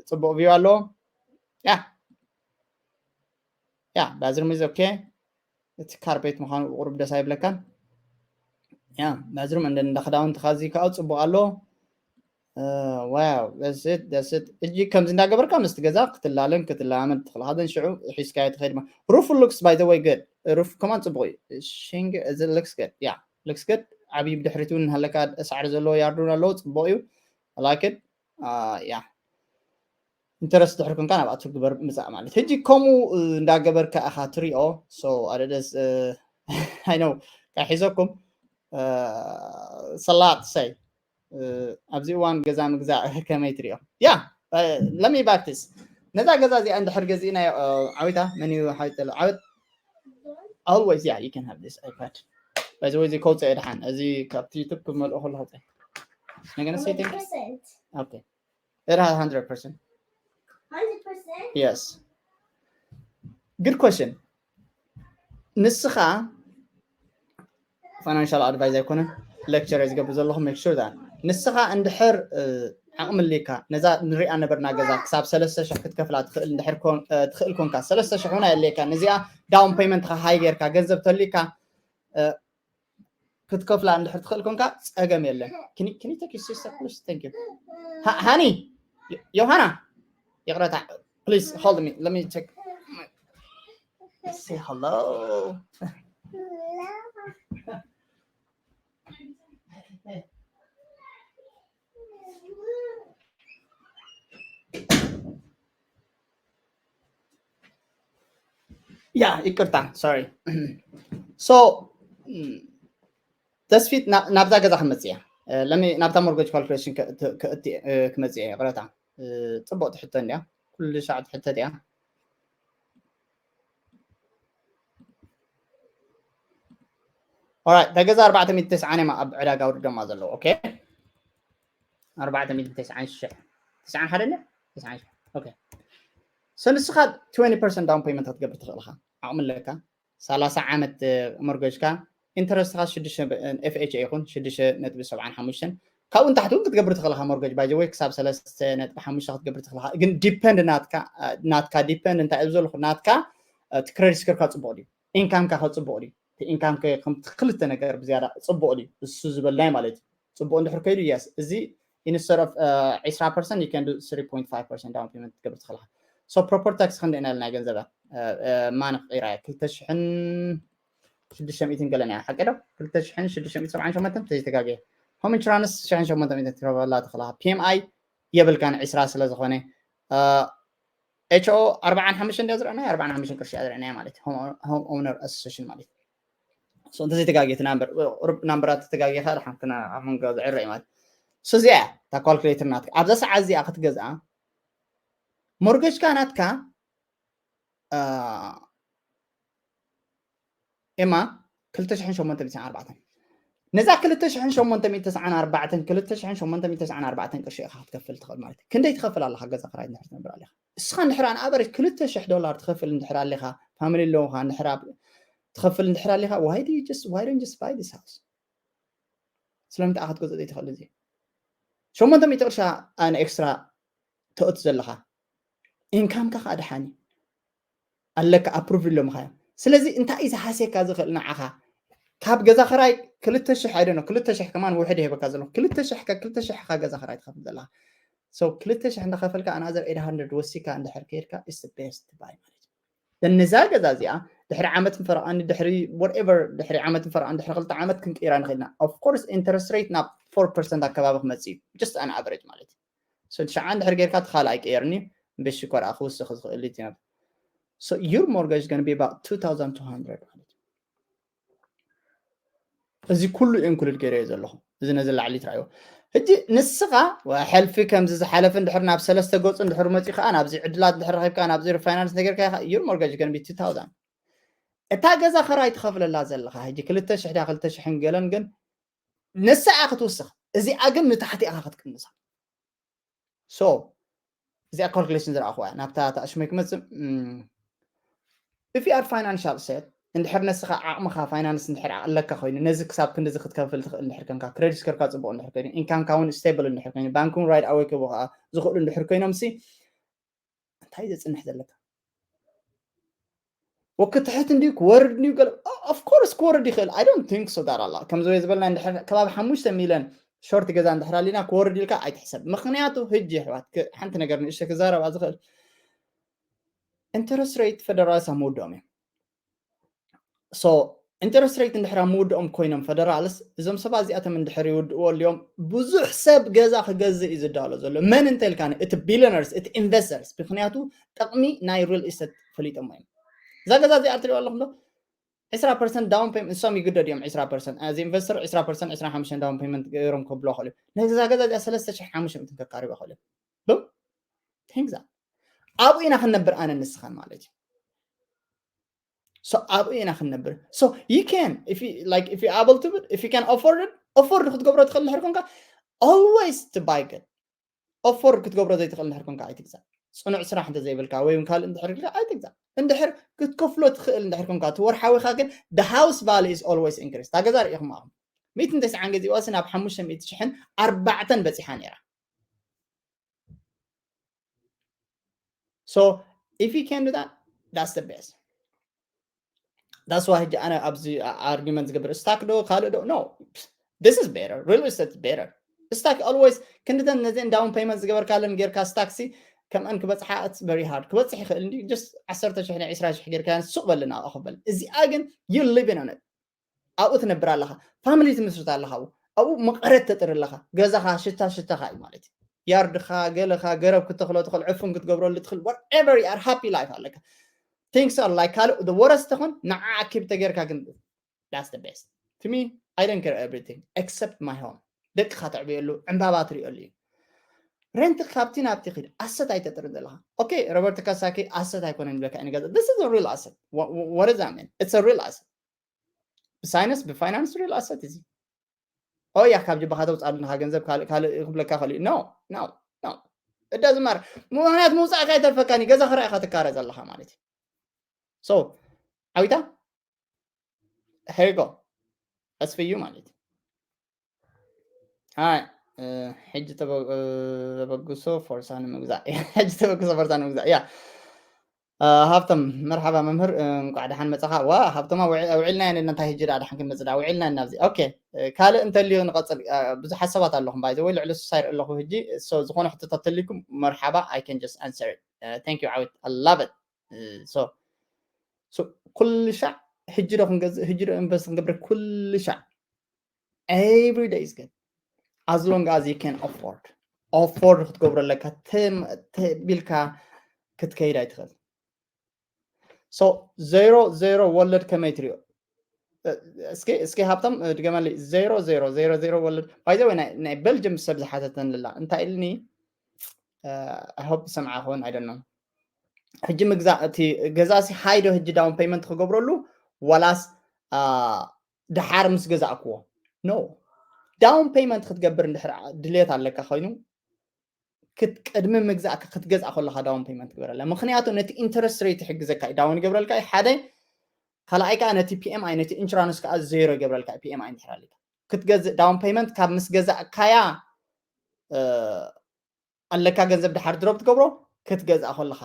ፅቡቅ view ኣለዎ። Yeah, yeah, bathroom is okay. እቲ ካርፔት ምዃኑ ቁሩብ ደስ ኣይብለካን? ያ መዝርም እንደ እንደ ክዳውንቲ ካዚ ከዓ ጽቡቅ ኣሎ። ዋው ደስት ደስት እጂ ከምዚ እንዳገበርካ ምስቲ ገዛ ክትላለን ክትላመድ ትኽእል። ሓዘን ሽዑ ሒዝካዮ ትኸይድ ማ- roof looks by the way good. Roof ከማን ጽቡቅ እዩ። ሽንግ እዚ looks good. Yeah, looks good. ዓብዪ ብድሕሪት እውን ሃለካ ሳዕሪ ዘለዎ ያርዱን ኣለዎ ጽቡቅ እዩ። I like it. Yeah, ኢንተረስት ድሕሪ ኮንካ ናብኣ ትግበር ምጻእ ማለት ሕጂ ከምኡ እንዳገበርካ ኢኻ ትሪኦ። So ኣደደስ I know ቃሒዘኩም ሰላት ሰይ ኣብዚ እዋን ገዛ ምግዛእ ከመይ ትሪኦ? Yeah, let me back this. ነዛ ገዛ እዚኣ እንድሕር ገዚእናዮ ዓዊታ መን እዩ ሓዊት ዘሎ ዓወት? Always, yeah, you can have this iPad. By the way እዚ ከውፅእ ድሓን እዚ ካብቲ ዩቱብ ክመልኦ ከለኹ ነገ ነሰይተኝ Okay. It has hundred percent. Hundred percent? Yes. Good question. ንስኻ financial advice ኣይኮነን lecture ዝገብር ዘለኹ make sure that ንስኻ እንድሕር ዓቕሚ ኣሊካ ነዛ ንሪኣ ነበርና ገዛ ክሳብ ሰለስተ ሽሕ ክትከፍላ ትኽእል እንድሕር ትኽእል ኮንካ ሰለስተ ሽሕ እውን ኣየድልየካ ነዚኣ down payment ኻ ሃይ ጌርካ ገንዘብ ተሊካ ክትከፍላ እንድሕር ትኽእል ኮንካ ጸገም የለን። Can you take your sister please? Thank you. Honey, ዮሃና ይቕረታ please hold me, let me check. Say hello. Yeah, ይቅርታ sorry. So ተስፊት ናብዛ ገዛ ክመፅእ እያ። ናብታ mortgage calculation ክመፅእ እያ። ይቅረታ፣ ፅቡቅ ትሕቶ እንዲያ፣ ኩሉ ሻዕ ትሕተት እያ። Alright፣ እታ ገዛ ኣርባዕተ ሚእቲ ተስዓን እዮም ኣብ ዕዳጋ ኣውሪዶማ ዘለዉ። Okay፣ ኣርባዕተ ሚእቲ ተስዓን ሽሕ፣ ተስዓን ሓደ እንድያ? ተስዓን ሽሕ። Okay፣ so ንስኻ twenty percent down payment ክትገብር ትኽእል ኢኻ፣ ዓቕሚ ኣለካ። ሰላሳ ዓመት mortgage ካ፣ interest ኻ ሽዱሽተ፣ FHA ይኹን ሽዱሽተ ነጥቢ ሰብዓን ሓሙሽተን፣ ካብኡ ንታሕቲ እውን ክትገብር ትኽእል ኢኻ። Mortgage by the way ክሳብ ሰለስተ ነጥቢ ሓሙሽተ ክትገብር ትኽእል ኢኻ። ግን depend ናትካ፣ ናትካ depend እንታይ እዩ ዘለኹ፣ ናትካ እቲ credit score ካ ፅቡቅ ድዩ፣ income ካ ከ ፅቡቅ ድዩ? እቲ income ከ ከምቲ ክልተ ነገር ብዝያዳ ፅቡቅ ድዩ? እሱ ዝበልናይ ማለት እዩ። ፅቡቅ እንድሕር ከይዱ yes፣ እዚ instead of ዕስራ percent you can do three point five percent down payment ክትገብር ትኽእል ኢኻ። So property tax ክንደይ ኢና ኢልና ገንዘባ ማን ክቂራ እያ ክልተ ሽሕን ሽዱሽተ ሚእትን ገለን እያ ሓቂ ዶ? ክልተ ሽሕን ሽዱሽተ ሚእትን ሰብዓን ሸሞንተን ተዘይተጋግየ። Home insurance ሽሕን ሸሞንተ ሚእትን ትረኽበላ ትኽእል ኢኻ። PMI የብልካን ዕስራ ስለ ዝኾነ። HO ኣርባዓን ሓሙሽተን እንድያ ዝረኣናዮ፣ ኣርባዓን ሓሙሽተን ቅርሺ እያ ዝረኣናዮ ማለት እዩ። Home owner association ማለት እዩ። So እንተዘይተጋግየ እቲ ናምበር ቁሩብ ናምበራት ተጋግየ ካ ድሓን ክና ኣብ መንጎ ዝዕረ እዩ ማለት። So እዚኣ እያ እታ calculator ናትካ። ኣብዛ ሰዓት እዚኣ ክትገዝኣ mortgage ካ ናትካ ኤማ ክልተ ሽሕን ሸሞንተ ሚእትን ተስዓን ኣርባዕተን። ነዛ ክልተ ሽሕን ሸሞንተ ሚእትን ተስዓን ኣርባዕተን፣ ክልተ ሽሕን ሸሞንተ ሚእትን ተስዓን ኣርባዕተን ቅርሺ ኢኻ ክትከፍል ትኽእል ማለት እዩ። ክንደይ ትኸፍል ኣለኻ ገዛ ክራይ እንድሕር ትነብር ኣለኻ? እስኻ እንድሕር on average ክልተ ሽሕ ዶላር ትኸፍል እንድሕር ኣለኻ፣ family ኣለውኻ እንድሕር ትኸፍል እንድሕር ኣለኻ፣ why do you just why don't you just buy this house? ስለምንታይ ክትገዝኦ ዘይትኽእል? እዚ ሸሞንተ ሚእቲ ቅርሻ ኣነ extra ተእቱ ዘለኻ income ካ ከዓ ድሓን እዩ ኣለካ approve ኢሎምኻ እዮም። ስለዚ እንታይ እዩ ዝሃስየካ ዝኽእል ንዓኻ? ካብ ገዛ ክራይ ክልተ ሽሕ I don't know ክልተ ሽሕ ከማን ውሕድ ይህበካ ዘለኹ ክልተ ሽሕ ካ ክልተ ሽሕ ካ ገዛ ክራይ ትኸፍል ዘለኻ። So ክልተ ሽሕ እንዳኸፈልካ another eight hundred ወሲካ እንድሕር ከይድካ is the best buy ማለት እዩ። ነዛ ገዛ እዚኣ ድሕሪ ዓመትን ፈረቓን ድሕሪ whatever ድሕሪ ዓመትን ፈረቓን ድሕሪ ክልተ ዓመት ክንቅይራ ንኽእልና። Of course interest rate ናብ four percent ኣከባቢ ክመፅእ እዩ just on average ማለት እዩ። So ትሽዓ እንድሕር ጌርካ እቲ ካልኣይ ቀየርኒ ብሽኮር ክውስኽ ዝኽእል እዩ ነብ So your mortgage is going to be about two thousand two hundred ማለት እዩ። እዚ ኩሉ include ገይረዮ ዘለኹ እዚ ነዚ ላዕሊ ትረኣዮ። ሕጂ ንስኻ ሕልፊ ከምዚ ዝሓለፈ እንድሕር ናብ ሰለስተ ገፁ እንድሕር መፂኡ ከዓ ናብዚ ዕድላት እንድሕር ረኺብካ ናብዚ refinance ነገር ከ your mortgage is going to be two thousand። እታ ገዛ ኸራይ ትኸፍለላ ዘለኻ ሕጂ ክልተ ሽሕ ድያ ክልተ ሽሕን ገለን ግን ንሳ እያ ክትውስኽ። እዚኣ ግን ንታሕቲ ኢኻ ክትቅንሳ። So እዚኣ calculation ዝረኣኹዋ እያ ናብታ ተኣሽመይ ክመፅእ። If you are financial set እንድሕር ነስኻ ዓቕምኻ finance እንድሕር ኣለካ ኮይኑ ነዚ ክሳብ ክንድዚ ክትከፍል ትኽእል እንድሕር ከንካ credit score ካ ፅቡቕ እንድሕር ኮይኑ income ካ እውን stable እንድሕር ኮይኑ ባንክ እውን ride away ክህቡ ከዓ ዝኽእሉ እንድሕር ኮይኖም ሲ እንታይ ዘፅንሕ ዘለካ? ወክትሕት እንዲዩ ክወርድ እንዲዩ ገለ of course ክወርድ ይኽእል። I don't think so that ኣላ ከምዚ ዝበልና እንድሕር ከባቢ ሓሙሽተ ሚልዮን short ገዛ እንድሕር ኣሊና ክወርድ ኢልካ ኣይትሕሰብ። ምክንያቱ ህጂ ኣሕዋት ሓንቲ ነገር ንእሽተ ክዛረባ ዝኽእል interest rate federal ሳ ምውድኦም እዮም። So interest rate እንድሕር ኣብ ምውድኦም ኮይኖም federal ስ እዞም ሰባት እዚኣቶም እንድሕር ይውድእዎ ኣልዮም ብዙሕ ሰብ ገዛ ክገዝእ እዩ ዝዳሎ ዘሎ። መን እንተ ኢልካ እቲ billionaires እቲ investors ምክንያቱ ጥቕሚ ናይ real estate ፈሊጦሞ እዮም። እዛ ገዛ እዚኣ ትሪኦ ኣለኹም ዶ? ዕስራ percent down payment እሶም ይግደድ እዮም። ዕስራ percent እዚ investor ዕስራ percent ዕስራ ሓሙሽተ down payment ገይሮም ከብሎ ይኽእሉ እዮም። ነዛ ገዛ እዚኣ ሰለስተ ሽሕ ሓሙሽተ ሚእትን ከካርብ ይኽእሉ እዮም። Boom. Think that ኣብኡ ኢና ክንነብር ኣነ ንስኻን ማለት እዩ። So ኣብኡ ኢና ክንነብር። So you can if you like if you able to if you can afford it afford ክትገብሮ ትኽእል እንድሕር ኮንካ always to buy good afford ክትገብሮ ዘይትኽእል እንድሕር ኮንካ ኣይትግዛእ። ፅኑዕ ስራሕ እንተዘይብልካ ወይ ካልእ እንድሕር ኢልካ ኣይትግዛእ። እንድሕር ክትከፍሎ ትኽእል እንድሕር ኮንካ እቲ ወርሓዊኻ ግን the house value is always increase። እታ ገዛ ርኢኹም ኣኹም ሚእትን ተስዓን ገዚእዋሲ ናብ ሓሙሽተ ሚእቲ ሽሕን ኣርባዕተን በፂሓ ነይራ። So if you can do that that's the best. That's why ሕጂ ኣነ ኣብዚ argument ዝገብር stock ዶ ካልእ ዶ no this is better real estate is better stock always ክንድተን ነዚአን down payment ዝገበርካለን ጌርካ stock ሲ ከምአን ክበፅሓ it's very hard ክበፅሕ ይኽእል እንዲ just ዓሰርተ ሽሕ ናይ ዕስራ ሽሕ ጌርካ ያን ሱቕ በልና ኣኸበል እዚኣ ግን you living on it ኣብኡ ትነብር ኣለኻ family ትምስርት ኣለኻ ኣብኡ ኣብኡ መቐረት ተጥር ኣለኻ ገዛኻ ሽታ ሽታኻ እዩ ማለት እዩ ያርድኻ ገለኻ ገረብ ክትተኽሎ ትኽእል ዕፉን ክትገብረሉ ትኽእል whatever you are happy life ኣለካ things are like ካልእ the worst ተኾን ንዓ ኣኪብ ተጌርካ ግን that's the best to me I don't care everything except my home ደቅኻ ተዕብየሉ ዕምባባ ትሪኦሉ እዩ rent ካብቲ ናብቲ ኪድ asset ኣይተጥርን ዘለኻ okay Robert Kiyosaki asset ኣይኮነን ይብለካ እዩ ገዛ this is a real asset what, what does that mean it's a real asset ብሳይንስ ብፋይናንስ real asset እዚ ኦያ ካብ ጅባኻ ተውፅኣልንኻ ገንዘብ ካልእ ካልእ ክብለካ ክእል no no no እዳ ዝማር ምክንያት ምውፃእካ ይተርፈካኒ ገዛ ክረኣይካ ትካረ ዘለኻ ማለት እዩ so ዓዊታ here you go that's for you ማለት እዩ ሃይ ሕጂ ተበግሶ ፎርሳ ንምግዛእ ሕጂ ተበግሶ ፎርሳ ንምግዛእ ያ ሃብቶም መርሓባ መምህር እንኳዕ ደሓን መጻኻ ዋ ሃብቶማ ውዒልና ኢና እንታይ ህጂ ደኣ ደሓን ክንመጽእ ደኣ ውዒልና ኢና ኣብዚ ኦኬ ካልእ እንተልዩ ንቐጽል ብዙሓት ሰባት ኣለኹም ባይዘ ወይ ልዕሊ ሱሳ ይርኢ ኣለኹ ህጂ ዝኾነ ሕቶታት ተልይኩም መርሓባ I can just answer it thank you ዓዊት I love it so so ኩሉ ሻዕ ህጂ ዶ ክንገዝእ ህጂ ዶ ኢንቨስት ክንገብር ኩሉ ሻዕ every day is good as long as you can afford afford ክትገብሮ ኣለካ ተቢልካ ክትከይድ ኣይትኽእል so ዜሮ ዜሮ ወለድ ከመይ ትሪኦ እስኪ እስኪ ሃብቶም ድገመሊ ዜሮ ዜሮ ዜሮ ዜሮ ወለድ ባይዘ ወይ ናይ ቤልጅም ሰብ ዝሓተተን ልላ እንታይ ኢልኒ I hope ዝሰምዓ ክኸውን I don't know ሕጂ ምግዛእ እቲ ገዛ ሲ ሃይዶ ሕጂ down payment ክገብረሉ ዋላስ ድሓር ምስ ገዛእክዎ no down payment ክትገብር እንድሕር ድሌት ኣለካ ኮይኑ ቅድሚ ምግዛእካ ክትገዝኣ ከለካ down payment ግበረላ ምክንያቱ ነቲ interest rate ይሕግዘካ እዩ down ይገብረልካ እዩ ሓደ ካልኣይ ከዓ ነቲ PMI ነቲ insurance ከዓ ዜሮ ይገብረልካ እዩ PMI እንድሕር ኣሊካ ክትገዝእ down payment ካብ ምስ ገዛእካያ ኣለካ ገንዘብ ድሓር ድሮብ ትገብሮ ክትገዝኣ ከለካ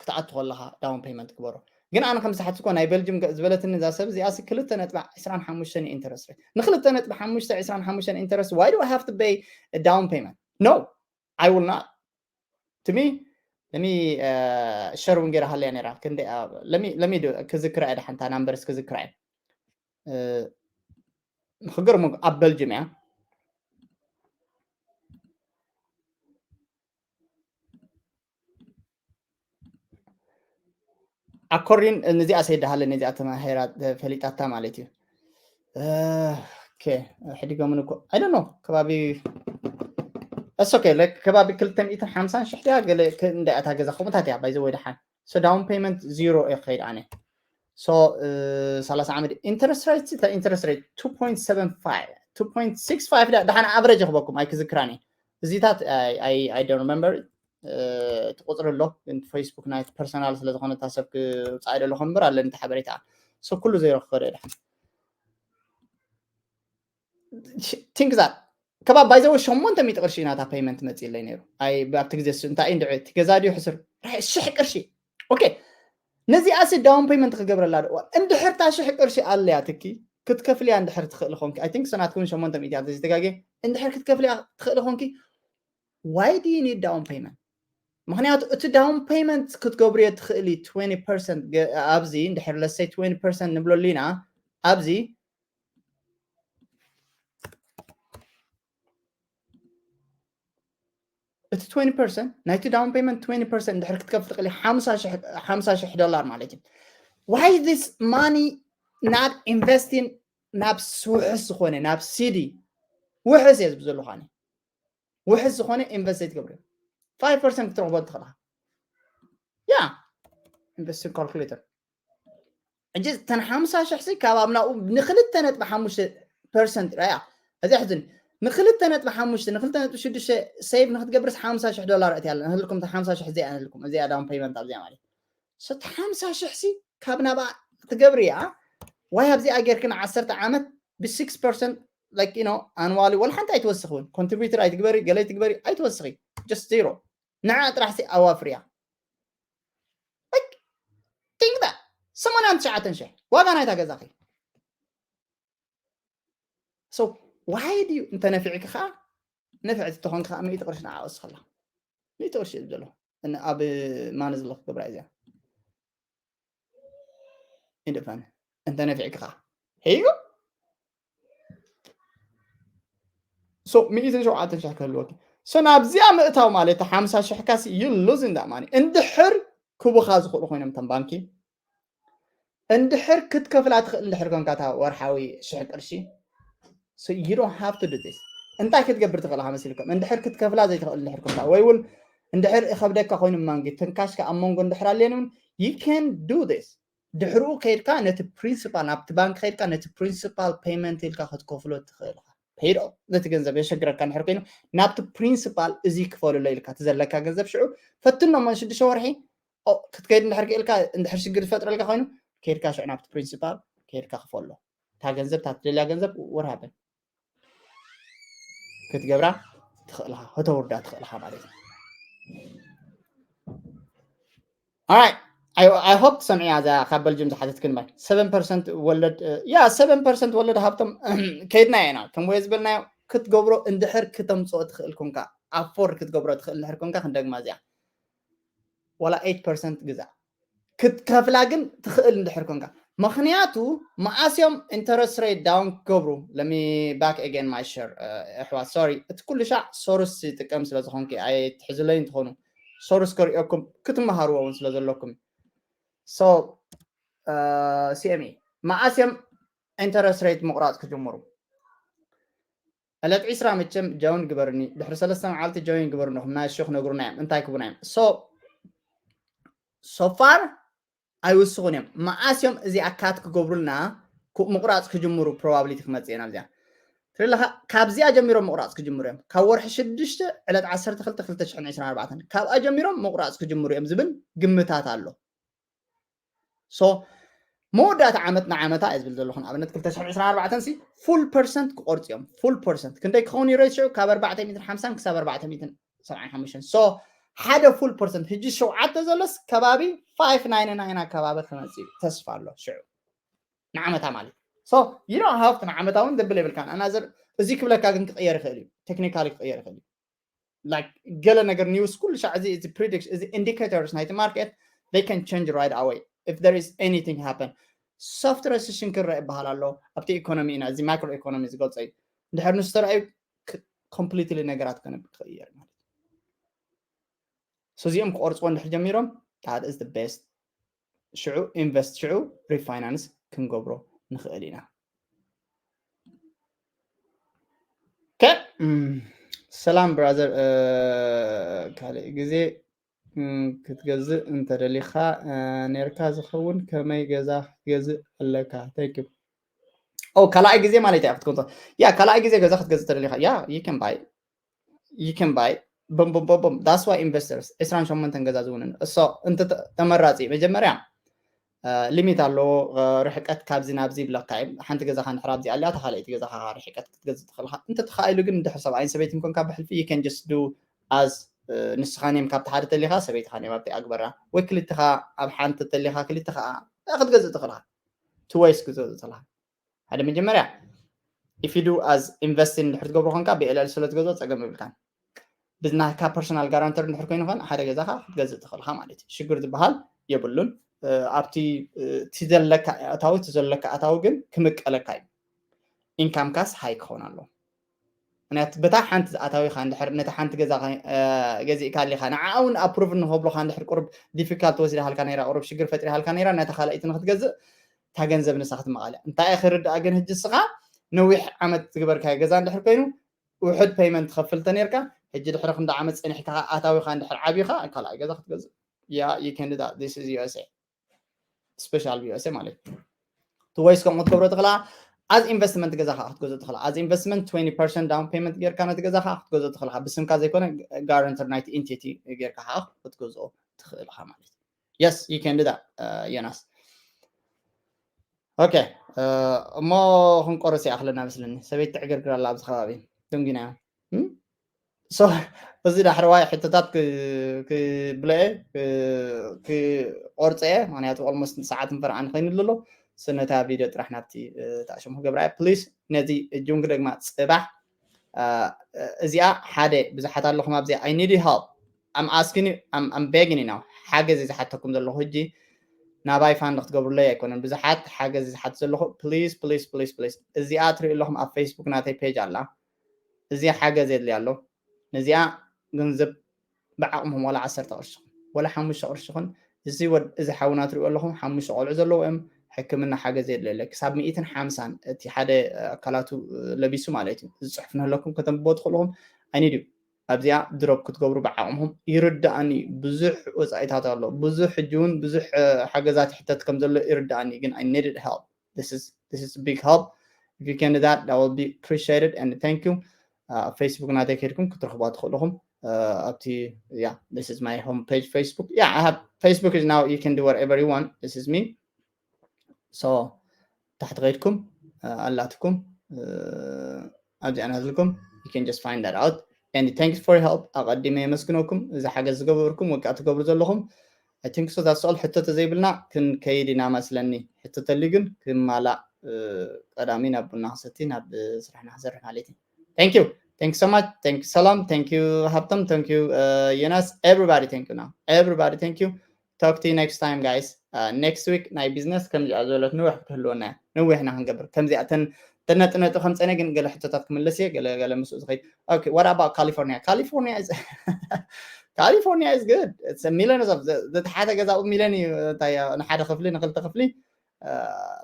ክትኣቱ ከለካ down payment ግበሮ ግን ኣነ ከም ዝሓትኮ ናይ ቤልጅም ዝበለትኒ እዛ ሰብ እዚኣ ሲ ክልተ ነጥቢ ዕስራን ሓሙሽተን interest rate ንክልተ ነጥቢ ሓሙሽተ ዕስራን ሓሙሽተን interest why do I have to pay down payment no I will not to me ለሚ ሸር እውን ገይራ ሃለያ ነራ ክንደ ለሚ ክዝክራ እየ ሓንታ ናምበርስ ክዝክራ እየ ክገርሙ ኣብ በልጅም እያ ኣኮሪን ነዚኣ ሰይዳሃለ ነዚኣ ተማሄራ ፈሊጣታ ማለት እዩ ሕዲጎምን እኮ I don't know ከባቢ እስ okay like ከባቢ ክልተ ሚእትን ሓምሳን ሽሕ ድያ ገለ እንዳ እታ ገዛ ከምኡታት እያ ባይዘ ወይ ደሓን so down payment zero እየ ክኸይድ ኣነ so ሰላሳ ዓመት interest rate interest rate two point seven five two point six five ደሓን average ክበኩም ኣይክዝክራን እየ እዚታት I don't remember ትቁፅሪ ኣሎ ግን ፌስቡክ ናይ personal ስለዝኮነ እታ ሰብ ክውፃእ ደለኹ እምበር ኣለኒ እቲ ሓበሬታ so ኩሉ ዜሮ ክኸዶ ደሓን think that ከባብ ባይዘወ ሸሞንተ ሚእቲ ቅርሺ ናታ payment መፅእለይ ነይሩ ኣብቲ ግዜ እንታይ እዩ እንድዒ እቲ ገዛ ድዩ ሕስር ሽሕ ቅርሺ okay ነዚኣሲ down payment ክገብረላ ዶ? እንድሕር እታ ሽሕ ቅርሺ ኣለያ ትኪ ክትከፍልያ እንድሕር ትኽእል ኾንኪ፣ I think ሰናትኩም ሸሞንተ ሚእቲ ተጋጌ እንድሕር ክትከፍልያ ትኽእል ኾንኪ፣ why do you need down payment? ምክንያቱ እቲ down payment ክትገብርዮ ትኽእሊ twenty percent ኣብዚ እንድሕር let's say twenty percent ንብለሉ ኢና ኣብዚ እቲ twenty percent ናይቲ down payment twenty percent እንድሕር ክትከፍል ትኽእሊ ሓምሳ ሽሕ ዶላር ማለት እዩ። Why this money not investing ናብ ውሕስ ዝኾነ ናብ ሲዲ ውሕስ እየ ዝብል ዘለኹ ኣነ። ውሕስ ዝኾነ ኢንቨስት ዘይትገብርዮ five percent ክትረኽቦ ትኽእልኻ። ያ ኢንቨስቲንግ ካልኩሌተር ሕጂ እተን ሓምሳ ሽሕ ሲ ካብ ኣብ ናብኡ ንክልተ ነጥቢ ሓሙሽተ ፐርሰንት ራያ እዚ ሕዝን ንክልተ ነጥቢ ሓሙሽተ ንክልተ ነጥቢ ሽዱሽተ ሴቭ ንክትገብርስ ሓምሳ ሽሕ ዶላር እቲ ያለ ንህልኩም ሓምሳ ሽሕ እዚኣ ንህልኩም እዚኣ down payment ኣብዚኣ ማለት ሰቲ ሓምሳ ሽሕ ሲ ካብ ናብኣ ትገብሪ እያ ዋይ ኣብዚኣ ጌርክን ዓሰርተ ዓመት ብ six percent like you know annually ወላ ሓንቲ ኣይትወስኺ እውን ኮንትሪቢዩተር ኣይትግበሪ ገለ ኣይትግበሪ ኣይትወስኺ just zero ንዓ ጥራሕ ሲ ኣዋፍርያ think that ሰማንያን ትሽዓተን ሽሕ ዋጋ ናይታ ገዛኺ so why do you እንተ ነፊዕኪ ከዓ ነፍዕቲ ተኾንኪ ከዓ ሚእቲ ቅርሺ ንዓ ወስኸላ ሚእቲ ቅርሺ እዩ ዘሎ ኣብ ማነ ዘሎ ክገብራ እዚኣ ኢንደፋን እንተ ነፊዕኪ ከዓ here you go so ሚእትን ሸውዓተን ሽሕ ክህልወኪ so ናብዚኣ ምእታው ማለት ሓምሳ ሽሕ ካሲ you losing that money እንድሕር ክቡኻ ዝኽእሉ ኮይኖም ተን ባንኪ እንድሕር ክትከፍላ ትኽእል እንድሕር ኮንካ እታ ወርሓዊ ሽሕ ቅርሺ so you don't have to do this እንታይ ክትገብር ትኽእል ኢኻ መሲልኩም እንድሕር ክትከፍላ ዘይትኽእል እንድሕር ኮንካ ወይ እውን እንድሕር ይኸብደካ ኮይኑ ማንጊ ትንካሽካ ኣብ መንጎ እንድሕር ኣልየን እውን you can do this ድሕርኡ ከይድካ ነቲ ፕሪንሲፓል ናብቲ ባንክ ከይድካ ነቲ ፕሪንሲፓል ፔመንት ኢልካ ክትከፍሎ ትኽእል ኢኻ ሄዶ ነቲ ገንዘብ የሸግረካ እንድሕር ኮይኑ ናብቲ ፕሪንሲፓል እዚ ክፈሉሎ ኢልካ እቲ ዘለካ ገንዘብ ሽዑ ፈትኖ እሞ ሽዱሽተ ወርሒ ክትከይድ እንድሕር ክእልካ እንድሕር ሽግር ዝፈጥረልካ ኮይኑ ከይድካ ሽዑ ናብቲ ፕሪንሲፓል ከይድካ ክፈሎ እታ ገንዘብ እታ ትደልያ ገንዘብ ወርሃበን ክትገብራ ትኽእልኻ ከተውርዳ ትኽእልኻ ማለት እዩ ኣይ I hope ትሰምዕያ እዛ ካብ በልጅም ዝሓተትክን ባይ seven percent ወለድ ያ seven percent ወለድ ሃብቶም ከይድና ኢና ከም ወይ ዝበልናዮ ክትገብሮ እንድሕር ክተምፅኦ ትኽእል ኮንካ ኣፎርድ ክትገብሮ ትኽእል እንድሕር ኮንካ ክንደግማ እዚኣ ዋላ eight percent ግዛ ክትከፍላ ግን ትኽእል እንድሕር ኮንካ ምኽንያቱ መኣስዮም interest rate down ክገብሩ let me back again my share ኣሕዋት sorry እቲ ኩሉ ሻዕ ሶርስ ይጥቀም ስለ ዝኾንኪ ኣይትሕዝለይ እንትኾኑ ሶርስ ከሪኦኩም ክትመሃርዎ እውን ስለ ዘለኩም so CME መኣስዮም interest rate ምቑራፅ ክጅምሩ ዕለት ዒስራ መቸም ጆይን ግበርኒ ድሕሪ ሰለስተ መዓልቲ ጆይን ግበርኒ ኹም ናይ ሾ ክነግሩና እዮም እንታይ ክቡና እዮም so so far ኣይውስኹን እዮም መኣስ እዮም እዚኣ ካት ክገብሩልና ምቑራፅ ክጅምሩ probability ክመፅእ ኢና ኣብዚኣ ትርለኻ ካብዚኣ ጀሚሮም ምቑራፅ ክጅምሩ እዮም ካብ ወርሒ ሽዱሽተ ዕለት ዓሰርተ ክልተ ክልተ ሽሕን ዕስራን ኣርባዕተን ካብኣ ጀሚሮም ምቑራፅ ክጅምሩ እዮም ዝብል ግምታት ኣሎ so መወዳእታ ዓመት ንዓመታ እየ ዝብል ዘለኹ ንኣብነት ክልተ ሽሕን ዕስራን ኣርባዕተን ሲ full percent ክቆርፅ እዮም full percent ክንደይ ክኸውን እዩ ሬት ሽዑ ካብ ኣርባዕተ ሚእትን ሓምሳን ክሳብ ኣርባዕተ ሚእትን ሰብዓን ሓሙሽተን so ሓደ full percent ሕጂ ሸውዓተ ዘሎስ ከባቢ five ninety nine ኣካባቢ ክመፅእ እዩ ተስፋ ኣሎ ሽዑ ንዓመታ ማለት so you don't have to ንዓመታ እውን ደብል የብልካን ኣናዘር እዚ ክብለካ ግን ክቕየር ይኽእል እዩ ቴክኒካሊ ክቕየር ይኽእል እዩ like ገለ ነገር ኒውስ ኩሉ ሻዕ እዚ እዚ prediction እዚ indicators ናይቲ market they can change right away if there is anything happen soft recession ክረአ ይበሃል ኣሎ ኣብቲ ኢኮኖሚ ኢና እዚ ማይክሮ ኢኮኖሚ ዝገልፀ እዩ እንድሕር ንሱ ተረኣዩ completely ነገራት ከነብ ክቕየር ማለት so እዚኦም ክቆርፅዎ እንድሕር ጀሚሮም that is the best ሽዑ ኢንቨስት ሽዑ ሪፋይናንስ ክንገብሮ ንኽእል ኢና ሰላም ብራዘር ካልእ ግዜ ክትገዝእ እንተደሊኻ ነርካ ዝኸውን ከመይ ገዛ ክትገዝእ ኣለካ ተንኪ ካልኣይ ግዜ ማለት እያ ክትከንቶ ያ ካልኣይ ግዜ ገዛ ክትገዝእ ተደሊኻ ያ you can buy you can buy boom boom boom boom that's why investors ዕስራን ሸሞንተን ገዛ ዝውንን እሶ እንተ ተመራፂ መጀመርያ ሊሚት ኣለዎ ርሕቀት ካብዚ ናብዚ ይብለካ እዩ ሓንቲ ገዛኻ እንድሕር ኣብዚ ኣልያ ተኻልአይቲ ገዛኻ ርሕቀት ክትገዝእ ትኽእልካ እንተ ተኻኢሉ ግን እንድሕር ሰብኣይን ሰበይትን ኮንካ ብሕልፊ you can just do as ንስኻ ኔም ካብቲ ሓደ ተሊኻ ሰበይትኻ ኔም ኣብቲ ኣግበራ ወይ ክልተኻ ኣብ ሓንቲ ተሊኻ ክልተ ከዓ ክትገዝእ ትኽእልኻ። ትወይስ ክትገዝእ ትኽእልኻ። ሓደ መጀመርያ if you do as investing እንድሕር ትገብሮ ኮንካ ብኤልኤል ስለ ትገዝኦ ፀገም የብልካን። ብናካ personal guarantor እንድሕር ኮይኑ ኾን ሓደ ገዛኻ ክትገዝእ ትኽእልኻ ማለት እዩ። ሽግር ዝበሃል የብሉን። ኣብቲ እቲ ዘለካ ኣታዊ እቲ ዘለካ ኣታዊ ግን ክምቀለካ እዩ። ኢንካምካስ ሃይ ክኸውን ኣለዎ። ምክንያቱ በታ ሓንቲ ኣታዊኻ እንድሕር ነታ ሓንቲ ገዛ ገዚእካ ኣሊኻ ንዓ እውን ኣፕሩቭ ንኸብሉኻ እንድሕር ቁሩብ ዲፊካልት ወሲዳሃልካ ነይራ ቁሩብ ሽግር ፈጢራሃልካ ነይራ ነታ ካልኣይቲ ንክትገዝእ እታ ገንዘብ ንሳ ክትመቓልያ እንታይ ክርዳእ ግን ህጂ ስኻ ነዊሕ ዓመት ዝግበርካዮ ገዛ እንድሕር ኮይኑ ውሕድ ፔይመንት ትኸፍል ተነርካ ሕጂ ድሕሪ ክንዲ ዓመት ፀኒሕካ ኣታዊኻ እንድሕር ዓብኻ ካልኣይ ገዛ ክትገዝእ yeah you can do that this is USA special USA ማለት እዩ ትወይስ ከምኡ ክትገብሮ ትኽእላ as investment ገዛ ከዓ ክትገዝእ ትኽእላ as investment twenty percent down payment ጌርካ ነቲ ገዛ ከዓ ክትገዝእ ትኽእላ ብስምካ ዘይኮነ ጋረንተር ናይቲ ኢንቲቲ ጌርካ ከዓ ክትገዝኦ ትኽእል ኢኻ ማለት እዩ yes you can do that ዮናስ okay እሞ ክንቆርስ ይኣኽለና መስለኒ ሰበይቲ ትዕግርግር ኣላ ኣብዚ ከባቢ ደንጊና እዮም so እዚ ዳሕረዋይ ሕቶታት ክብለየ ክቆርፀ እየ ምክንያቱ almost ሰዓት ንፈርዓ ንኸይኑ ኣሎ ስነታ ቪድዮ ጥራሕ ናብቲ ተኣሸሙ ክገብራ ፕሊስ ነዚ እጅውን ክደግማ ፅባሕ እዚኣ ሓደ ብዙሓት ኣለኹም ኣብዚኣ I need help I'm asking you I'm begging you now ሓገዝ ዝሓተኩም ዘለኹ ሕጂ ናባይ ፋንድ ክትገብሩለይ ኣይኮነን ብዙሓት ሓገዝ ዝሓት ዘለኹ please please please please እዚኣ ትሪኡ ኣለኹም ኣብ ፌስቡክ ናተይ ፔጅ ኣላ እዚኣ ሓገዝ የድልያ ኣሎ ነዚኣ ገንዘብ ብዓቕምኹም ዋላ ዓሰርተ ቅርሺ ወላ ሓሙሽተ ቅርሺ ኹን እዚ ወድ እዚ ሓውና ትሪኡ ኣለኹም ሓሙሽተ ቆልዑ ዘለዎ እዮም ሕክምና ሓገዝ የድልየለ ክሳብ ሚእትን ሓምሳን እቲ ሓደ ኣካላቱ ለቢሱ ማለት እዩ እዚ ፅሑፍ ንህለኩም ከተንብቦ ትኽእልኹም ኣይኒድ ኣብዚኣ ድሮፕ ክትገብሩ ብዓቕምኹም ይርዳእኒ ብዙሕ ወፃኢታት ኣሎ ብዙሕ ሕጂ እውን ብዙሕ ሓገዛት ይሕተት ከም ዘሎ ይርዳእኒ ግን I needed help this is this is big help if you can do that that will be appreciated and thank you Facebook ናተይ ከድኩም ክትረኽቧ ትኽእልኹም ኣብቲ yeah this is my home page Facebook yeah I have Facebook is now you can do whatever you want this is me so ታሕቲ ከድኩም ኣላትኩም ኣብዚኣ ናትልኩም you can just find that out and thank you for help ኣቐዲመ የመስግነኩም እዚ ሓገዝ ዝገበርኩም ወቃ ትገብሩ ዘለኹም I think so that's all ሕቶ ተዘይብልና ክንከይድ ኢና መስለኒ ሕቶ ተልዩ ግን ክማላእ ቀዳሚ ናብ ቡና ክሰቲ ናብ ስራሕና ክሰርሕ ማለት እዩ thank you thank you so much thank you ሰላም thank you ሃብቶም thank you ዮናስ everybody thank you now everybody thank you talk to you next time guys next week ናይ ቢዝነስ ከምዚኣ ዝበለት ንውሕ ክትህልወና እያ ንውሕ ኢና ክንገብር ከምዚኣ ተነጥነጡ ከምፀነ ግን ገለ ሕቶታት ክምለስ እየ ገለ ገለ ምስኡ ዝኸይድ okay what about California California is California is good it's a millions of ዝተሓተ ገዛኡ ሚሊዮን እዩ እንታይ ንሓደ ክፍሊ ንክልተ ክፍሊ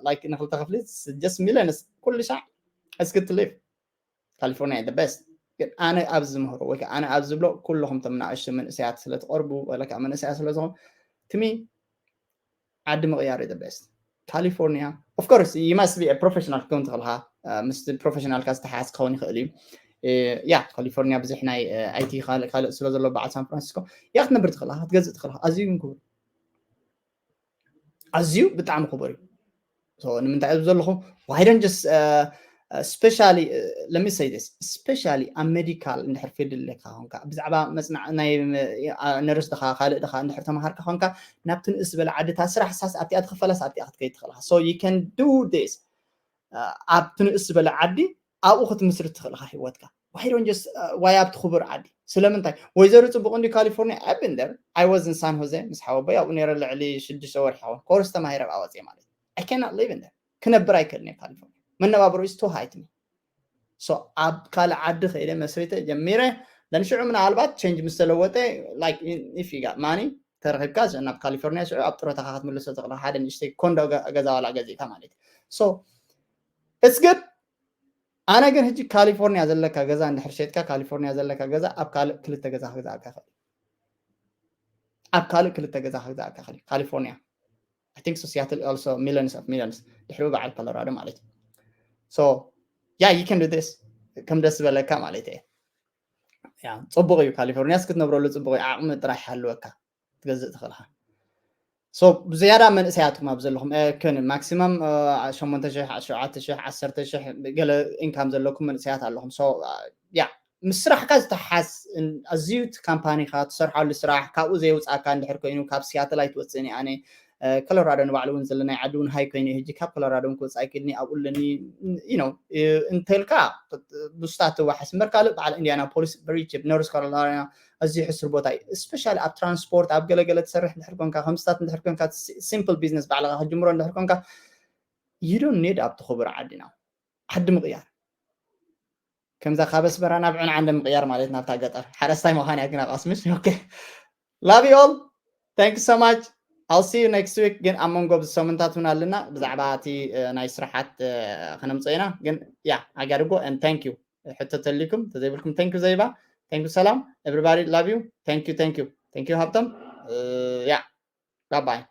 like ንክልተ ክፍሊ just millions ኩሉ ሻዕ it's good to live California is the best ግን ኣነ ኣብዚ ዝምህሮ ወይ ኣነ ኣብዚ ዝብሎ ኩለኹም ቶም ንኣሽቱ መንእሰያት ስለ ትቐርቡ ወላ ከዓ መንእሰያት ስለ ዝኾኑ ትሚ ዓዲ ምቕያር is the best California of course you must be a professional ክከውን ትኽእልካ ምስ ፕሮፌሽናልካ ዝተሓያዝ ክኸውን ይኽእል እዩ ያ ካሊፎርኒያ ብዙሕ ናይ ኣይቲ ካልእ ስለ ዘሎ በዓል ሳን ፍራንሲስኮ ያ ክትነብር ትኽእልካ ክትገዝእ ትኽእልካ ኣዝዩ ክቡር ኣዝዩ ብጣዕሚ ክቡር እዩ ንምንታይ እዩ ዘለኹ why don't just especially let me say this especially ኣብ ሜዲካል እንድሕር ፊልድ ኣለካ ኮንካ ብዛዕባ መፅናዕ ናይ ነርስ ድኻ ካልእ ድኻ እንድሕር ተምሃርካ ኮንካ ናብቲ ንእስ ዝበለ ዓዲ እታ ስራሕ ሳስ ኣብቲኣ ትኽፈላስ ኣብቲኣ ክትከይድ ትኽእልካ so you can do this ኣብቲ ንእስ ዝበለ ዓዲ ኣብኡ ክትምስርት ትኽእልካ ሂወትካ why don't just why ኣብቲ ክቡር ዓዲ ስለምንታይ ወይዘሮ ፅቡቅ እንዲ ካሊፎርኒያ I've been there I was in San Jose ምስ ሓወቦይ ኣብኡ ነይረ ልዕሊ ሽዱሽተ ወርሒ ኸውን ኮርስ ተማሂረ ብኣወፅየ ማለት I cannot live in there ክነብር ኣይክእልን እየ ካሊፎርኒያ መነባብሮ is too high to me so ኣብ ካልእ ዓዲ ከይደ መስሪተ ጀሚረ then ሽዑ ምናልባት ቼንጅ ምስ ተለወጠ like if you got money ተረኺብካ ናብ ካሊፎርኒያ ሽዑ ኣብ ጥሮታኻ ክትምልሶ ትኽእል ሓደ ንእሽተይ ኮንዶ ገዛ ዋላ ገዚእካ ማለት እዩ so it's good ኣነ ግን ሕጂ ካሊፎርኒያ ዘለካ ገዛ እንድሕር ሸጥካ ካሊፎርኒያ ዘለካ ገዛ ኣብ ካልእ ክልተ ገዛ ክግዛእካ ይኽእል ኣብ ካልእ ክልተ ገዛ ክግዛእካ ይኽእል ካሊፎርኒያ I think so Seattle also millions of millions ድሕሪ በዓል ኮሎራዶ ማለት እዩ so yeah you can do this ከም ደስ ዝበለካ ማለት እየ ያ ፅቡቅ እዩ ካሊፎርኒያ እስክትነብረሉ ፅቡቅ እዩ ዓቅሚ ጥራሕ ይሃልወካ ትገዝእ ትኽእልካ so ብዝያዳ መንእሰያትኩም ኣብ ዘለኹም ከን ማክሲመም ሸሞንተ ሽሕ ሸውዓተ ሽሕ ዓሰርተ ሽሕ ገለ ኢንካም ዘለኩም መንእሰያት ኣለኹም so yeah ምስ ስራሕካ ዝተሓዝ ኣዝዩ እቲ ካምፓኒካ ትሰርሓሉ ስራሕ ካብኡ ዘየውፃእካ እንድሕር ኮይኑ ካብ ሲያትል ኣይትወፅእን እየ ኣነ። ኮሎራዶ ንባዕሉ እውን ዘለናይ ዓዲ እውን ሃይ ኮይኑ እዩ ሕጂ ካብ ኮሎራዶ እውን ክወፅእ ኣይክእልን ኣብኡ ኣለኒ። እንተልካ ብስታ ትዋሓስ እምበር ካልእ በዓል ኢንዲያና ፖሊስ በሪ ቺፕ ኖርስ ካሮላይና ኣዝዩ ሕሱር ቦታ እዩ። ስፔሻሊ ኣብ ትራንስፖርት ኣብ ገለገለ ትሰርሕ እንድሕር ኮንካ ከምስታት እንድሕር ኮንካ ሲምፕል ቢዝነስ ባዕልካ ክጅምሮ እንድሕር ኮንካ you don't need ኣብቲ ክቡር ዓድና ዓዲ ምቕያር ከምዛ ካብ ኣስመራ ናብ ዕንዓንደ ምቕያር ማለት ናብታ ገጠር ሓረስታይ ምዃን እያ ግን ኣቃስምሽ okay love you all thank you so much I'll see you next week ግን ኣብ መንጎ ኣብዚ ሰሙንታት እውን ኣለና ብዛዕባ እቲ ናይ ስራሓት ክነምፅኦ ኢና ግን yeah I gotta go and thank you ሕቶ ተልይኩም ተዘይብልኩም thank you ዘይባ thank you ሰላም everybody love you thank you thank you thank you ሃብቶም yeah bye bye